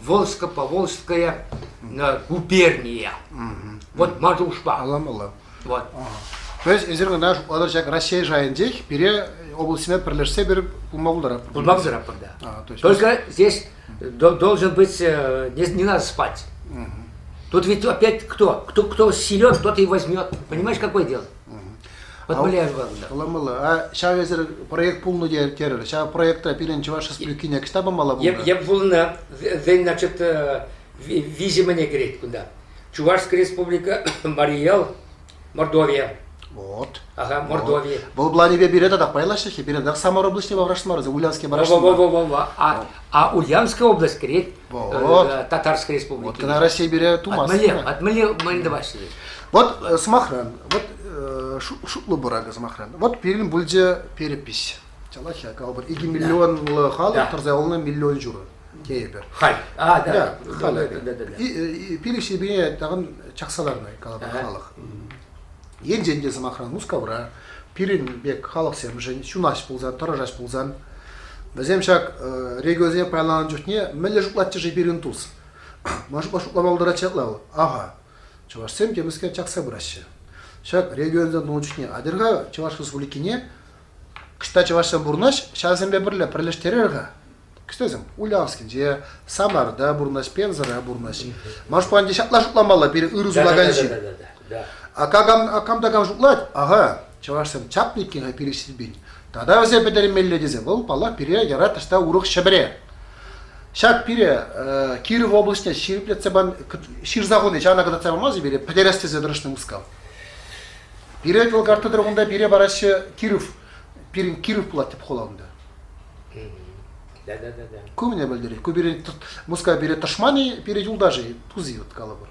Волжско-Поволжская губерния. Угу. Вот Мадушба. Аламала. Вот. Ага. То есть эсир кӑна шутлатӑр ҫак Раҫҫей шайӗнчех пире областьсене пӗрлешсе пӗр пулма пултаратпӑр. Пулма пултаратпӑр, да. А, то есть Только здесь должен быть, не, не надо спать. Угу. Тут ведь опять кто? Кто, кто силен, тот и возьмет. Понимаешь, какое дело? Вот Ламала. А ҫав эсир проект пулнӑ терӗр. Ҫав проектра пирӗн Чӑваш Республикине кӑҫта памалла пулнӑ? Я пулнӑ, значит, виҫӗ мӗне кӗрет кунта. Чувашская республика, Марий Эл, Мордовия. Вот. Ага, Мордовия. Вӑл планӗпе пире татах пайлаҫҫӗ-хи, пире татах Самар облаҫне ваврашмарӗ, Ульяновский барашмар. Во-во-во-во. А, а Ульяновская область кӗрет вот. Татарской республики. Вот когда Россия бере тумас. Отмыли, отмыли Вот сӑмахран, вот шутлӑ пыракӑ сӑмахран. Вот пирӗн пулчӗ перепись. Чалахя калӑпӑр, 2 миллионлӑ халӑх тӑрса юлнӑ миллион ҫурӑ тейӗпӗр. Халь. А, да. Халь. Пилӗк ҫипе тагын чакса ларнӑ калӑпӑр халӑх. Енчен те сӑмахран Мускавра пирӗн пек халӑхсемшӗн ҫунаҫ пулсан, тӑрӑшаҫ пулсан, вӗсем ҫак регионсене пайланӑ чухне мӗнле шутлатчӗ-ши пирӗн тус? Ман шутпа шутлама пултарать ҫапла вӑл. Ага, чӑвашсем темӗскер чакса пыраҫҫӗ. Ҫак регионсен тунӑ чухне атьӑр-ха Чӑваш Республикине кӑҫта чӑвашсем пурӑнаҫ, ҫавсемпе пӗрле пӗрлештерер-ха. Кӗҫтесем Ульяновскинче, Самарта пурӑнаҫ, Пензӑра пурӑнаҫ. Ман шутпа ӗнтӗ ҫапла шутламалла пире ырӑ сунакан ҫын. А кам, кам та кам шутлать, ага, чӑвашсем чаплӑ иккен-ха пире ҫитмен. Тата вӗсем пӗтермелле тесе вӑл, паллах, пире ярать таҫта урӑх Ҫӗпӗре. Ҫак пире Киров облаҫне ҫирӗплетсе пан, ҫырса хуни ҫавна кӑтартса памасть пире, пӗтерес тесе тӑрӑшнӑ Мускав. Пире вӑл карта тӑрӑх унта пире параҫҫӗ Киров, пирӗн Киров пулать тӗп хула унта. Да, да, да, да. Ку мӗне пӗлтерет? Ку пире Мускав пире тӑшман-и, пире юлташ-и, тус-и вот калӑпӑр.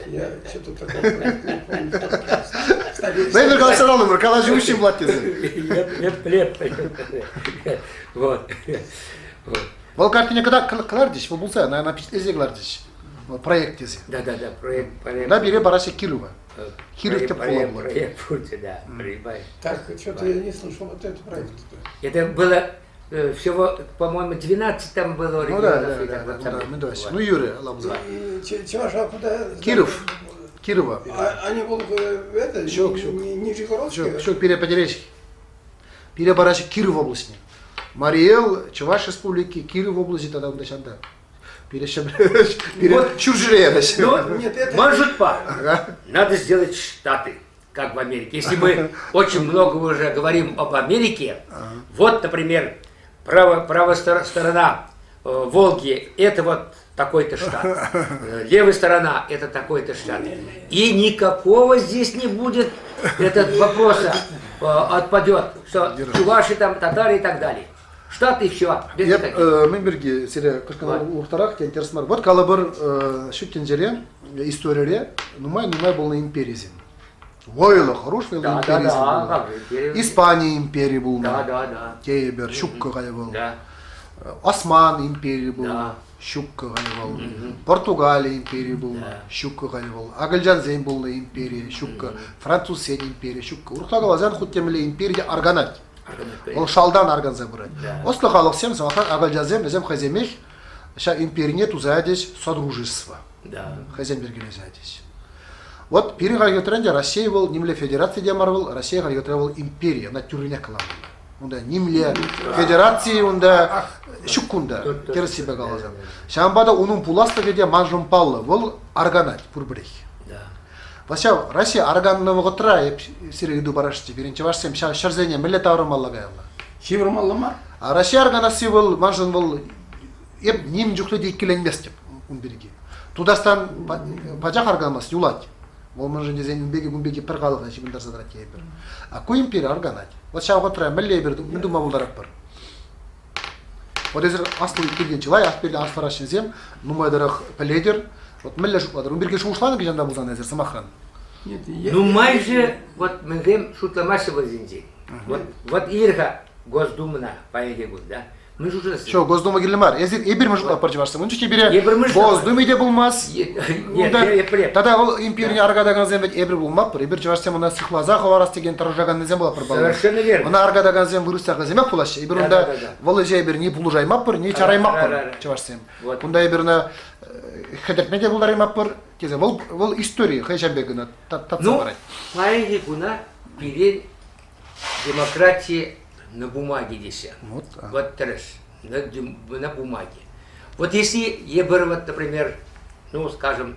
Я что-то такое не помню. Вейвер калаҫса калӑпӑр, калаҫу уҫҫи пулать тесе. Леп, леп, Вот. Вӑл картине кӑларчӗҫ, вӑл пулса, наверное, пичетлесе кӑларчӗҫ. Проект тесе. Да, да, да, проект. Да, пире параҫҫӗ Кирова. Киров тӗп хула пулать. Проект пулчӗ, да, понимаешь. Так, что-то я не слышал вот этот проект. Это было всего, по-моему, 12 там было Ну да, да, да, да, да, ну Юрий Лабза. Чуваш, куда? Киров. Кирова. А, они был это, Ҫук, ҫук. Нижегородский? Ҫук, ҫук, пире пӗтереҫ. Пире параҫҫӗ Киров облаҫне. Марий Эл, Чӑваш Республики, Киров облаҫӗ тата унта ҫанта. Пире пире ҫурҫӗре яраҫҫӗ. Ну, Нет, это... Может, па. Надо сделать штаты, как в Америке. Если мы очень много уже говорим об Америке, вот, например, право, правая сторона Волги – это вот такой-то штат. Левая сторона – это такой-то штат. И никакого здесь не будет этот вопроса отпадет, что чуваши там, татары и так далее. Штат и все. Без Эп мӗн пирки сире кӑшкӑрма урӑхтарах интереслӗ мар. Вот калӑпӑр ҫут тӗнчере, историре нумай-нумай пулнӑ империсем. Вӑйлӑ, хӑрушӑ да, империсем да, да, пулнӑ. Испани империйӗ пулнӑ. Да, да, да. Тейӗпӗр, ҫуккӑ халӗ вӑл. Да. Осман империйӗ пулнӑ. Да. Ҫуккӑ халӗ вӑл. Португали империйӗ пулнӑ. Ҫуккӑ халӗ вӑл. Акӑлчансен пулнӑ империйӗ, ҫуккӑ. Французсен империйӗ, ҫуккӑ. Урӑхла каласан, хуть темле импери те арканать. Вӑл шалтан арканса пырать. Ӑслӑ халӑхсем, сӑмахран, акӑлчансем вӗсем хӑйсемех ҫав империне туса ячӗҫ содружество. Хӑйсем йӗркелесе ячӗҫ. Вот пирӗн хальхи те Россия вӑл нимле федераци те мар вӑл, Россия хальхи вӑл импери, ӑна тӳррӗнех кӑларнӑ. Унта нимле федераци унта ҫук кунта, тӗрӗссипе каласан. Ҫавӑнпа та унӑн пуласлӑхӗ те маншӑн паллӑ, вӑл арканать пурпӗрех. Вася, Россия арканнӑ вӑхӑтра эп сире ыйту парасчӗ, пирӗн чӑвашсем ҫав ҫӗрсене мӗнле таврӑнмалла каялла? Ҫывӑрмалла мар. А Россия арканасси вӑл, маншӑн вӑл, эп ним чухлӗ те иккӗленместӗп ун пирки. Тутарстан пачах арканмасть, юлать. Вӑл мӗншӗн тесен ун пекки кун пекки пӗр халӑха ҫыхӑнтарса тӑрать тейӗпӗр. А ку импери арканать. Вот ҫав вӑхӑтра мӗнле эпир мӗн тума пултаратпӑр? Вот эсир аслӑ пиртен чылай, пиртен аслӑрах ҫынсем нумайтарах пӗлетӗр. Вот мӗнле шутлатӑр? Ун пирки шухӑшланӑ кӑҫан та пулсан эсир, сӑмахран? Нумайӑшӗ вот мӗнсем шутламаҫҫӗ вӗсенчен. Вот, вот ир-ха Госдумӑна паянхи кун, да? Мӗн шутласси? Ҫо, Госдума кирлӗ мар. Эсир эпир мӗн шутлатпӑр чӑвашсем? Ун чухне пире Госдуме те пулмас. Унта тата вӑл империне аркатакансем вӗт эпир пулмаппӑр. Эпир чӑвашсем ӑна сыхласа хӑварас текен тӑрӑшаканнисем пулатпӑр паллах. Совершенно верно. Ӑна аркатакансем вырӑссахлисемех пулаҫҫӗ. Эпир унта вӑл ӗҫе эпир ни пулӑшаймаппӑр, ни чараймаппӑр чӑвашсем. Кунта эпир ӑна хӗтӗртме те пултараймаппӑр тесе. Вӑл вӑл истори хӑй ҫав пек ӑна татса парать. Ну, паянхи куна пирӗн демократия на бумаге теҫҫӗ. Вот, а. Вот тӗрӗс. На, на бумаге. Вот если эпир вот, например, ну, скажем,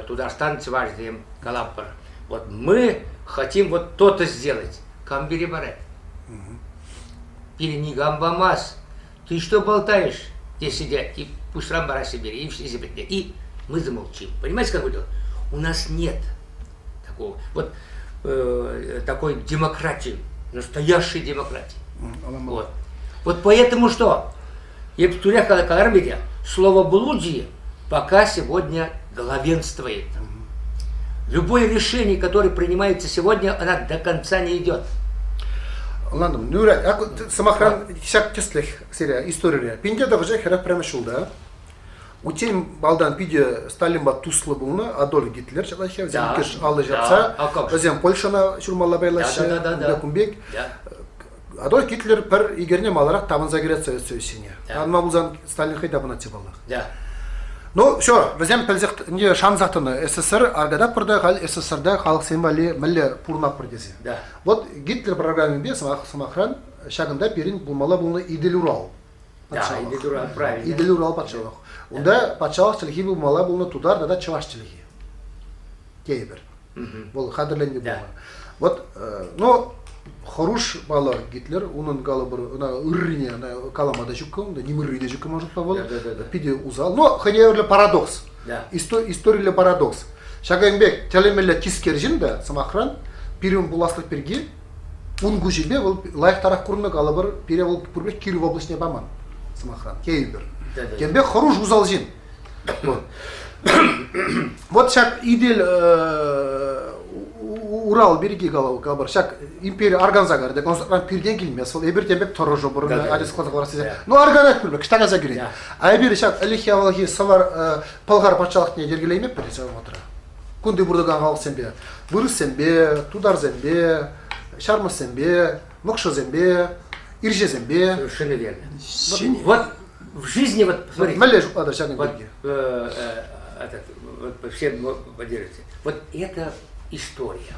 Тутарстан чӑвашсем калаппӑр. Вот мы хотим вот то-то сделать. Кам пире парать? Пире никам памасть. Ты что болтаешь? Те сидят и пуҫран параҫҫӗ пире, и все пӗтнӗ. И мы замолчим. Понимаете, какое дело? У нас нет такого. Вот такой демократии, настоящей демократии. Вот. Вот поэтому что? Я тӳрех каларӑм ведь, словоблудие пока сегодня главенствует. Любое решение, которое принимается сегодня, она до конца не идет. Ӑнлантӑм. Нюра, сӑмахран, ҫак тӗслӗх сире историре. Пинте тӑхӑча хӗрӗх пӗрремӗш ҫулта Утен малтан питӗ Сталинпа туслӑ пулнӑ Адольф Гитлер ҫапла вӗсем иккӗш алӑ ҫапса вӗсем Польшӑна ҫурмалла пайлаҫҫӗ кун пек. Адольф Гитлер пӗр икерне маларах тапӑнса кӗрет Совет Союзне. Танма пулсан Сталин хӑй тапӑнатчӗ паллах. Ну, все, вӗсем пӗлсех не шансах тӑнӑ. СССР аркататпӑр та халь СССРта халӑхсем валли мӗнле пурӑнатпӑр тесе. Вот Гитлер программипе сӑмахран ҫакӑнта пирӗн пулмалла пулнӑ Идель-Урал. Патшалӑх. Да, Идель-Урал, правильно. Идель-Урал патшалӑх. Унта патшалӑх чӗлхи пулмалла пулнӑ тутар тата чӑваш чӗлхи. Тейӗпӗр. Вӑл хатӗрленнӗ пулнӑ. Вот, ну, хӑруш паллах Гитлер, унӑн калӑпӑр, ӑна ыррине ӑна калама та ҫуккӑ, унта ним ырри те ҫуккӑ может вӑл. Питӗ усал. Но хӑйне евӗрлӗ парадокс. Историлле парадокс. Ҫакӑн пек тӗлӗнмелле тискер ҫын та, сӑмахран, пирӗн пуласлӑх пирки ун куҫӗпе вӑл лайӑхтарах курнӑ калӑпӑр, пире вӑл пурпӗрех Киров облаҫне паман, сӑмахран, тейӗпӗр. Тем пек хӑруш усал ҫын. Вот ҫак Идель Урал пирки калӑпӑр, ҫак импери арканса кайрӗ, констран пиртен килмест вӑл, эпир тем пек тӑрӑшӑпӑр, ача сыхласа хӑварас тесе. Ну, арканать пуль, кӑштах кайса кӗрет. А эпир ҫак ӗлӗкхи авалхи Сӑвар Пӑлхар патшалӑхне йӗркелеймеппӗр ҫав вӑхӑтра. Кунти пурӑнакан халӑхсемпе, вырӑссемпе, тутарсемпе, ҫармӑссемпе, мӑкшӑсемпе, ирҫесемпе. Совершенно верно. Вот в жизни вот смотрите. Мӗнле шутлатӑр ҫакӑн пирки? Этот, вот все поддержите. Вот это история.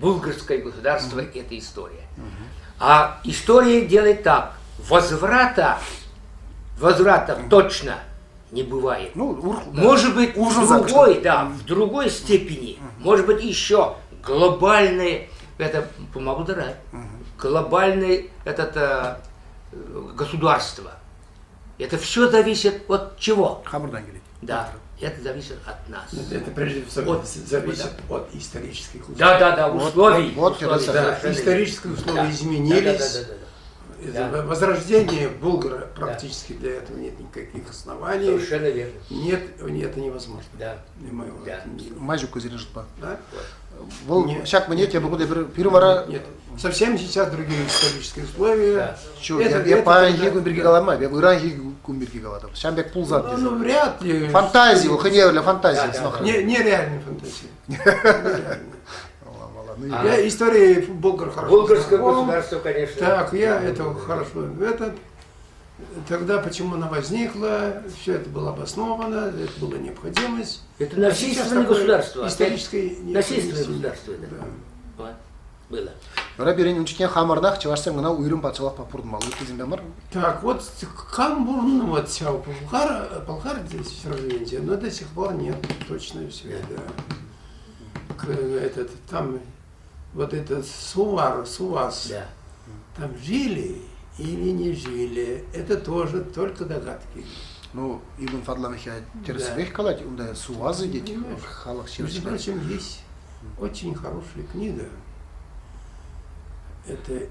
Булгарское государство – это история. А история делает так. Возврата, возврата точно не бывает. Ну, да. Может быть, в другой, да, в другой степени, может быть, еще глобальный, это помогу дорать, глобальный этот, государство. Это все зависит от чего? Хамӑртан килет. Да, это зависит от нас. Это прежде всего от, зависит да. от исторических условий. Да, да, да, условий. Вот, вот, условий, да, исторические условия да. изменились. Да, да, да, да, да. Да. Возрождение Булгара практически для этого нет никаких оснований. Совершенно верно. Нет, это невозможно. Да. Да. Май ҫук сирӗн шутпа. Да? Вӑл ҫак мӗне тепӗр кун эпир пирӗн вара... Нет. Совсем сейчас другие исторические условия. Ҫук, я паянхи кун пирки калама, я ыранхи кун пирки калатӑп. Ҫам пек пулсан тесе. Ну, вряд ли. Фантазия, вӑл хӑйне евӗрлӗ фантазия, сӑмахран. Нереальная фантазия. Я истории Болгар хорошо Болгарское государство, конечно. Так, я это хорошо. Этот, тогда почему она возникла, все это было обосновано, это была необходимость. Это насильственное государство. Историческое Насильственное государство, да. Вот. Было. Вара пирӗн ун чухне хамӑрнах чӑвашсем кӑна уйрӑм патшалӑхпа пурӑнмалли ыттисемпе мар. Так, вот кам пурӑннӑ вот ҫав Пӑлхар, Пӑлхар здесь сражение, но до сих пор нет точно все это. Этот, там вот этот Сувар, Сувас, да. там жили или не жили, это тоже только догадки. Ну, Ибн Фадлан тӗрӗсрех калать, унта сувазы тет халӑх Между прочим, есть очень хорошая книга. Это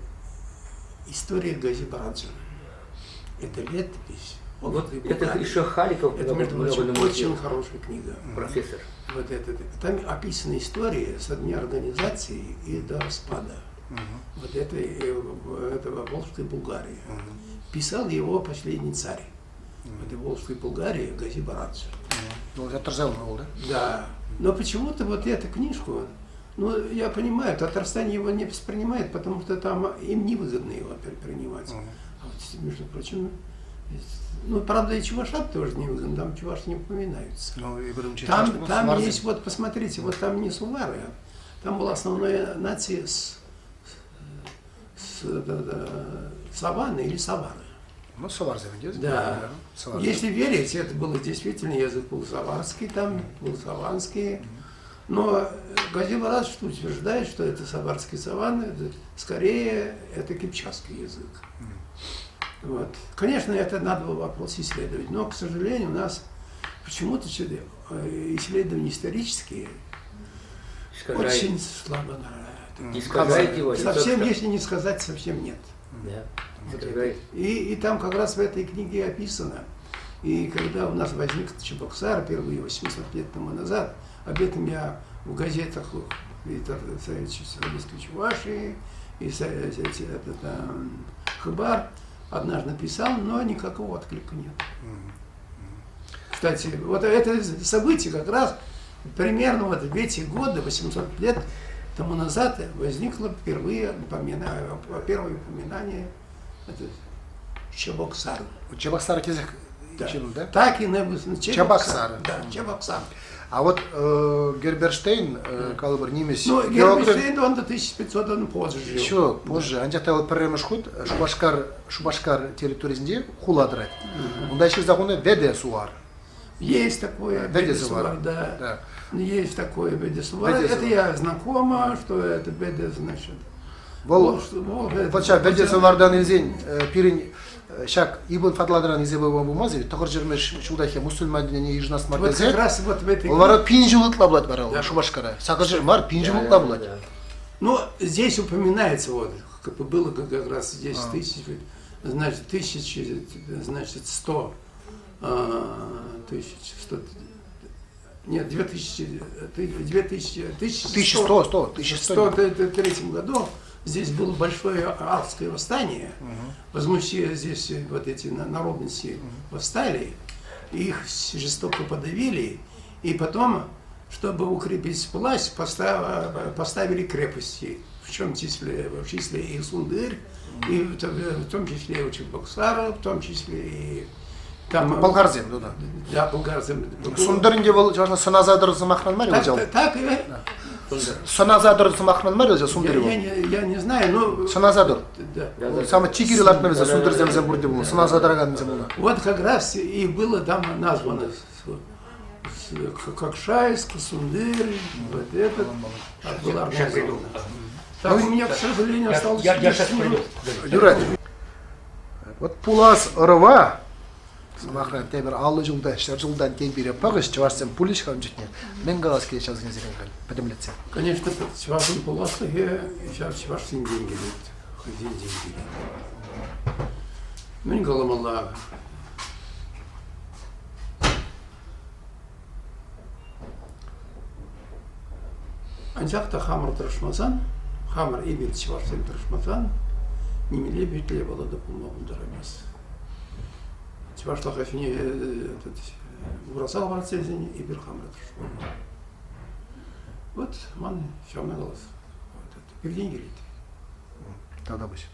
история Гази Бараджана. Это летопись. Вот это еще Халиков Это, между прочим, очень хорошая книга. Профессор. Вот это, там описана история со дня организации и до распада. Угу. Вот это, этого Волжской Булгарии. Угу. Писал его последний царь. Угу. Это Волжской Булгарии Гази Барадзе. Угу. Ну, это был, да? Да. Но почему-то вот эту книжку, ну, я понимаю, Татарстан его не воспринимает, потому что там им невыгодно его принимать. Угу. А вот, между прочим, ну, правда, и чувашат тоже невыгодно, там чуваши не упоминаются. Ну, и там там есть, вот посмотрите, вот там не сувары, а там была основная нация с, с, да, да, саванны или савары. Ну, савар Да. да. Если верить, это было действительно язык был саварский, там был саванский. Но Газил Рад что утверждает, что это саварский саван, это, скорее это кипчакский язык. Вот. Конечно, это надо было вопрос исследовать, но, к сожалению, у нас почему-то исследования исторические Искажает. очень слабо Искажает его. Совсем, если не сказать, совсем нет. Да. Вот и, и там как раз в этой книге описано, и когда у нас возник Чебоксар впервые 800 лет тому назад, об этом я в газетах и Советской Чувашии, и этот, Хабар однажды написал, но никакого отклика нет. Кстати, вот это событие как раз примерно вот в эти годы, 800 лет тому назад, возникло впервые первое упоминание это Чебоксар. Чебоксар язык да. да? Так и написано. Чебоксар. Да, Чебоксар. А вот э, Герберштейн, э, калӑпӑр нимӗҫ Ну, Герберштейн, он до 1500 он позже жил. Ҫук, позже. Анчах та вӑл пӗрремӗш хут Шупашкар, Шупашкар территорийӗнче хула тӑрать. Унта ҫырса хунӑ Веде Суар. Есть такое Веде Суар, да. да. Есть такое Веде Суар. Это я знакома, что это Веде, значит. Вӑл вӑл ҫав Веде Сувартан илсен пирӗн ҫак Ибн Фадланран илсе пыма пулмасть, тӑхӑрҫӗрмӗш ҫултахи мусульман тӗнне йышӑнас мар тесе. Вот как раз вот в этой... Вӑл вара пин ҫул ытла пулать вара Шупашкара. Сакӑрҫӗр мар, пин ҫул ытла пулать. Ну, здесь упоминается, вот, как бы было как раз здесь а. тысячи, значит, тысячи, значит, сто, тысяч, сто, нет, две тысячи, две тысячи, 1100, 100, 1103 году здесь было большое арабское восстание. Угу. Возмущили здесь вот эти народности угу. восстали, их жестоко подавили, и потом, чтобы укрепить власть, поставили крепости, в чем числе, в числе и Сундырь, и в том числе и Чебоксара, в том числе и там, Болгарсем, ну да. Да, болгарсем. Сундырӗнче вӑл чӑвашла сӑнаса тӑр сӑмахран мар так, так, Сӑнаса тӑр сӑмахран мар вӗсем Сундырь вӑл. Я, я не знаю, но... Сӑнаса тӑр. Да. Самое чикире лартнӑ вӗсем, сундырсемсем пурте пулнӑ, сӑнаса тӑракансем пулнӑ. Вот как раз и было там названо Кокшайск, Сундырь, вот этот было организовано. Так у меня, к сожалению, осталось... Я, я сейчас приду. Юрать, вот пулас ӑрӑва сӑмахран тепӗр 50 ҫулта, 100 ҫултан тен пире пӑхӗҫ, чӑвашсем пулӗҫ-ха ун чухне. Мӗн калас килет ҫав сӗнсерен халь пӗтӗмлетсе? Конечно, чӑвашӑн пуласлӑхӗ ҫав чӑвашсенчен килет, хӑйсенчен килет. Мӗн каламалла? Анчах та хамӑр тӑрӑшмасан, хамӑр эпир чӑвашсем тӑрӑшмасан, нимӗнле пӳтле вӑл та пулма пултараймасть. Чӑвашлӑха ҫине ураса хӑварас тесен эпир хамӑр тӑрӑшмалла. Вот ман ҫавна калас. Пиртен килет. Тавтапуҫ.